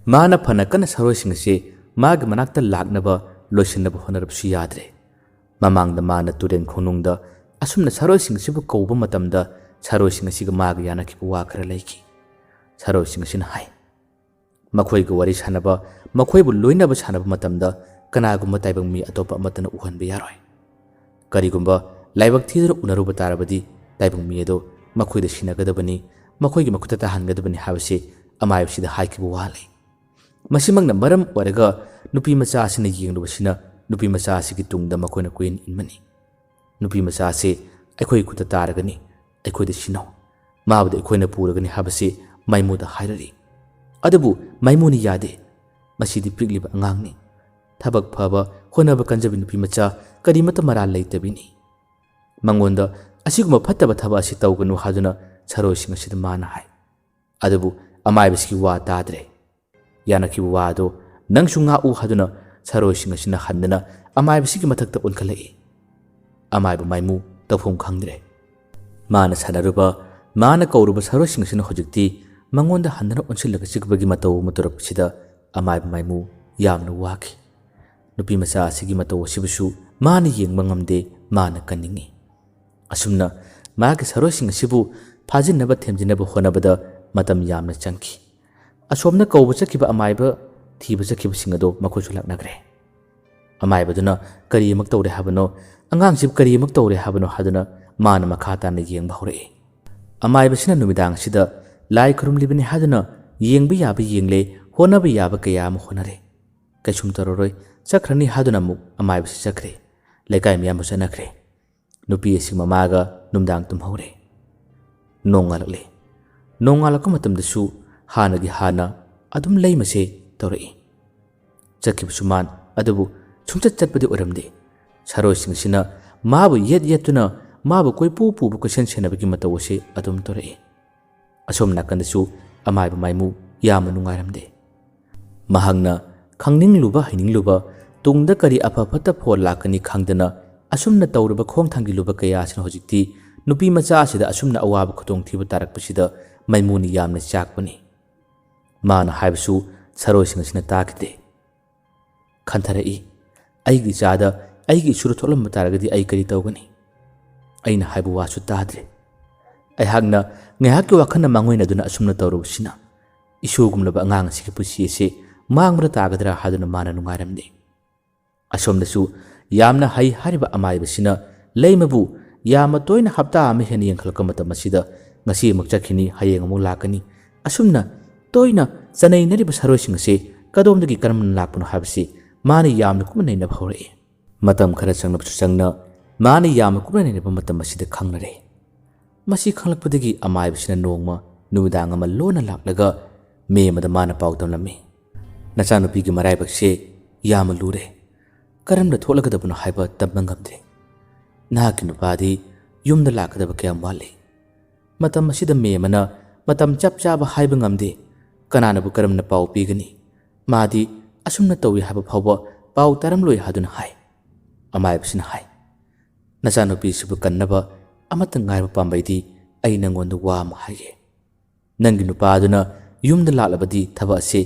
ꯃꯥꯅ ꯐꯅ ꯀꯟꯅ ꯁꯥꯔꯣꯏꯁꯤꯡ ꯑꯁꯤ ꯃꯥꯒꯤ ꯃꯅꯥꯛꯇ ꯂꯥꯛꯅꯕ ꯂꯣꯏꯁꯤꯟꯅꯕ ꯍꯣꯠꯅꯔꯕꯁꯨ ꯌꯥꯗ꯭ꯔꯦ꯫ ꯃꯃꯥꯡꯗ ꯃꯥꯅ ꯇꯨꯔꯦꯟ ꯈꯣꯡꯅꯨꯡꯗ ꯑꯁꯨꯝꯅ ꯁꯥꯔꯣꯏꯁꯤꯡ ꯑꯁꯤꯕꯨ ꯀꯧꯕ ꯃꯇꯝꯗ ꯁꯥꯔꯣꯏꯁꯤꯡ ꯑꯁꯤꯒ ꯃꯥꯒ ꯌꯥꯅꯈꯤꯕ ꯋꯥ ꯈꯔ ꯂꯩꯈꯤ꯫ ꯁꯥꯔꯣꯏꯁꯤꯡ ꯑꯁꯤꯅ ꯍꯥꯏ, ꯃꯈꯣꯏꯒ ꯋꯥꯔꯤ ꯁꯥꯟꯅꯕ, ꯃꯈꯣꯏꯕꯨ ꯂꯣꯏꯅꯕ ꯁꯥꯟꯅꯕ ꯃꯇꯝꯗ ꯀꯅꯥꯒꯨꯝꯕ ꯇꯥꯏꯕꯪ ꯃꯤ ꯑꯇꯣꯞꯄ ꯑꯃꯠꯇꯅ ꯎꯍꯟꯕ ꯌꯥꯔꯣꯏ꯫ ꯀꯔꯤꯒꯨꯝꯕ ꯂꯥꯏꯕꯛ ꯊꯤꯗꯨꯅ ꯎꯅꯔꯨꯕ ꯇꯥꯔꯕꯗꯤ ꯇꯥꯏꯕꯪ ꯃꯤ ꯑꯗꯨ ꯃꯈꯣꯏꯗ ꯁꯤꯟꯅꯒꯗꯕꯅꯤ, ꯃꯈꯣꯏꯒꯤ ꯃꯈꯨꯠꯇ ꯇꯥꯍꯟꯒꯗꯕꯅꯤ ꯍꯥꯏꯕꯁꯤ ꯑꯃꯥꯏꯕꯁꯤꯗ ꯍꯥꯏꯈꯤꯕ ꯋꯥ ꯂꯩ꯫ ꯃꯁꯤꯃꯛꯅ ꯃꯔꯝ ꯑꯣꯏꯔꯒ ꯅꯨꯄꯤ ꯃꯆꯥ ꯑꯁꯤꯅ ꯌꯦꯡꯂꯨꯕꯁꯤꯅ ꯅꯨꯄꯤ ꯃꯆꯥ ꯑꯁꯤꯒꯤ ꯇꯨꯡꯗ ꯃꯈꯣꯏꯅ ꯀꯣꯏꯏꯟ ꯏꯟꯕꯅꯤ꯫ ꯅꯨꯄꯤ ꯃꯆꯥ ꯑꯁꯤ ꯑꯩꯈꯣꯏꯒꯤ ꯈꯨꯠꯇ ꯇꯥꯔꯒꯅꯤ, ꯑꯩꯈꯣꯏꯗ ꯁꯤꯟꯅꯧ, ꯃꯥꯕꯨꯗꯤ ꯑꯩꯈꯣꯏꯅ ꯄꯨꯔꯒꯅꯤ ꯍꯥꯏꯕꯁꯤ ꯃꯥꯏꯃꯨꯗ ꯍꯥꯏꯔꯔꯤ꯫ ꯑꯗꯨꯕꯨ ꯃꯥꯏꯃꯨꯅ ꯌꯥꯗꯦ꯫ ꯃꯁꯤꯗꯤ ꯄꯤꯛꯂꯤꯕ ꯑꯉꯥꯡꯅꯤ꯫ ꯊꯕꯛ ꯐꯕ, ꯍꯣꯠꯅꯕ ꯀꯟꯖꯕꯤ ꯅꯨꯄꯤ ꯃꯆꯥ, ꯀꯔꯤꯃꯠꯇ ꯃꯔꯥꯜ ꯂꯩꯇꯕꯤꯅꯤ꯫ ꯃꯉꯣꯟꯗ ꯑꯁꯤꯒꯨꯝꯕ ꯐꯠꯇꯕ ꯊꯕꯛ ꯑꯁꯤ ꯇꯧꯒꯅꯨ ꯍꯥꯏꯗꯨꯅ ꯁꯥꯔꯣꯏꯁꯤꯡ ꯑꯁꯤꯗ ꯃꯥꯅ ꯍꯥꯏ꯫ ꯑꯗꯨꯕꯨ ꯑꯃꯥꯏꯕꯁꯤꯒꯤ ꯋꯥ ꯇꯥꯗ꯭ꯔꯦ꯫ ꯌꯥꯅꯈꯤꯕ ꯋꯥ ꯑꯗꯨ "ꯅꯪꯁꯨ ꯉꯥꯛꯎ" ꯍꯥꯏꯗꯨꯅ ꯁꯥꯔꯣꯏꯁꯤꯡ ꯑꯁꯤꯅ ꯍꯟꯗꯅ ꯑꯃꯥꯏꯕꯁꯤꯒꯤ ꯃꯊꯛꯇ ꯑꯣꯟꯈꯠꯂꯛꯏ꯫ ꯑꯃꯥꯏꯕ ꯃꯥꯏꯃꯨ ꯇꯧꯐꯝ ꯈꯪꯗ꯭ꯔꯦ꯫ ꯃꯥꯅ ꯁꯥꯟꯅꯔꯨꯕ, ꯃꯥꯅ ꯀꯧꯔꯨꯕ ꯁꯥꯔꯣꯏꯁꯤꯡ ꯑꯁꯤꯅ ꯍꯧꯖꯤꯛꯇꯤ ꯃꯉꯣꯟꯗ ꯍꯟꯗꯅ ꯑꯣꯟꯁꯤꯜꯂꯒ ꯆꯤꯛꯄꯒꯤ ꯃꯇꯧ ꯑꯃ ꯇꯧꯔꯛꯄꯁꯤꯗ ꯑꯃꯥꯏꯕ ꯃꯥꯏꯃꯨ ꯌꯥꯝꯅ ꯋꯥꯈꯤ꯫ ꯅꯨꯄꯤ ꯃꯆꯥ ꯑꯁꯤꯒꯤ ꯃꯇꯧ ꯑꯁꯤꯕꯨꯁꯨ ꯃꯥꯅ ꯌꯦꯡꯕ ꯉꯝꯗꯦ, ꯃꯥꯅ ꯀꯟꯅꯤꯡꯏ꯫ ꯑꯁꯨꯝꯅ ꯃꯍꯥꯛꯀꯤ ꯁꯔꯣꯏꯁꯤꯡ ꯑꯁꯤꯕꯨ ꯐꯥꯖꯤꯟꯅꯕ ꯊꯦꯝꯖꯤꯟꯅꯕ ꯍꯣꯠꯅꯕꯗ ꯃꯇꯝ ꯌꯥꯝꯅ ꯆꯪꯈꯤ꯫ ꯑꯁꯣꯝꯗ ꯀꯧꯕ ꯆꯠꯈꯤꯕ ꯑꯃꯥꯏꯕ ꯊꯤꯕ ꯆꯠꯈꯤꯕꯁꯤꯡ ꯑꯗꯨ ꯃꯈꯣꯏꯁꯨ ꯂꯥꯛꯅꯈ꯭ꯔꯦ꯫ ꯑꯃꯥꯏꯕꯗꯨꯅ ꯀꯔꯤ ꯑꯃꯨꯛ ꯇꯧꯔꯦ ꯍꯥꯏꯕꯅꯣ, ꯑꯉꯥꯡꯁꯤꯕꯨ ꯀꯔꯤ ꯑꯃꯨꯛ ꯇꯧꯔꯦ ꯍꯥꯏꯕꯅꯣ ꯍꯥꯏꯗꯨꯅ ꯃꯥꯅ ꯃꯈꯥ ꯇꯥꯅ ꯌꯦꯡꯕ ꯍꯧꯔꯛꯏ꯫ ꯑꯃꯥꯏꯕꯁꯤꯅ ꯅꯨꯃꯤꯗꯥꯡ ꯑꯁꯤꯗ ꯂꯥꯏ ꯈꯨꯔꯨꯝꯂꯤꯕꯅꯤ ꯍꯥꯏꯗꯨꯅ ꯌꯦꯡꯕ ꯌꯥꯕ ꯌꯦꯡꯂꯦ, ꯍꯣꯠꯅꯕ ꯌꯥꯕ ꯀꯌꯥ ꯑꯃ ꯍꯣꯠꯅꯔꯦ꯫ ꯀꯩꯁꯨꯝ ꯇꯧꯔꯔꯣꯏ, ꯆꯠꯈ꯭ꯔꯅꯤ ꯍꯥꯏꯗꯨꯅ ꯑꯃꯨꯛ ꯑꯃꯥꯏꯕꯁꯤ ꯆꯠꯈ꯭ꯔꯦ꯫ ꯂꯩꯀꯥꯏ ꯃꯤꯌꯥꯝꯕ ꯆꯠꯅꯈ꯭ꯔꯦ꯫ ꯅꯨꯄꯤ ꯑꯁꯤ ꯃꯃꯥꯒ ꯅꯨꯡꯗꯥꯡ ꯇꯨꯝꯍꯧꯔꯦ꯫ ꯅꯣꯡꯉꯥꯜꯂꯛꯂꯦ꯫ ꯅꯣꯡꯉꯥꯜꯂꯛꯄ ꯃꯇꯝꯗꯁꯨ ꯍꯥꯟꯅꯒꯤ ꯍꯥꯟꯅ ꯑꯗꯨꯝ ꯂꯩꯃꯁꯦ ꯇꯧꯔꯛꯏ꯫ ꯆꯠꯈꯤꯕꯁꯨ ꯃꯥꯟ, ꯑꯗꯨꯕꯨ ꯁꯨꯡꯆꯠ ꯆꯠꯄꯗꯤ ꯑꯣꯏꯔꯝꯗꯦ꯫ ꯁꯔꯣꯏꯁꯤꯡ ꯑꯁꯤꯅ ꯃꯥꯕꯨ ꯌꯦꯠ ꯌꯦꯠꯇꯨꯅ ꯃꯥꯕꯨ ꯀꯣꯏꯄꯨ ꯄꯨꯕ ꯀꯣꯏꯁꯦꯟ ꯁꯦꯟꯅꯕꯒꯤ ꯃꯇꯧ ꯑꯁꯤ ꯑꯗꯨꯝ ꯇꯧꯔꯛꯏ꯫ ꯑꯁꯣꯝ ꯅꯥꯀꯟꯗꯁꯨ ꯑꯃꯥꯏꯕ ꯃꯥꯏꯃꯨ ꯌꯥꯝꯅ ꯅꯨꯡꯉꯥꯏꯔꯝꯗꯦ꯫ ꯃꯍꯥꯛꯅ ꯈꯪꯅꯤꯡꯂꯨꯕ ꯍꯩꯅꯤꯡꯂꯨꯕ, ꯇꯨꯡꯗ ꯀꯔꯤ ꯑꯐ ꯐꯠꯇ ꯐꯣꯜ ꯂꯥꯛꯀꯅꯤ ꯈꯪꯗꯅ ꯑꯁꯨꯝꯅ ꯇꯧꯔꯨꯕ ꯈꯣꯡ ꯊꯥꯡꯖꯤꯜꯂꯨꯕ ꯀꯌꯥꯁꯤꯅ ꯍꯧꯖꯤꯛꯇꯤ ꯅꯨꯄꯤ ꯃꯆꯥ ꯑꯁꯤꯗ ꯑꯁꯨꯝꯅ ꯑꯋꯥꯕ ꯈꯨꯗꯣꯡꯊꯤꯕ ꯇꯥꯔꯛꯄꯁꯤꯗ ꯃꯥꯏꯃꯨꯅ ꯌꯥꯝꯅ ꯆꯥꯛꯄꯅꯤ꯫ ꯃꯥꯅ ꯍꯥꯏꯕꯁꯨ ꯁꯔꯣꯏꯁꯤꯡ ꯑꯁꯤꯅ ꯇꯥꯈꯤꯗꯦ꯫ ꯈꯟꯊꯔꯛꯏ꯫ ꯑꯩꯒꯤ ꯏꯆꯥꯗ ꯑꯩꯒꯤ ꯏꯁꯨꯔ ꯊꯣꯛꯂꯝꯕ ꯇꯥꯔꯒꯗꯤ ꯑꯩ ꯀꯔꯤ ꯇꯧꯒꯅꯤ? ꯑꯩꯅ ꯍꯥꯏꯕ ꯋꯥꯁꯨ ꯇꯥꯗ꯭ꯔꯦ꯫ ꯑꯩꯍꯥꯛꯅ ꯉꯥꯏꯍꯥꯛꯀꯤ ꯋꯥꯈꯜꯅ ꯃꯥꯡꯑꯣꯏꯅꯗꯨꯅ ꯑꯁꯨꯝꯅ ꯇꯧꯔꯨꯕꯁꯤꯅ ꯏꯁꯨꯒꯨꯝꯂꯕ ꯑꯉꯥꯡ ꯑꯁꯤꯒꯤ ꯄꯨꯟꯁꯤ ꯑꯁꯤ ꯃꯥꯡꯕꯗ ꯇꯥꯒꯗ꯭ꯔꯥ ꯍꯥꯏꯗꯨꯅ ꯃꯥꯅ ꯅꯨꯡꯉꯥꯏꯔꯝꯗꯦ꯫ ꯑꯁꯣꯝꯗꯁꯨ ꯌꯥꯝꯅ ꯍꯩ ꯍꯥꯏꯔꯤꯕ ꯑꯃꯥꯏꯕꯁꯤꯅ ꯂꯩꯃꯕꯨ ꯌꯥꯝꯅ ꯇꯣꯏꯅ ꯍꯞꯇꯥ ꯑꯃ ꯍꯦꯟꯅ ꯌꯦꯡꯈꯠꯂꯛꯄ ꯃꯇꯝ ꯑꯁꯤꯗ ꯉꯁꯤ ꯑꯃꯨꯛ ꯆꯠꯈꯤꯅꯤ, ꯍꯌꯦꯡ ꯑꯃꯨꯛ ꯂꯥꯛꯀꯅꯤ꯫ ꯑꯁꯨꯝꯅ ꯇꯣꯏꯅ ꯆꯅꯩꯅꯔꯤꯕ ꯁꯔꯣꯏꯁꯤꯡ ꯑꯁꯤ ꯀꯗꯣꯝꯗꯒꯤ ꯀꯔꯝꯅ ꯂꯥꯛꯄꯅꯣ ꯍꯥꯏꯕꯁꯤ ꯃꯥꯅ ꯌꯥꯝꯅ ꯀꯨꯞꯅ ꯅꯩꯅꯕ ꯍꯧꯔꯛꯏ꯫ ꯃꯇꯝ ꯈꯔ ꯆꯪꯂꯕꯁꯨ ꯆꯪꯅ ꯃꯥꯅ ꯌꯥꯝꯅ ꯀꯨꯞꯅ ꯅꯩꯅꯕ ꯃꯇꯝ ꯑꯁꯤꯗ ꯈꯪꯅꯔꯦ꯫ ꯃꯁꯤ ꯈꯪꯂꯛꯄꯗꯒꯤ ꯑꯃꯥꯏꯕꯁꯤꯅ ꯅꯣꯡꯃ ꯅꯨꯃꯤꯗꯥꯡ ꯑꯃ ꯂꯣꯟꯅ ꯂꯥꯛꯂꯒ ꯃꯦꯝ ꯑꯃꯗ ꯃꯥꯅ ꯄꯥꯎ ꯇꯝꯂꯝꯃꯤ꯫ "ꯅꯆꯥꯅꯨꯄꯤꯒꯤ ꯃꯔꯥꯏꯕꯛꯁꯦ ꯌꯥꯝꯅ ꯂꯨꯔꯦ꯫ ꯀꯔꯝꯅ ꯊꯣꯛꯂꯒꯗꯕꯅꯣ ꯍꯥꯏꯕ ꯇꯝꯕ ꯉꯝꯗ꯭ꯔꯦ꯫ ꯅꯍꯥꯛꯀꯤ ꯅꯨꯄꯥꯗꯤ ꯌꯨꯝꯗ ꯂꯥꯛꯀꯗꯕ ꯀꯌꯥꯝ ꯋꯥꯠꯂꯤ? ꯃꯇꯝ ꯑꯁꯤꯗ ꯃꯦꯝ ꯑꯃꯅ ꯃꯇꯝ ꯆꯞ ꯆꯥꯕ ꯍꯥꯏꯕ ꯉꯝꯗꯦ꯫ ꯀꯅꯥꯅꯕꯨ ꯀꯔꯝꯅ ꯄꯥꯎ ꯄꯤꯒꯅꯤ? ꯃꯥꯗꯤ ꯑꯁꯨꯝꯅ ꯇꯧꯏ ꯍꯥꯏꯕ ꯐꯥꯎꯕ ꯄꯥꯎ ꯇꯥꯔꯝꯂꯣꯏ" ꯍꯥꯏꯗꯨꯅ ꯍꯥꯏ꯫ ꯑꯃꯥꯏꯕꯁꯤꯅ ꯍꯥꯏ, "ꯅꯆꯥꯅꯨꯄꯤꯁꯤꯕꯨ ꯀꯟꯅꯕ ꯑꯃꯠꯇ ꯉꯥꯏꯔꯕ ꯄꯥꯝꯕꯩꯗꯤ ꯑꯩ ꯅꯪꯉꯣꯟꯗ ꯋꯥ ꯑꯃ ꯍꯥꯏꯒꯦ꯫ ꯅꯪꯒꯤ ꯅꯨꯄꯥꯗꯨꯅ ꯌꯨꯝꯗ ꯂꯥꯛꯂꯕꯗꯤ ꯊꯕꯛ ꯑꯁꯤ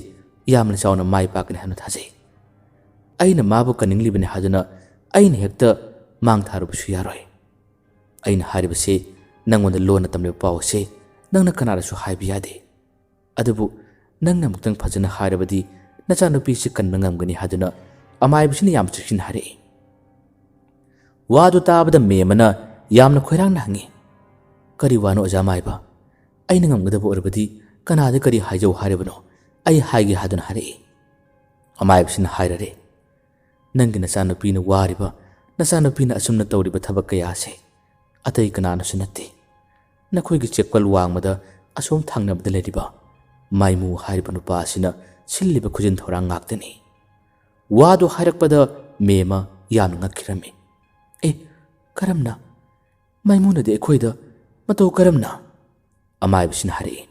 ꯌꯥꯝꯅ ꯆꯥꯎꯅ ꯃꯥꯏ ꯄꯥꯛꯀꯅꯤ ꯍꯥꯏꯅ ꯊꯥꯖꯩ꯫ ꯑꯩꯅ ꯃꯥꯕꯨ ꯀꯟꯅꯤꯡꯂꯤꯕꯅꯤ ꯍꯥꯏꯗꯨꯅ ꯑꯩꯅ ꯍꯦꯛꯇ ꯃꯥꯡ ꯊꯥꯔꯨꯕꯁꯨ ꯌꯥꯔꯣꯏ꯫ ꯑꯩꯅ ꯍꯥꯏꯔꯤꯕꯁꯤ ꯅꯪꯉꯣꯟꯗ ꯂꯣꯟꯅ ꯇꯝꯂꯤꯕ ꯄꯥꯎ ꯑꯁꯤ ꯅꯪꯅ ꯀꯅꯥꯗꯁꯨ ꯍꯥꯏꯕ ꯌꯥꯗꯦ꯫ ꯑꯗꯨꯕꯨ ꯅꯪꯅ ꯑꯃꯨꯛꯇꯪ ꯐꯖꯅ ꯍꯥꯏꯔꯕꯗꯤ ꯅꯆꯥꯅꯨꯄꯤꯁꯤ ꯀꯟꯕ ꯉꯝꯒꯅꯤ ꯍꯥꯏꯗꯨꯅ ꯑꯃꯥꯏꯕꯁꯤꯅ ꯌꯥꯝ ꯆꯦꯛꯁꯤꯟꯅ ꯍꯥꯏꯔꯛꯏ꯫ ꯋꯥꯗꯨ ꯇꯥꯕꯗ ꯃꯦꯝꯃꯅ ꯌꯥꯝꯅ ꯈꯣꯏꯔꯥꯡꯅ ꯍꯪꯉꯤ, "ꯀꯔꯤ ꯋꯥꯅꯣ ꯑꯣꯖꯥ ꯃꯥꯏꯕ? ꯑꯩꯅ ꯉꯝꯒꯗꯕ ꯑꯣꯏꯔꯕꯗꯤ ꯀꯅꯥꯗ ꯀꯔꯤ ꯍꯥꯏꯖꯧ ꯍꯥꯏꯔꯤꯕꯅꯣ? ꯑꯩ ꯍꯥꯏꯒꯦ" ꯍꯥꯏꯗꯨꯅ ꯍꯥꯏꯔꯛꯏ꯫ ꯑꯃꯥꯏꯕꯁꯤꯅ ꯍꯥꯏꯔꯔꯦ, "ꯅꯪꯒꯤ ꯅꯆꯥꯅꯨꯄꯤꯅ ꯋꯥꯔꯤꯕ, ꯅꯆꯥꯅꯨꯄꯤꯅ ꯑꯁꯨꯝꯅ ꯇꯧꯔꯤꯕ ꯊꯕꯛ ꯀꯌꯥꯁꯦ ꯑꯇꯩ ꯀꯅꯥꯅꯁꯨ ꯅꯠꯇꯦ꯫ ꯅꯈꯣꯏꯒꯤ ꯆꯦꯛꯄꯜ ꯋꯥꯡꯃꯗ ꯑꯁꯣꯝ ꯊꯪꯅꯕꯗ ꯂꯩꯔꯤꯕ ꯃꯥꯏꯃꯨ ꯍꯥꯏꯔꯤꯕ ꯅꯨꯄꯥ ꯑꯁꯤꯅ ꯁꯤꯜꯂꯤꯕ ꯈꯨꯖꯤꯟ ꯊꯧꯔꯥꯡ ꯉꯥꯛꯇꯅꯤ"꯫ ꯋꯥꯗꯨ ꯍꯥꯏꯔꯛꯄꯗ ꯃꯦꯝꯃ ꯌꯥꯝꯅ ꯉꯛꯈꯤꯔꯝꯃꯤ꯫ "ꯑꯦ, ꯀꯔꯝꯅ? ꯃꯥꯏꯃꯨꯅꯗꯤ ꯑꯩꯈꯣꯏꯗ ꯃꯇꯧ ꯀꯔꯝꯅ?" ꯑꯃꯥꯏꯕꯁꯤꯅ ꯍꯥꯏꯔꯛꯏ꯫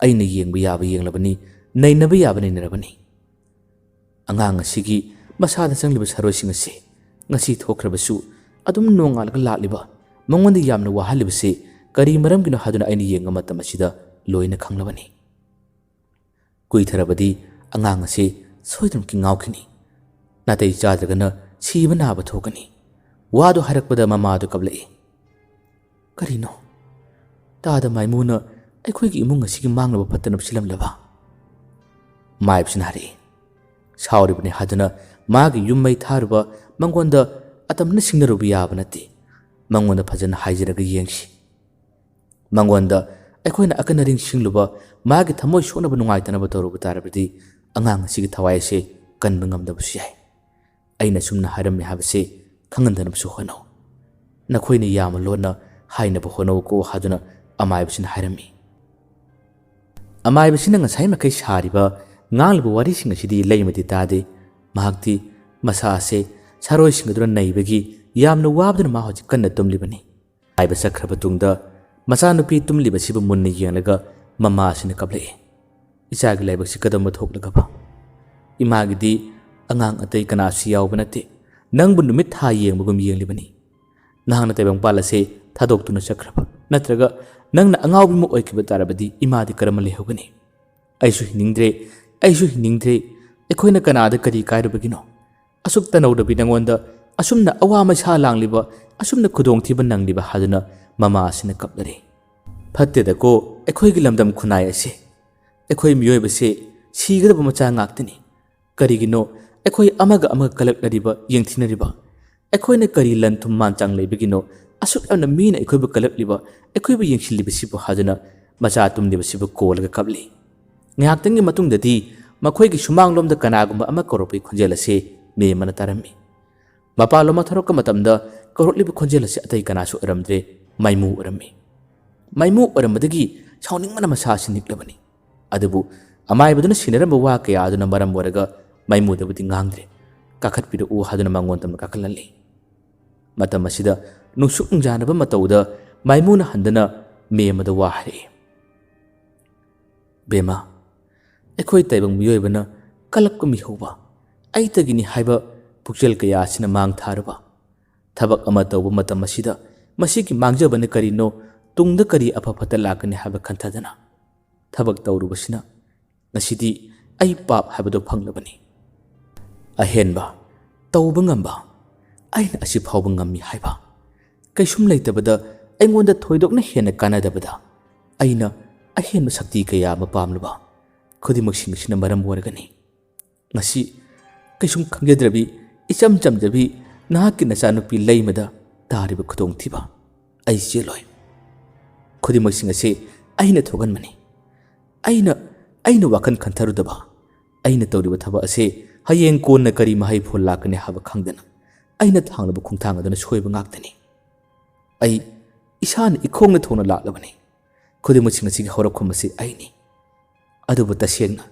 "ꯑꯩꯅ ꯌꯦꯡꯕ ꯌꯥꯕ ꯌꯦꯡꯂꯕꯅꯤ, ꯅꯩꯅꯕ ꯌꯥꯕ ꯅꯩꯅꯔꯕꯅꯤ꯫ ꯑꯉꯥꯡ ꯑꯁꯤꯒꯤ ꯃꯁꯥꯗ ꯆꯪꯂꯤꯕ ꯁꯔꯣꯏꯁꯤꯡ ꯑꯁꯤ ꯉꯁꯤ ꯊꯣꯛꯈ꯭ꯔꯕꯁꯨ ꯑꯗꯨꯝ ꯅꯣꯡꯉꯥꯜꯂꯒ ꯂꯥꯛꯂꯤꯕ, ꯃꯉꯣꯟꯗ ꯌꯥꯝꯅ ꯋꯥꯍꯜꯂꯤꯕꯁꯤ ꯀꯔꯤ ꯃꯔꯝꯒꯤꯅꯣ ꯍꯥꯏꯗꯨꯅ ꯑꯩꯅ ꯌꯦꯡꯕ ꯃꯇꯝ ꯑꯁꯤꯗ ꯂꯣꯏꯅ ꯈꯪꯂꯕꯅꯤ꯫ ꯀꯨꯏꯊꯔꯕꯗꯤ ꯑꯉꯥꯡ ꯑꯁꯤ ꯁꯣꯏꯗꯅꯃꯛꯀꯤ ꯉꯥꯎꯈꯤꯅꯤ꯫ ꯅꯥꯇꯩ ꯆꯥꯗ꯭ꯔꯒꯅ ꯁꯤꯕ ꯅꯥꯕ ꯊꯣꯛꯀꯅꯤ"꯫ ꯋꯥꯗꯨ ꯍꯥꯏꯔꯛꯄꯗ ꯃꯃꯥꯗꯨ ꯀꯞꯂꯛꯏ꯫ "ꯀꯔꯤꯅꯣ? ꯇꯥꯗ ꯃꯥꯏꯃꯨꯅ ꯑꯩꯈꯣꯏꯒꯤ ꯏꯃꯨꯡ ꯑꯁꯤꯒꯤ ꯃꯥꯡꯅꯕ ꯐꯠꯇꯅꯕ ꯁꯤꯜꯂꯝꯂꯕ?" ꯃꯥꯏꯕꯁꯤꯅ ꯍꯥꯏꯔꯛꯏ꯫ "ꯁꯥꯎꯔꯤꯕꯅꯤ ꯍꯥꯏꯗꯨꯅ ꯃꯥꯒꯤ ꯌꯨꯝ ꯃꯩ ꯊꯥꯔꯨꯕ, ꯃꯉꯣꯟꯗ ꯑꯇꯝꯅ ꯁꯤꯡꯅꯔꯨꯕ ꯌꯥꯕ ꯅꯠꯇꯦ꯫ ꯃꯉꯣꯟꯗ ꯐꯖꯅ ꯍꯥꯏꯖꯔꯒ ꯌꯦꯡꯁꯤ꯫ ꯃꯉꯣꯟꯗ ꯑꯩꯈꯣꯏꯅ ꯑꯀꯟ ꯑꯔꯤꯡ ꯁꯤꯡꯂꯨꯕ, ꯃꯥꯒꯤ ꯊꯃꯣꯏ ꯁꯣꯛꯅꯕ, ꯅꯨꯡꯉꯥꯏꯇꯅꯕ ꯇꯧꯔꯨꯕ ꯇꯥꯔꯕꯗꯤ ꯑꯉꯥꯡ ꯑꯁꯤꯒꯤ ꯊꯋꯥꯏ ꯑꯁꯦ ꯀꯟꯕ ꯉꯝꯗꯕꯁꯨ ꯌꯥꯏ꯫ ꯑꯩꯅ ꯁꯨꯝꯅ ꯍꯥꯏꯔꯝꯃꯤ ꯍꯥꯏꯕꯁꯤ ꯈꯪꯍꯟꯗꯅꯕꯁꯨ ꯍꯣꯠꯅꯧ꯫ ꯅꯈꯣꯏꯅ ꯌꯥꯝꯅ ꯂꯣꯟꯅ ꯍꯥꯏꯅꯕ ꯍꯣꯠꯅꯧꯀꯣ" ꯍꯥꯏꯗꯨꯅ ꯑꯃꯥꯏꯕꯁꯤꯅ ꯍꯥꯏꯔꯝꯃꯤ꯫ ꯑꯃꯥꯏꯕꯁꯤꯅ ꯉꯁꯥꯏ ꯃꯈꯩ ꯁꯥꯔꯤꯕ, ꯉꯥꯡꯂꯤꯕ ꯋꯥꯔꯤꯁꯤꯡ ꯑꯁꯤꯗꯤ ꯂꯩꯃꯗꯤ ꯇꯥꯗꯦ꯫ ꯃꯍꯥꯛꯇꯤ ꯃꯁꯥ ꯑꯁꯦ ꯁꯥꯔꯣꯏꯁꯤꯡ ꯑꯗꯨꯅ ꯅꯩꯕꯒꯤ ꯌꯥꯝꯅ ꯋꯥꯕꯗꯨꯅ ꯃꯥ ꯍꯧꯖꯤꯛ ꯀꯟꯅ ꯇꯨꯝꯂꯤꯕꯅꯤ꯫ ꯃꯥꯏꯕ ꯆꯠꯈ꯭ꯔꯕ ꯇꯨꯡꯗ ꯃꯆꯥꯅꯨꯄꯤ ꯇꯨꯝꯂꯤꯕꯁꯤꯕꯨ ꯃꯨꯟꯅ ꯌꯦꯡꯂꯒ ꯃꯃꯥ ꯑꯁꯤꯅ ꯀꯞꯂꯛꯏ꯫ "ꯏꯆꯥꯒꯤ ꯂꯥꯏꯕꯛꯁꯤ ꯀꯗꯝꯕ ꯊꯣꯛꯂꯒꯕ? ꯏꯃꯥꯒꯤꯗꯤ ꯑꯉꯥꯡ ꯑꯇꯩ ꯀꯅꯥꯁꯨ ꯌꯥꯎꯕ ꯅꯠꯇꯦ꯫ ꯅꯪꯕꯨ ꯅꯨꯃꯤꯠ ꯊꯥ ꯌꯦꯡꯕꯒꯨꯝ ꯌꯦꯡꯂꯤꯕꯅꯤ꯫ ꯅꯍꯥꯛꯅ ꯇꯥꯏꯕꯪꯄꯥꯜ ꯑꯁꯦ ꯊꯥꯗꯣꯛꯇꯨꯅ ꯆꯠꯈ꯭ꯔꯕ, ꯅꯠꯇ꯭ꯔꯒ ꯅꯪꯅ ꯑꯉꯥꯎꯕꯤ ꯑꯃ ꯑꯣꯏꯈꯤꯕ ꯇꯥꯔꯕꯗꯤ ꯏꯃꯥꯗꯤ ꯀꯔꯝꯅ ꯂꯩꯍꯧꯒꯅꯤ? ꯑꯩꯁꯨ ꯍꯤꯡꯅꯤꯡꯗ꯭ꯔꯦ, ꯑꯩꯁꯨ ꯍꯤꯡꯅꯤꯡꯗ꯭ꯔꯦ꯫ ꯑꯩꯈꯣꯏꯅ ꯀꯅꯥꯗ ꯀꯔꯤ ꯀꯥꯏꯔꯨꯕꯒꯤꯅꯣ? ꯑꯁꯨꯛ ꯇꯅꯧꯔꯕꯤ ꯅꯉꯣꯟꯗ ꯑꯁꯨꯝꯅ ꯑꯋꯥ ꯃꯩꯁꯥ ꯂꯥꯡꯂꯤꯕ, ꯑꯁꯨꯝꯅ ꯈꯨꯗꯣꯡꯊꯤꯕ ꯅꯪꯂꯤꯕ" ꯍꯥꯏꯗꯨꯅ ꯃꯃꯥ ꯑꯁꯤꯅ ꯀꯞꯂꯔꯦ꯫ ꯐꯠꯇꯦꯗꯀꯣ, ꯑꯩꯈꯣꯏꯒꯤ ꯂꯝꯗꯝ ꯈꯨꯟꯅꯥꯏ ꯑꯁꯦ꯫ ꯑꯩꯈꯣꯏ ꯃꯤꯑꯣꯏꯕꯁꯦ ꯁꯤꯒꯗꯕ ꯃꯆꯥ ꯉꯥꯛꯇꯅꯤ꯫ ꯀꯔꯤꯒꯤꯅꯣ ꯑꯩꯈꯣꯏ ꯑꯃꯒ ꯑꯃꯒ ꯀꯂꯛꯅꯔꯤꯕ, ꯌꯦꯡꯊꯤꯅꯔꯤꯕ? ꯑꯩꯈꯣꯏꯅ ꯀꯔꯤ ꯂꯟ ꯊꯨꯝ ꯃꯥꯟ ꯆꯥꯡ ꯂꯩꯕꯒꯤꯅꯣ ꯑꯁꯨꯛ ꯌꯥꯝꯅ ꯃꯤꯅ ꯑꯩꯈꯣꯏꯕꯨ ꯀꯂꯛꯂꯤꯕ, ꯑꯩꯈꯣꯏꯕꯨ ꯌꯦꯡꯁꯤꯜꯂꯤꯕꯁꯤꯕꯨ ꯍꯥꯏꯗꯨꯅ ꯃꯆꯥ ꯇꯨꯝꯂꯤꯕꯁꯤꯕꯨ ꯀꯣꯜꯂꯒ ꯀꯞꯂꯤ꯫ ꯉꯥꯏꯍꯥꯛꯇꯪꯒꯤ ꯃꯇꯨꯡꯗꯗꯤ ꯃꯈꯣꯏꯒꯤ ꯁꯨꯃꯥꯡꯂꯣꯝꯗ ꯀꯅꯥꯒꯨꯝꯕ ꯑꯃ ꯀꯧꯔꯛꯄꯒꯤ ꯈꯣꯟꯖꯦꯜ ꯑꯁꯤ ꯃꯦꯝꯃꯅ ꯇꯥꯔꯝꯃꯤ꯫ ꯃꯄꯥꯟꯂꯣꯝꯗ ꯊꯣꯔꯛꯄ ꯃꯇꯝꯗ ꯀꯧꯔꯛꯂꯤꯕ ꯈꯣꯟꯖꯦꯜ ꯑꯁꯤ ꯑꯇꯩ ꯀꯅꯥꯁꯨ ꯑꯣꯏꯔꯝꯗ꯭ꯔꯦ, ꯃꯥꯏꯃꯨ ꯑꯣꯏꯔꯝꯃꯤ꯫ ꯃꯥꯏꯃꯨ ꯑꯣꯏꯔꯝꯕꯗꯒꯤ ꯁꯥꯎꯅꯤꯡꯕꯅ ꯃꯁꯥ ꯑꯁꯤ ꯅꯤꯛꯂꯕꯅꯤ꯫ ꯑꯗꯨꯕꯨ ꯑꯃꯥꯏꯕꯗꯨꯅ ꯁꯤꯟꯅꯔꯝꯕ ꯋꯥ ꯀꯌꯥ ꯑꯗꯨꯅ ꯃꯔꯝ ꯑꯣꯏꯔꯒ ꯃꯥꯏꯃꯨꯗꯕꯨꯗꯤ ꯉꯥꯡꯗ꯭ꯔꯦ꯫ "ꯀꯥꯈꯠꯄꯤꯔꯛꯎ" ꯍꯥꯏꯗꯨꯅ ꯃꯉꯣꯟꯗ ꯑꯃꯨꯛ ꯀꯥꯈꯠꯍꯜꯂꯤ꯫ ꯃꯇꯝ ꯑꯁꯤꯗ ꯅꯨꯡꯁꯨꯛ ꯅꯨꯡꯖꯥꯅꯕ ꯃꯇꯧꯗ ꯃꯥꯏꯃꯨꯅ ꯍꯟꯗꯅ ꯃꯦꯝꯃꯗ ꯋꯥ ꯍꯥꯏꯔꯛꯏ꯫ "ꯕꯦꯝꯃ, ꯑꯩꯈꯣꯏ ꯇꯥꯏꯕꯪ ꯃꯤꯑꯣꯏꯕꯅ ꯀꯂꯛꯄ ꯃꯤꯍꯧꯕ, ꯑꯩꯇꯒꯤꯅꯤ ꯍꯥꯏꯕ ꯄꯨꯛꯆꯦꯜ ꯀꯌꯥ ꯑꯁꯤꯅ ꯃꯥꯡ ꯊꯥꯔꯨꯕ꯫ ꯊꯕꯛ ꯑꯃ ꯇꯧꯕ ꯃꯇꯝ ꯑꯁꯤꯗ ꯃꯁꯤꯒꯤ ꯃꯥꯡꯖꯕꯅ ꯀꯔꯤꯅꯣ, ꯇꯨꯡꯗ ꯀꯔꯤ ꯑꯐ ꯐꯠꯇ ꯂꯥꯛꯀꯅꯤ ꯍꯥꯏꯕ ꯈꯟꯊꯗꯅ ꯊꯕꯛ ꯇꯧꯔꯨꯕꯁꯤꯅ ꯉꯁꯤꯗꯤ ꯑꯩ ꯄꯥꯞ ꯍꯥꯏꯕꯗꯨ ꯐꯪꯂꯕꯅꯤ꯫ ꯑꯍꯦꯟꯕ, ꯇꯧꯕ ꯉꯝꯕ, ꯑꯩꯅ ꯑꯁꯤ ꯐꯥꯎꯕ ꯉꯝꯃꯤ ꯍꯥꯏꯕ, ꯀꯩꯁꯨꯝ ꯂꯩꯇꯕꯗ, ꯑꯩꯉꯣꯟꯗ ꯊꯣꯏꯗꯣꯛꯅ ꯍꯦꯟꯅ ꯀꯥꯟꯅꯗꯕꯗ ꯑꯩꯅ ꯑꯍꯦꯟꯕ ꯁꯛꯇꯤ ꯀꯌꯥ ꯑꯃ ꯄꯥꯝꯂꯨꯕ, ꯈꯨꯗꯤꯡꯃꯛꯁꯤꯡ ꯑꯁꯤꯅ ꯃꯔꯝ ꯑꯣꯏꯔꯒꯅꯤ꯫ ꯉꯁꯤ ꯀꯩꯁꯨꯝ ꯈꯪꯖꯗ꯭ꯔꯕꯤ, ꯏꯆꯝ ꯆꯝꯖꯕꯤ ꯅꯍꯥꯛꯀꯤ ꯅꯆꯥꯅꯨꯄꯤ ꯂꯩꯃꯗ ꯇꯥꯔꯤꯕ ꯈꯨꯗꯣꯡꯊꯤꯕ ꯑꯩ ꯆꯦꯜꯂꯣꯏ꯫ ꯈꯨꯗꯤꯡꯃꯛꯁꯤꯡ ꯑꯁꯤ ꯑꯩꯅ ꯊꯣꯛꯍꯟꯕꯅꯤ꯫ ꯑꯩꯅ, ꯑꯩꯅ ꯋꯥꯈꯜ ꯈꯟꯊꯔꯨꯗꯕ, ꯑꯩꯅ ꯇꯧꯔꯤꯕ ꯊꯕꯛ ꯑꯁꯤ ꯍꯌꯦꯡ ꯀꯣꯟꯅ ꯀꯔꯤ ꯃꯍꯩ ꯐꯣꯜ ꯂꯥꯛꯀꯅꯤ ꯍꯥꯏꯕ ꯈꯪꯗꯅ ꯑꯩꯅ ꯊꯥꯡꯂꯨꯕ ꯈꯣꯡꯊꯥꯡ ꯑꯗꯨꯅ ꯁꯣꯏꯕ ꯉꯥꯛꯇꯅꯤ꯫ ꯑꯩ ꯏꯁꯥꯅ ꯏꯈꯣꯡꯅ ꯊꯣꯡꯅ ꯂꯥꯛꯂꯕꯅꯤ꯫ ꯈꯨꯗꯤꯡꯃꯛꯁꯤꯡ ꯑꯁꯤꯒꯤ ꯍꯧꯔꯛꯐꯝ ꯑꯁꯤ ꯑꯩꯅꯤ꯫ ꯑꯗꯨꯕꯨ ꯇꯁꯦꯡꯅ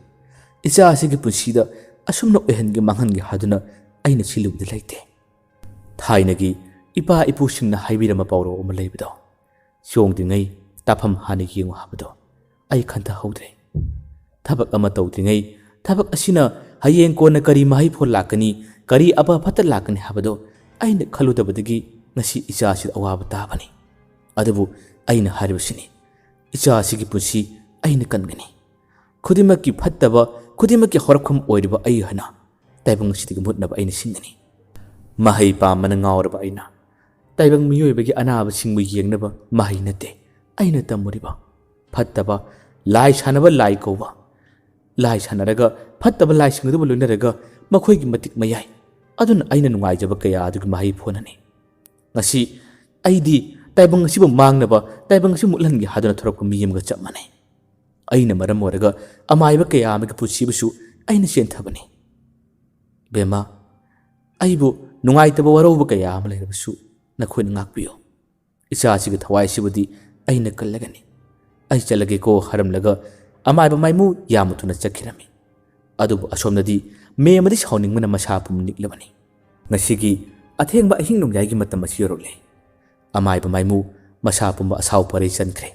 ꯏꯆꯥ ꯑꯁꯤꯒꯤ ꯄꯨꯟꯁꯤꯗ ꯑꯁꯨꯝꯅ ꯑꯣꯏꯍꯟꯒꯦ ꯃꯥꯡꯍꯟꯒꯦ ꯍꯥꯏꯗꯨꯅ ꯑꯩꯅ ꯁꯤꯜꯂꯨꯕꯗꯤ ꯂꯩꯇꯦ꯫ ꯊꯥꯏꯅꯒꯤ ꯏꯄꯥ ꯏꯄꯨꯁꯤꯡꯅ ꯍꯥꯏꯕꯤꯔꯝꯕ ꯄꯥꯎꯔꯧ ꯑꯃ ꯂꯩꯕꯗꯣ, "ꯆꯣꯡꯗ꯭ꯔꯤꯉꯩ ꯇꯥꯐꯝ ꯍꯥꯟꯅ ꯌꯦꯡꯉꯨ" ꯍꯥꯏꯕꯗꯣ ꯑꯩ ꯈꯟꯊꯍꯧꯗ꯭ꯔꯦ꯫ ꯊꯕꯛ ꯑꯃ ꯇꯧꯗ꯭ꯔꯤꯉꯩ ꯊꯕꯛ ꯑꯁꯤꯅ ꯍꯌꯦꯡ ꯀꯣꯟꯅ ꯀꯔꯤ ꯃꯍꯩ ꯐꯣꯜ ꯂꯥꯛꯀꯅꯤ, ꯀꯔꯤ ꯑꯐ ꯐꯠꯇ ꯂꯥꯛꯀꯅꯤ ꯍꯥꯏꯕꯗꯣ ꯑꯩꯅ ꯈꯜꯂꯨꯗꯕꯗꯒꯤ ꯉꯁꯤ ꯏꯆꯥꯁꯤꯗ ꯑꯋꯥꯕ ꯇꯥꯕꯅꯤ꯫ ꯑꯗꯨꯕꯨ ꯑꯩꯅ ꯍꯥꯏꯔꯤꯕꯁꯤꯅꯤ, ꯏꯆꯥ ꯑꯁꯤꯒꯤ ꯄꯨꯟꯁꯤ ꯑꯩꯅ ꯀꯟꯒꯅꯤ꯫ ꯈꯨꯗꯤꯡꯃꯛꯀꯤ ꯐꯠꯇꯕ, ꯈꯨꯗꯤꯡꯃꯛꯀꯤ ꯍꯧꯔꯛꯐꯝ ꯑꯣꯏꯔꯤꯕ ꯑꯩ ꯍꯥꯏꯅ ꯇꯥꯏꯕꯪ ꯑꯁꯤꯗꯒꯤ ꯃꯨꯠꯅꯕ ꯑꯩꯅ ꯁꯤꯟꯒꯅꯤ꯫ ꯃꯍꯩ ꯄꯥꯝꯕꯅ ꯉꯥꯎꯔꯕ ꯑꯩꯅ ꯇꯥꯏꯕꯪ ꯃꯤꯑꯣꯏꯕꯒꯤ ꯑꯅꯥꯕꯁꯤꯡꯕꯨ ꯌꯦꯡꯅꯕ ꯃꯍꯩ ꯅꯠꯇꯦ ꯑꯩꯅ ꯇꯝꯃꯨꯔꯤꯕ꯫ ꯐꯠꯇꯕ ꯂꯥꯏ ꯁꯥꯟꯅꯕ ꯂꯥꯏ ꯀꯧꯕ, ꯂꯥꯏ ꯁꯥꯟꯅꯔꯒ ꯐꯠꯇꯕ ꯂꯥꯏꯁꯤꯡ ꯑꯗꯨꯕꯨ ꯂꯣꯏꯅꯔꯒ ꯃꯈꯣꯏꯒꯤ ꯃꯇꯤꯛ ꯃꯌꯥꯏ ꯑꯗꯨꯅ ꯑꯩꯅ ꯅꯨꯡꯉꯥꯏꯖꯕ ꯀꯌꯥ ꯑꯗꯨꯒꯤ ꯃꯍꯩ ꯐꯣꯟꯅꯅꯤ꯫ ꯉꯁꯤ ꯑꯩꯗꯤ ꯇꯥꯏꯕꯪ ꯑꯁꯤꯕꯨ ꯃꯥꯡꯅꯕ, ꯇꯥꯏꯕꯪ ꯑꯁꯤ ꯃꯨꯠꯍꯟꯒꯦ ꯍꯥꯏꯗꯨꯅ ꯊꯣꯔꯛꯄ ꯃꯤ ꯑꯃꯒ ꯆꯞ ꯃꯥꯟꯅꯩ꯫ ꯑꯩꯅ ꯃꯔꯝ ꯑꯣꯏꯔꯒ ꯑꯃꯥꯏꯕ ꯀꯌꯥ ꯑꯃꯒꯤ ꯄꯨꯟꯁꯤꯕꯨꯁꯨ ꯑꯩꯅ ꯆꯦꯟꯊꯕꯅꯤ꯫ ꯕꯦꯝꯃ, ꯑꯩꯕꯨ ꯅꯨꯡꯉꯥꯏꯇꯕ ꯋꯥꯔꯧꯕ ꯀꯌꯥ ꯑꯃ ꯂꯩꯔꯕꯁꯨ ꯅꯈꯣꯏꯅ ꯉꯥꯛꯄꯤꯌꯨ꯫ ꯏꯆꯥꯁꯤꯒꯤ ꯊꯋꯥꯏꯁꯤꯕꯨꯗꯤ ꯑꯩꯅ ꯀꯜꯂꯒꯅꯤ꯫ ꯑꯩ ꯆꯠꯂꯒꯦꯀꯣ ꯍꯥꯏꯔꯝꯂꯒ ꯑꯃꯥꯏꯕ ꯃꯥꯏꯃꯨ ꯌꯥꯝꯅ ꯊꯨꯅ ꯆꯠꯈꯤꯔꯝꯃꯤ꯫ ꯑꯗꯨꯕꯨ ꯑꯁꯣꯝꯗꯗꯤ ꯃꯦꯝꯃꯗꯤ ꯁꯥꯎꯅꯤꯡꯕꯅ ꯃꯁꯥ ꯄꯨꯝ ꯅꯤꯛꯂꯕꯅꯤ꯫ ꯉꯁꯤꯒꯤ ꯑꯊꯦꯡꯕ ꯑꯍꯤꯡ ꯅꯣꯡꯌꯥꯏꯒꯤ ꯃꯇꯝ ꯑꯁꯤ ꯌꯧꯔꯛꯂꯦ꯫ ꯑꯃꯥꯏꯕ ꯃꯥꯏꯃꯨ ꯃꯁꯥ ꯄꯨꯝꯕ ꯑꯁꯥꯎ ꯄꯔꯩ ꯆꯟꯈ꯭ꯔꯦ꯫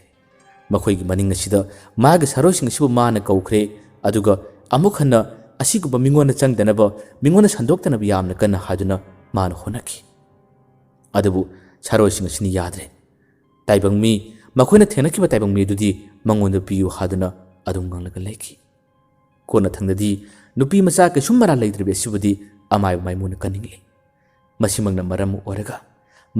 ꯃꯈꯣꯏꯒꯤ ꯃꯅꯤꯡ ꯑꯁꯤꯗ ꯃꯥꯒꯤ ꯁꯥꯔꯣꯏꯁꯤꯡ ꯑꯁꯤꯕꯨ ꯃꯥꯅ ꯀꯧꯈ꯭ꯔꯦ, ꯑꯗꯨꯒ ꯑꯃꯨꯛ ꯍꯟꯅ ꯑꯁꯤꯒꯨꯝꯕ ꯃꯤꯉꯣꯟꯗ ꯆꯪꯗꯅꯕ, ꯃꯤꯉꯣꯟꯗ ꯁꯟꯗꯣꯛꯇꯅꯕ ꯌꯥꯝꯅ ꯀꯟꯅ ꯍꯥꯏꯗꯨꯅ ꯃꯥꯅ ꯍꯣꯠꯅꯈꯤ꯫ ꯑꯗꯨꯕꯨ ꯁꯥꯔꯣꯏꯁꯤꯡ ꯑꯁꯤꯅ ꯌꯥꯗ꯭ꯔꯦ꯫ ꯇꯥꯏꯕꯪ ꯃꯤ, ꯃꯈꯣꯏꯅ ꯊꯦꯡꯅꯈꯤꯕ ꯇꯥꯏꯕꯪ ꯃꯤ ꯑꯗꯨꯗꯤ ꯃꯉꯣꯟꯗ ꯄꯤꯌꯨ ꯍꯥꯏꯗꯨꯅ ꯑꯗꯨꯝ ꯉꯥꯡꯂꯒ ꯂꯩꯈꯤ꯫ ꯀꯣꯟꯅꯊꯪꯗꯗꯤ ꯅꯨꯄꯤ ꯃꯆꯥ ꯀꯩꯁꯨꯝ ꯃꯔꯥ ꯂꯩꯇ꯭ꯔꯕꯤ ꯑꯁꯤꯕꯨꯗꯤ ꯑꯃꯥꯏꯕ ꯃꯥꯏꯃꯨꯅ ꯀꯟꯅꯤꯡꯂꯤ꯫ ꯃꯁꯤꯃꯛꯅ ꯃꯔꯝ ꯑꯣꯏꯔꯒ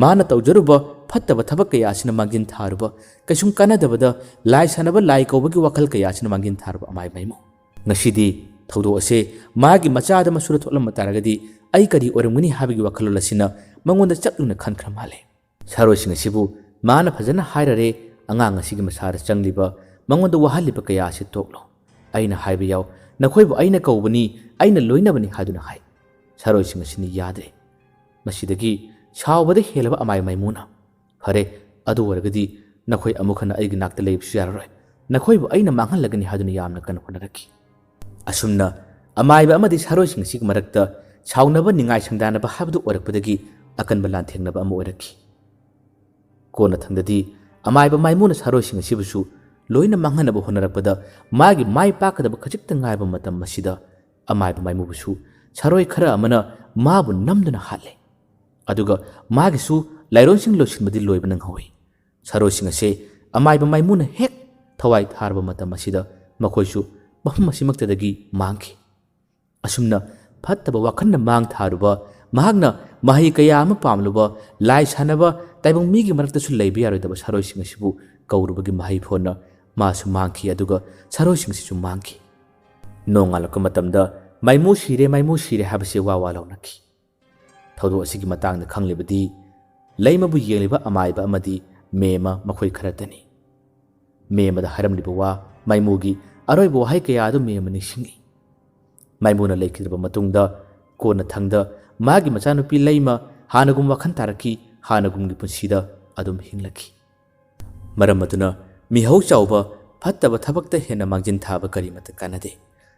ꯃꯥꯅ ꯇꯧꯖꯔꯨꯕ ꯐꯠꯇꯕ ꯊꯕꯛ ꯀꯌꯥ ꯑꯁꯤꯅ ꯃꯥꯡꯖꯤꯟ ꯊꯥꯔꯨꯕ, ꯀꯩꯁꯨꯝ ꯀꯥꯟꯅꯗꯕꯗ ꯂꯥꯏ ꯁꯥꯟꯅꯕ ꯂꯥꯏ ꯀꯧꯕꯒꯤ ꯋꯥꯈꯜ ꯀꯌꯥ ꯑꯁꯤꯅ ꯃꯥꯡꯖꯤꯟ ꯊꯥꯔꯨꯕ ꯑꯃꯥꯏ ꯃꯥꯏꯃꯨ꯫ ꯉꯁꯤꯗꯤ ꯊꯧꯗꯣꯛ ꯑꯁꯦ ꯃꯥꯒꯤ ꯃꯆꯥꯗ ꯃꯁꯨꯗ ꯊꯣꯛꯂꯝꯕ ꯇꯥꯔꯒꯗꯤ ꯑꯩ ꯀꯔꯤ ꯑꯣꯏꯔꯝꯒꯅꯤ ꯍꯥꯏꯕꯒꯤ ꯋꯥꯈꯜꯂꯣꯟ ꯑꯁꯤꯅ ꯃꯉꯣꯟꯗ ꯆꯞ ꯌꯨꯡꯅ ꯈꯟꯈ꯭ꯔ ꯃꯥꯜꯂꯦ꯫ ꯁꯥꯔꯣꯏꯁꯤꯡ ꯑꯁꯤꯕꯨ ꯃꯥꯅ ꯐꯖꯅ ꯍꯥꯏꯔꯔꯦ, "ꯑꯉꯥꯡ ꯑꯁꯤꯒꯤ ꯃꯁꯥꯗ ꯆꯪꯂꯤꯕ, ꯃꯉꯣꯟꯗ ꯋꯥꯍꯜꯂꯤꯕ ꯀꯌꯥ ꯑꯁꯤ ꯇꯣꯛꯂꯣ꯫ ꯑꯩꯅ ꯍꯥꯏꯕ ꯌꯥꯎ, ꯅꯈꯣꯏꯕꯨ ꯑꯩꯅ ꯀꯧꯕꯅꯤ, ꯑꯩꯅ ꯂꯣꯏꯅꯕꯅꯤ" ꯍꯥꯏꯗꯨꯅ ꯍꯥꯏ꯫ ꯁꯥꯔꯣꯏꯁꯤꯡ ꯑꯁꯤꯅ ꯌꯥꯗ꯭ꯔꯦ꯫ ꯃꯁꯤꯗꯒꯤ ꯁꯥꯎꯕꯗ ꯍꯦꯜꯂꯕ ꯑꯃꯥꯏ ꯃꯥꯏꯃꯨꯅ, "ꯐꯔꯦ, ꯑꯗꯨ ꯑꯣꯏꯔꯒꯗꯤ ꯅꯈꯣꯏ ꯑꯃꯨꯛ ꯍꯟꯅ ꯑꯩꯒꯤ ꯅꯥꯛꯇ ꯂꯩꯕꯁꯨ ꯌꯥꯔꯔꯣꯏ꯫ ꯅꯈꯣꯏꯕꯨ ꯑꯩꯅ ꯃꯥꯡꯍꯜꯂꯒꯅꯤ" ꯍꯥꯏꯗꯨꯅ ꯌꯥꯝꯅ ꯀꯟꯅ ꯍꯣꯠꯅꯔꯛꯈꯤ꯫ ꯑꯁꯨꯝꯅ ꯑꯃꯥꯏꯕ ꯑꯃꯗꯤ ꯁꯥꯔꯣꯏꯁꯤꯡ ꯑꯁꯤꯒꯤ ꯃꯔꯛꯇ ꯁꯥꯎꯅꯕ, ꯅꯤꯡꯉꯥꯏ ꯁꯪꯗꯥꯅꯕ ꯍꯥꯏꯕꯗꯨ ꯑꯣꯏꯔꯛꯄꯗꯒꯤ ꯑꯀꯟꯕ ꯂꯥꯟꯊꯦꯡꯅꯕ ꯑꯃ ꯑꯣꯏꯔꯛꯈꯤ꯫ ꯀꯣꯟꯅꯊꯪꯗꯗꯤ ꯑꯃꯥꯏꯕ ꯃꯥꯏꯃꯨꯅ ꯁꯥꯔꯣꯏꯁꯤꯡ ꯑꯁꯤꯕꯨꯁꯨ ꯂꯣꯏꯅ ꯃꯥꯡꯍꯟꯅꯕ ꯍꯣꯠꯅꯔꯛꯄꯗ ꯃꯥꯒꯤ ꯃꯥꯏ ꯄꯥꯛꯀꯗꯕ ꯈꯖꯤꯛꯇ ꯉꯥꯏꯕ ꯃꯇꯝ ꯑꯁꯤꯗ ꯑꯃꯥꯏꯕ ꯃꯥꯏꯃꯨꯕꯨꯁꯨ ꯁꯥꯔꯣꯏ ꯈꯔ ꯑꯃꯅ ꯃꯥꯕꯨ ꯅꯝꯗꯨꯅ ꯍꯥꯠꯂꯦ꯫ ꯑꯗꯨꯒ ꯃꯥꯒꯤꯁꯨ ꯂꯥꯏꯔꯣꯟꯁꯤꯡ ꯂꯣꯏꯁꯤꯟꯕꯗꯤ ꯂꯣꯏꯕ ꯅꯪꯍꯧꯏ꯫ ꯁꯥꯔꯣꯏꯁꯤꯡ ꯑꯁꯦ ꯑꯃꯥꯏꯕ ꯃꯥꯏꯃꯨꯅ ꯍꯦꯛ ꯊꯋꯥꯏ ꯊꯥꯔꯕ ꯃꯇꯝ ꯑꯁꯤꯗ ꯃꯈꯣꯏꯁꯨ ꯃꯐꯝ ꯑꯁꯤꯃꯛꯇꯗꯒꯤ ꯃꯥꯡꯈꯤ꯫ ꯑꯁꯨꯝꯅ ꯐꯠꯇꯕ ꯋꯥꯈꯜꯅ ꯃꯥꯡ ꯊꯥꯔꯨꯕ ꯃꯍꯥꯛꯅ ꯃꯍꯩ ꯀꯌꯥ ꯑꯃ ꯄꯥꯝꯂꯨꯕ, ꯂꯥꯏ ꯁꯥꯟꯅꯕ ꯇꯥꯏꯕꯪ ꯃꯤꯒꯤ ꯃꯔꯛꯇꯁꯨ ꯂꯩꯕ ꯌꯥꯔꯣꯏꯗꯕ ꯁꯥꯔꯣꯏꯁꯤꯡ ꯑꯁꯤꯕꯨ ꯀꯧꯔꯨꯕꯒꯤ ꯃꯍꯩ ꯐꯣꯟꯅ ꯃꯥꯁꯨ ꯃꯥꯡꯈꯤ, ꯑꯗꯨꯒ ꯁꯥꯔꯣꯏꯁꯤꯡꯁꯤꯁꯨ ꯃꯥꯡꯈꯤ꯫ ꯅꯣꯡꯉꯥꯜꯂꯛꯄ ꯃꯇꯝꯗ "ꯃꯥꯏꯃꯨ ꯁꯤꯔꯦ, ꯃꯥꯏꯃꯨ ꯁꯤꯔꯦ" ꯍꯥꯏꯕꯁꯤ ꯋꯥ ꯋꯥ ꯂꯥꯎꯅꯈꯤ꯫ ꯊꯧꯗꯣꯛ ꯑꯁꯤꯒꯤ ꯃꯇꯥꯡꯗ ꯈꯪꯂꯤꯕꯗꯤ ꯂꯩꯃꯕꯨ ꯌꯦꯡꯂꯤꯕ ꯑꯃꯥꯏꯕ ꯑꯃꯗꯤ ꯃꯦꯝꯃ ꯃꯈꯣꯏ ꯈꯔꯇꯅꯤ꯫ ꯃꯦꯝꯃꯗ ꯍꯥꯏꯔꯝꯂꯤꯕ ꯋꯥ, ꯃꯥꯏꯃꯨꯒꯤ ꯑꯔꯣꯏꯕ ꯋꯥꯍꯩ ꯀꯌꯥ ꯑꯗꯨ ꯃꯦꯝꯃ ꯅꯤꯡꯁꯤꯡꯉꯤ꯫ ꯃꯥꯏꯃꯨꯅ ꯂꯩꯈꯤꯗ꯭ꯔꯕ ꯃꯇꯨꯡꯗ ꯀꯣꯟꯅꯊꯪꯗ ꯃꯥꯒꯤ ꯃꯆꯥꯅꯨꯄꯤ ꯂꯩꯃ ꯍꯥꯟꯅꯒꯨꯝ ꯋꯥꯈꯜ ꯇꯥꯔꯛꯈꯤ, ꯍꯥꯟꯅꯒꯨꯝꯒꯤ ꯄꯨꯟꯁꯤꯗ ꯑꯗꯨꯝ ꯍꯤꯡꯂꯛꯈꯤ꯫ ꯃꯔꯝ ꯑꯗꯨꯅ ꯃꯤꯍꯧ ꯆꯥꯎꯕ, ꯐꯠꯇꯕ ꯊꯕꯛꯇ ꯍꯦꯟꯅ ꯃꯥꯡꯖꯤꯟ ꯊꯥꯕ ꯀꯔꯤꯃꯠꯇ ꯀꯥꯟꯅꯗꯦ꯫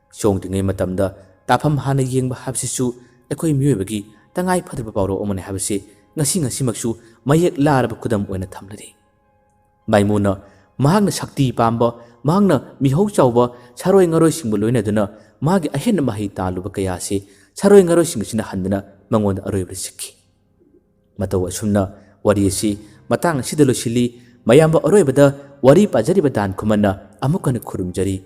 ꯁꯣꯡꯗ꯭ꯔꯤꯉꯩ ꯃꯇꯝꯗ ꯇꯥꯐꯝ ꯍꯥꯟꯅ ꯌꯦꯡꯕ ꯍꯥꯏꯕꯁꯤꯁꯨ ꯑꯩꯈꯣꯏ ꯃꯤꯑꯣꯏꯕꯒꯤ ꯇꯉꯥꯏ ꯐꯗ꯭ꯔꯕ ꯄꯥꯎꯔꯧ ꯑꯃꯅꯤ ꯍꯥꯏꯕꯁꯤ ꯉꯁꯤ ꯉꯁꯤꯃꯛꯁꯨ ꯃꯌꯦꯛ ꯂꯥꯔꯕ ꯈꯨꯗꯝ ꯑꯣꯏꯅ ꯊꯝꯂꯤ꯫ ꯃꯥꯏꯃꯨꯅ ꯃꯍꯥꯛꯅ ꯁꯛꯇꯤ ꯄꯥꯝꯕ, ꯃꯍꯥꯛꯅ ꯃꯤꯍꯧ ꯆꯥꯎꯕ ꯁꯥꯔꯣꯏ ꯉꯥꯔꯣꯏꯁꯤꯡꯕꯨ ꯂꯣꯏꯅꯗꯨꯅ ꯃꯥꯒꯤ ꯑꯍꯦꯟꯕ ꯃꯍꯩ ꯇꯥꯜꯂꯨꯕ ꯀꯌꯥ ꯑꯁꯤ ꯁꯥꯔꯣꯏ ꯉꯥꯔꯣꯏꯁꯤꯡ ꯑꯁꯤꯅ ꯍꯟꯗꯨꯅ ꯃꯉꯣꯟꯗ ꯑꯔꯣꯏꯕꯗ ꯁꯤꯈꯤ꯫ ꯃꯇꯧ ꯑꯁꯨꯝꯅ ꯋꯥꯔꯤ ꯑꯁꯤ ꯃꯇꯥꯡ ꯑꯁꯤꯗ ꯂꯣꯏꯁꯤꯜꯂꯤ꯫ ꯃꯌꯥꯝꯕꯨ ꯑꯔꯣꯏꯕꯗ ꯋꯥꯔꯤ ꯄꯥꯖꯔꯤꯕ ꯗꯥꯟ ꯈꯨꯃꯟꯅ ꯑꯃꯨꯛ ꯍꯟꯅ ꯈꯨꯔꯨꯝꯖꯔꯤ꯫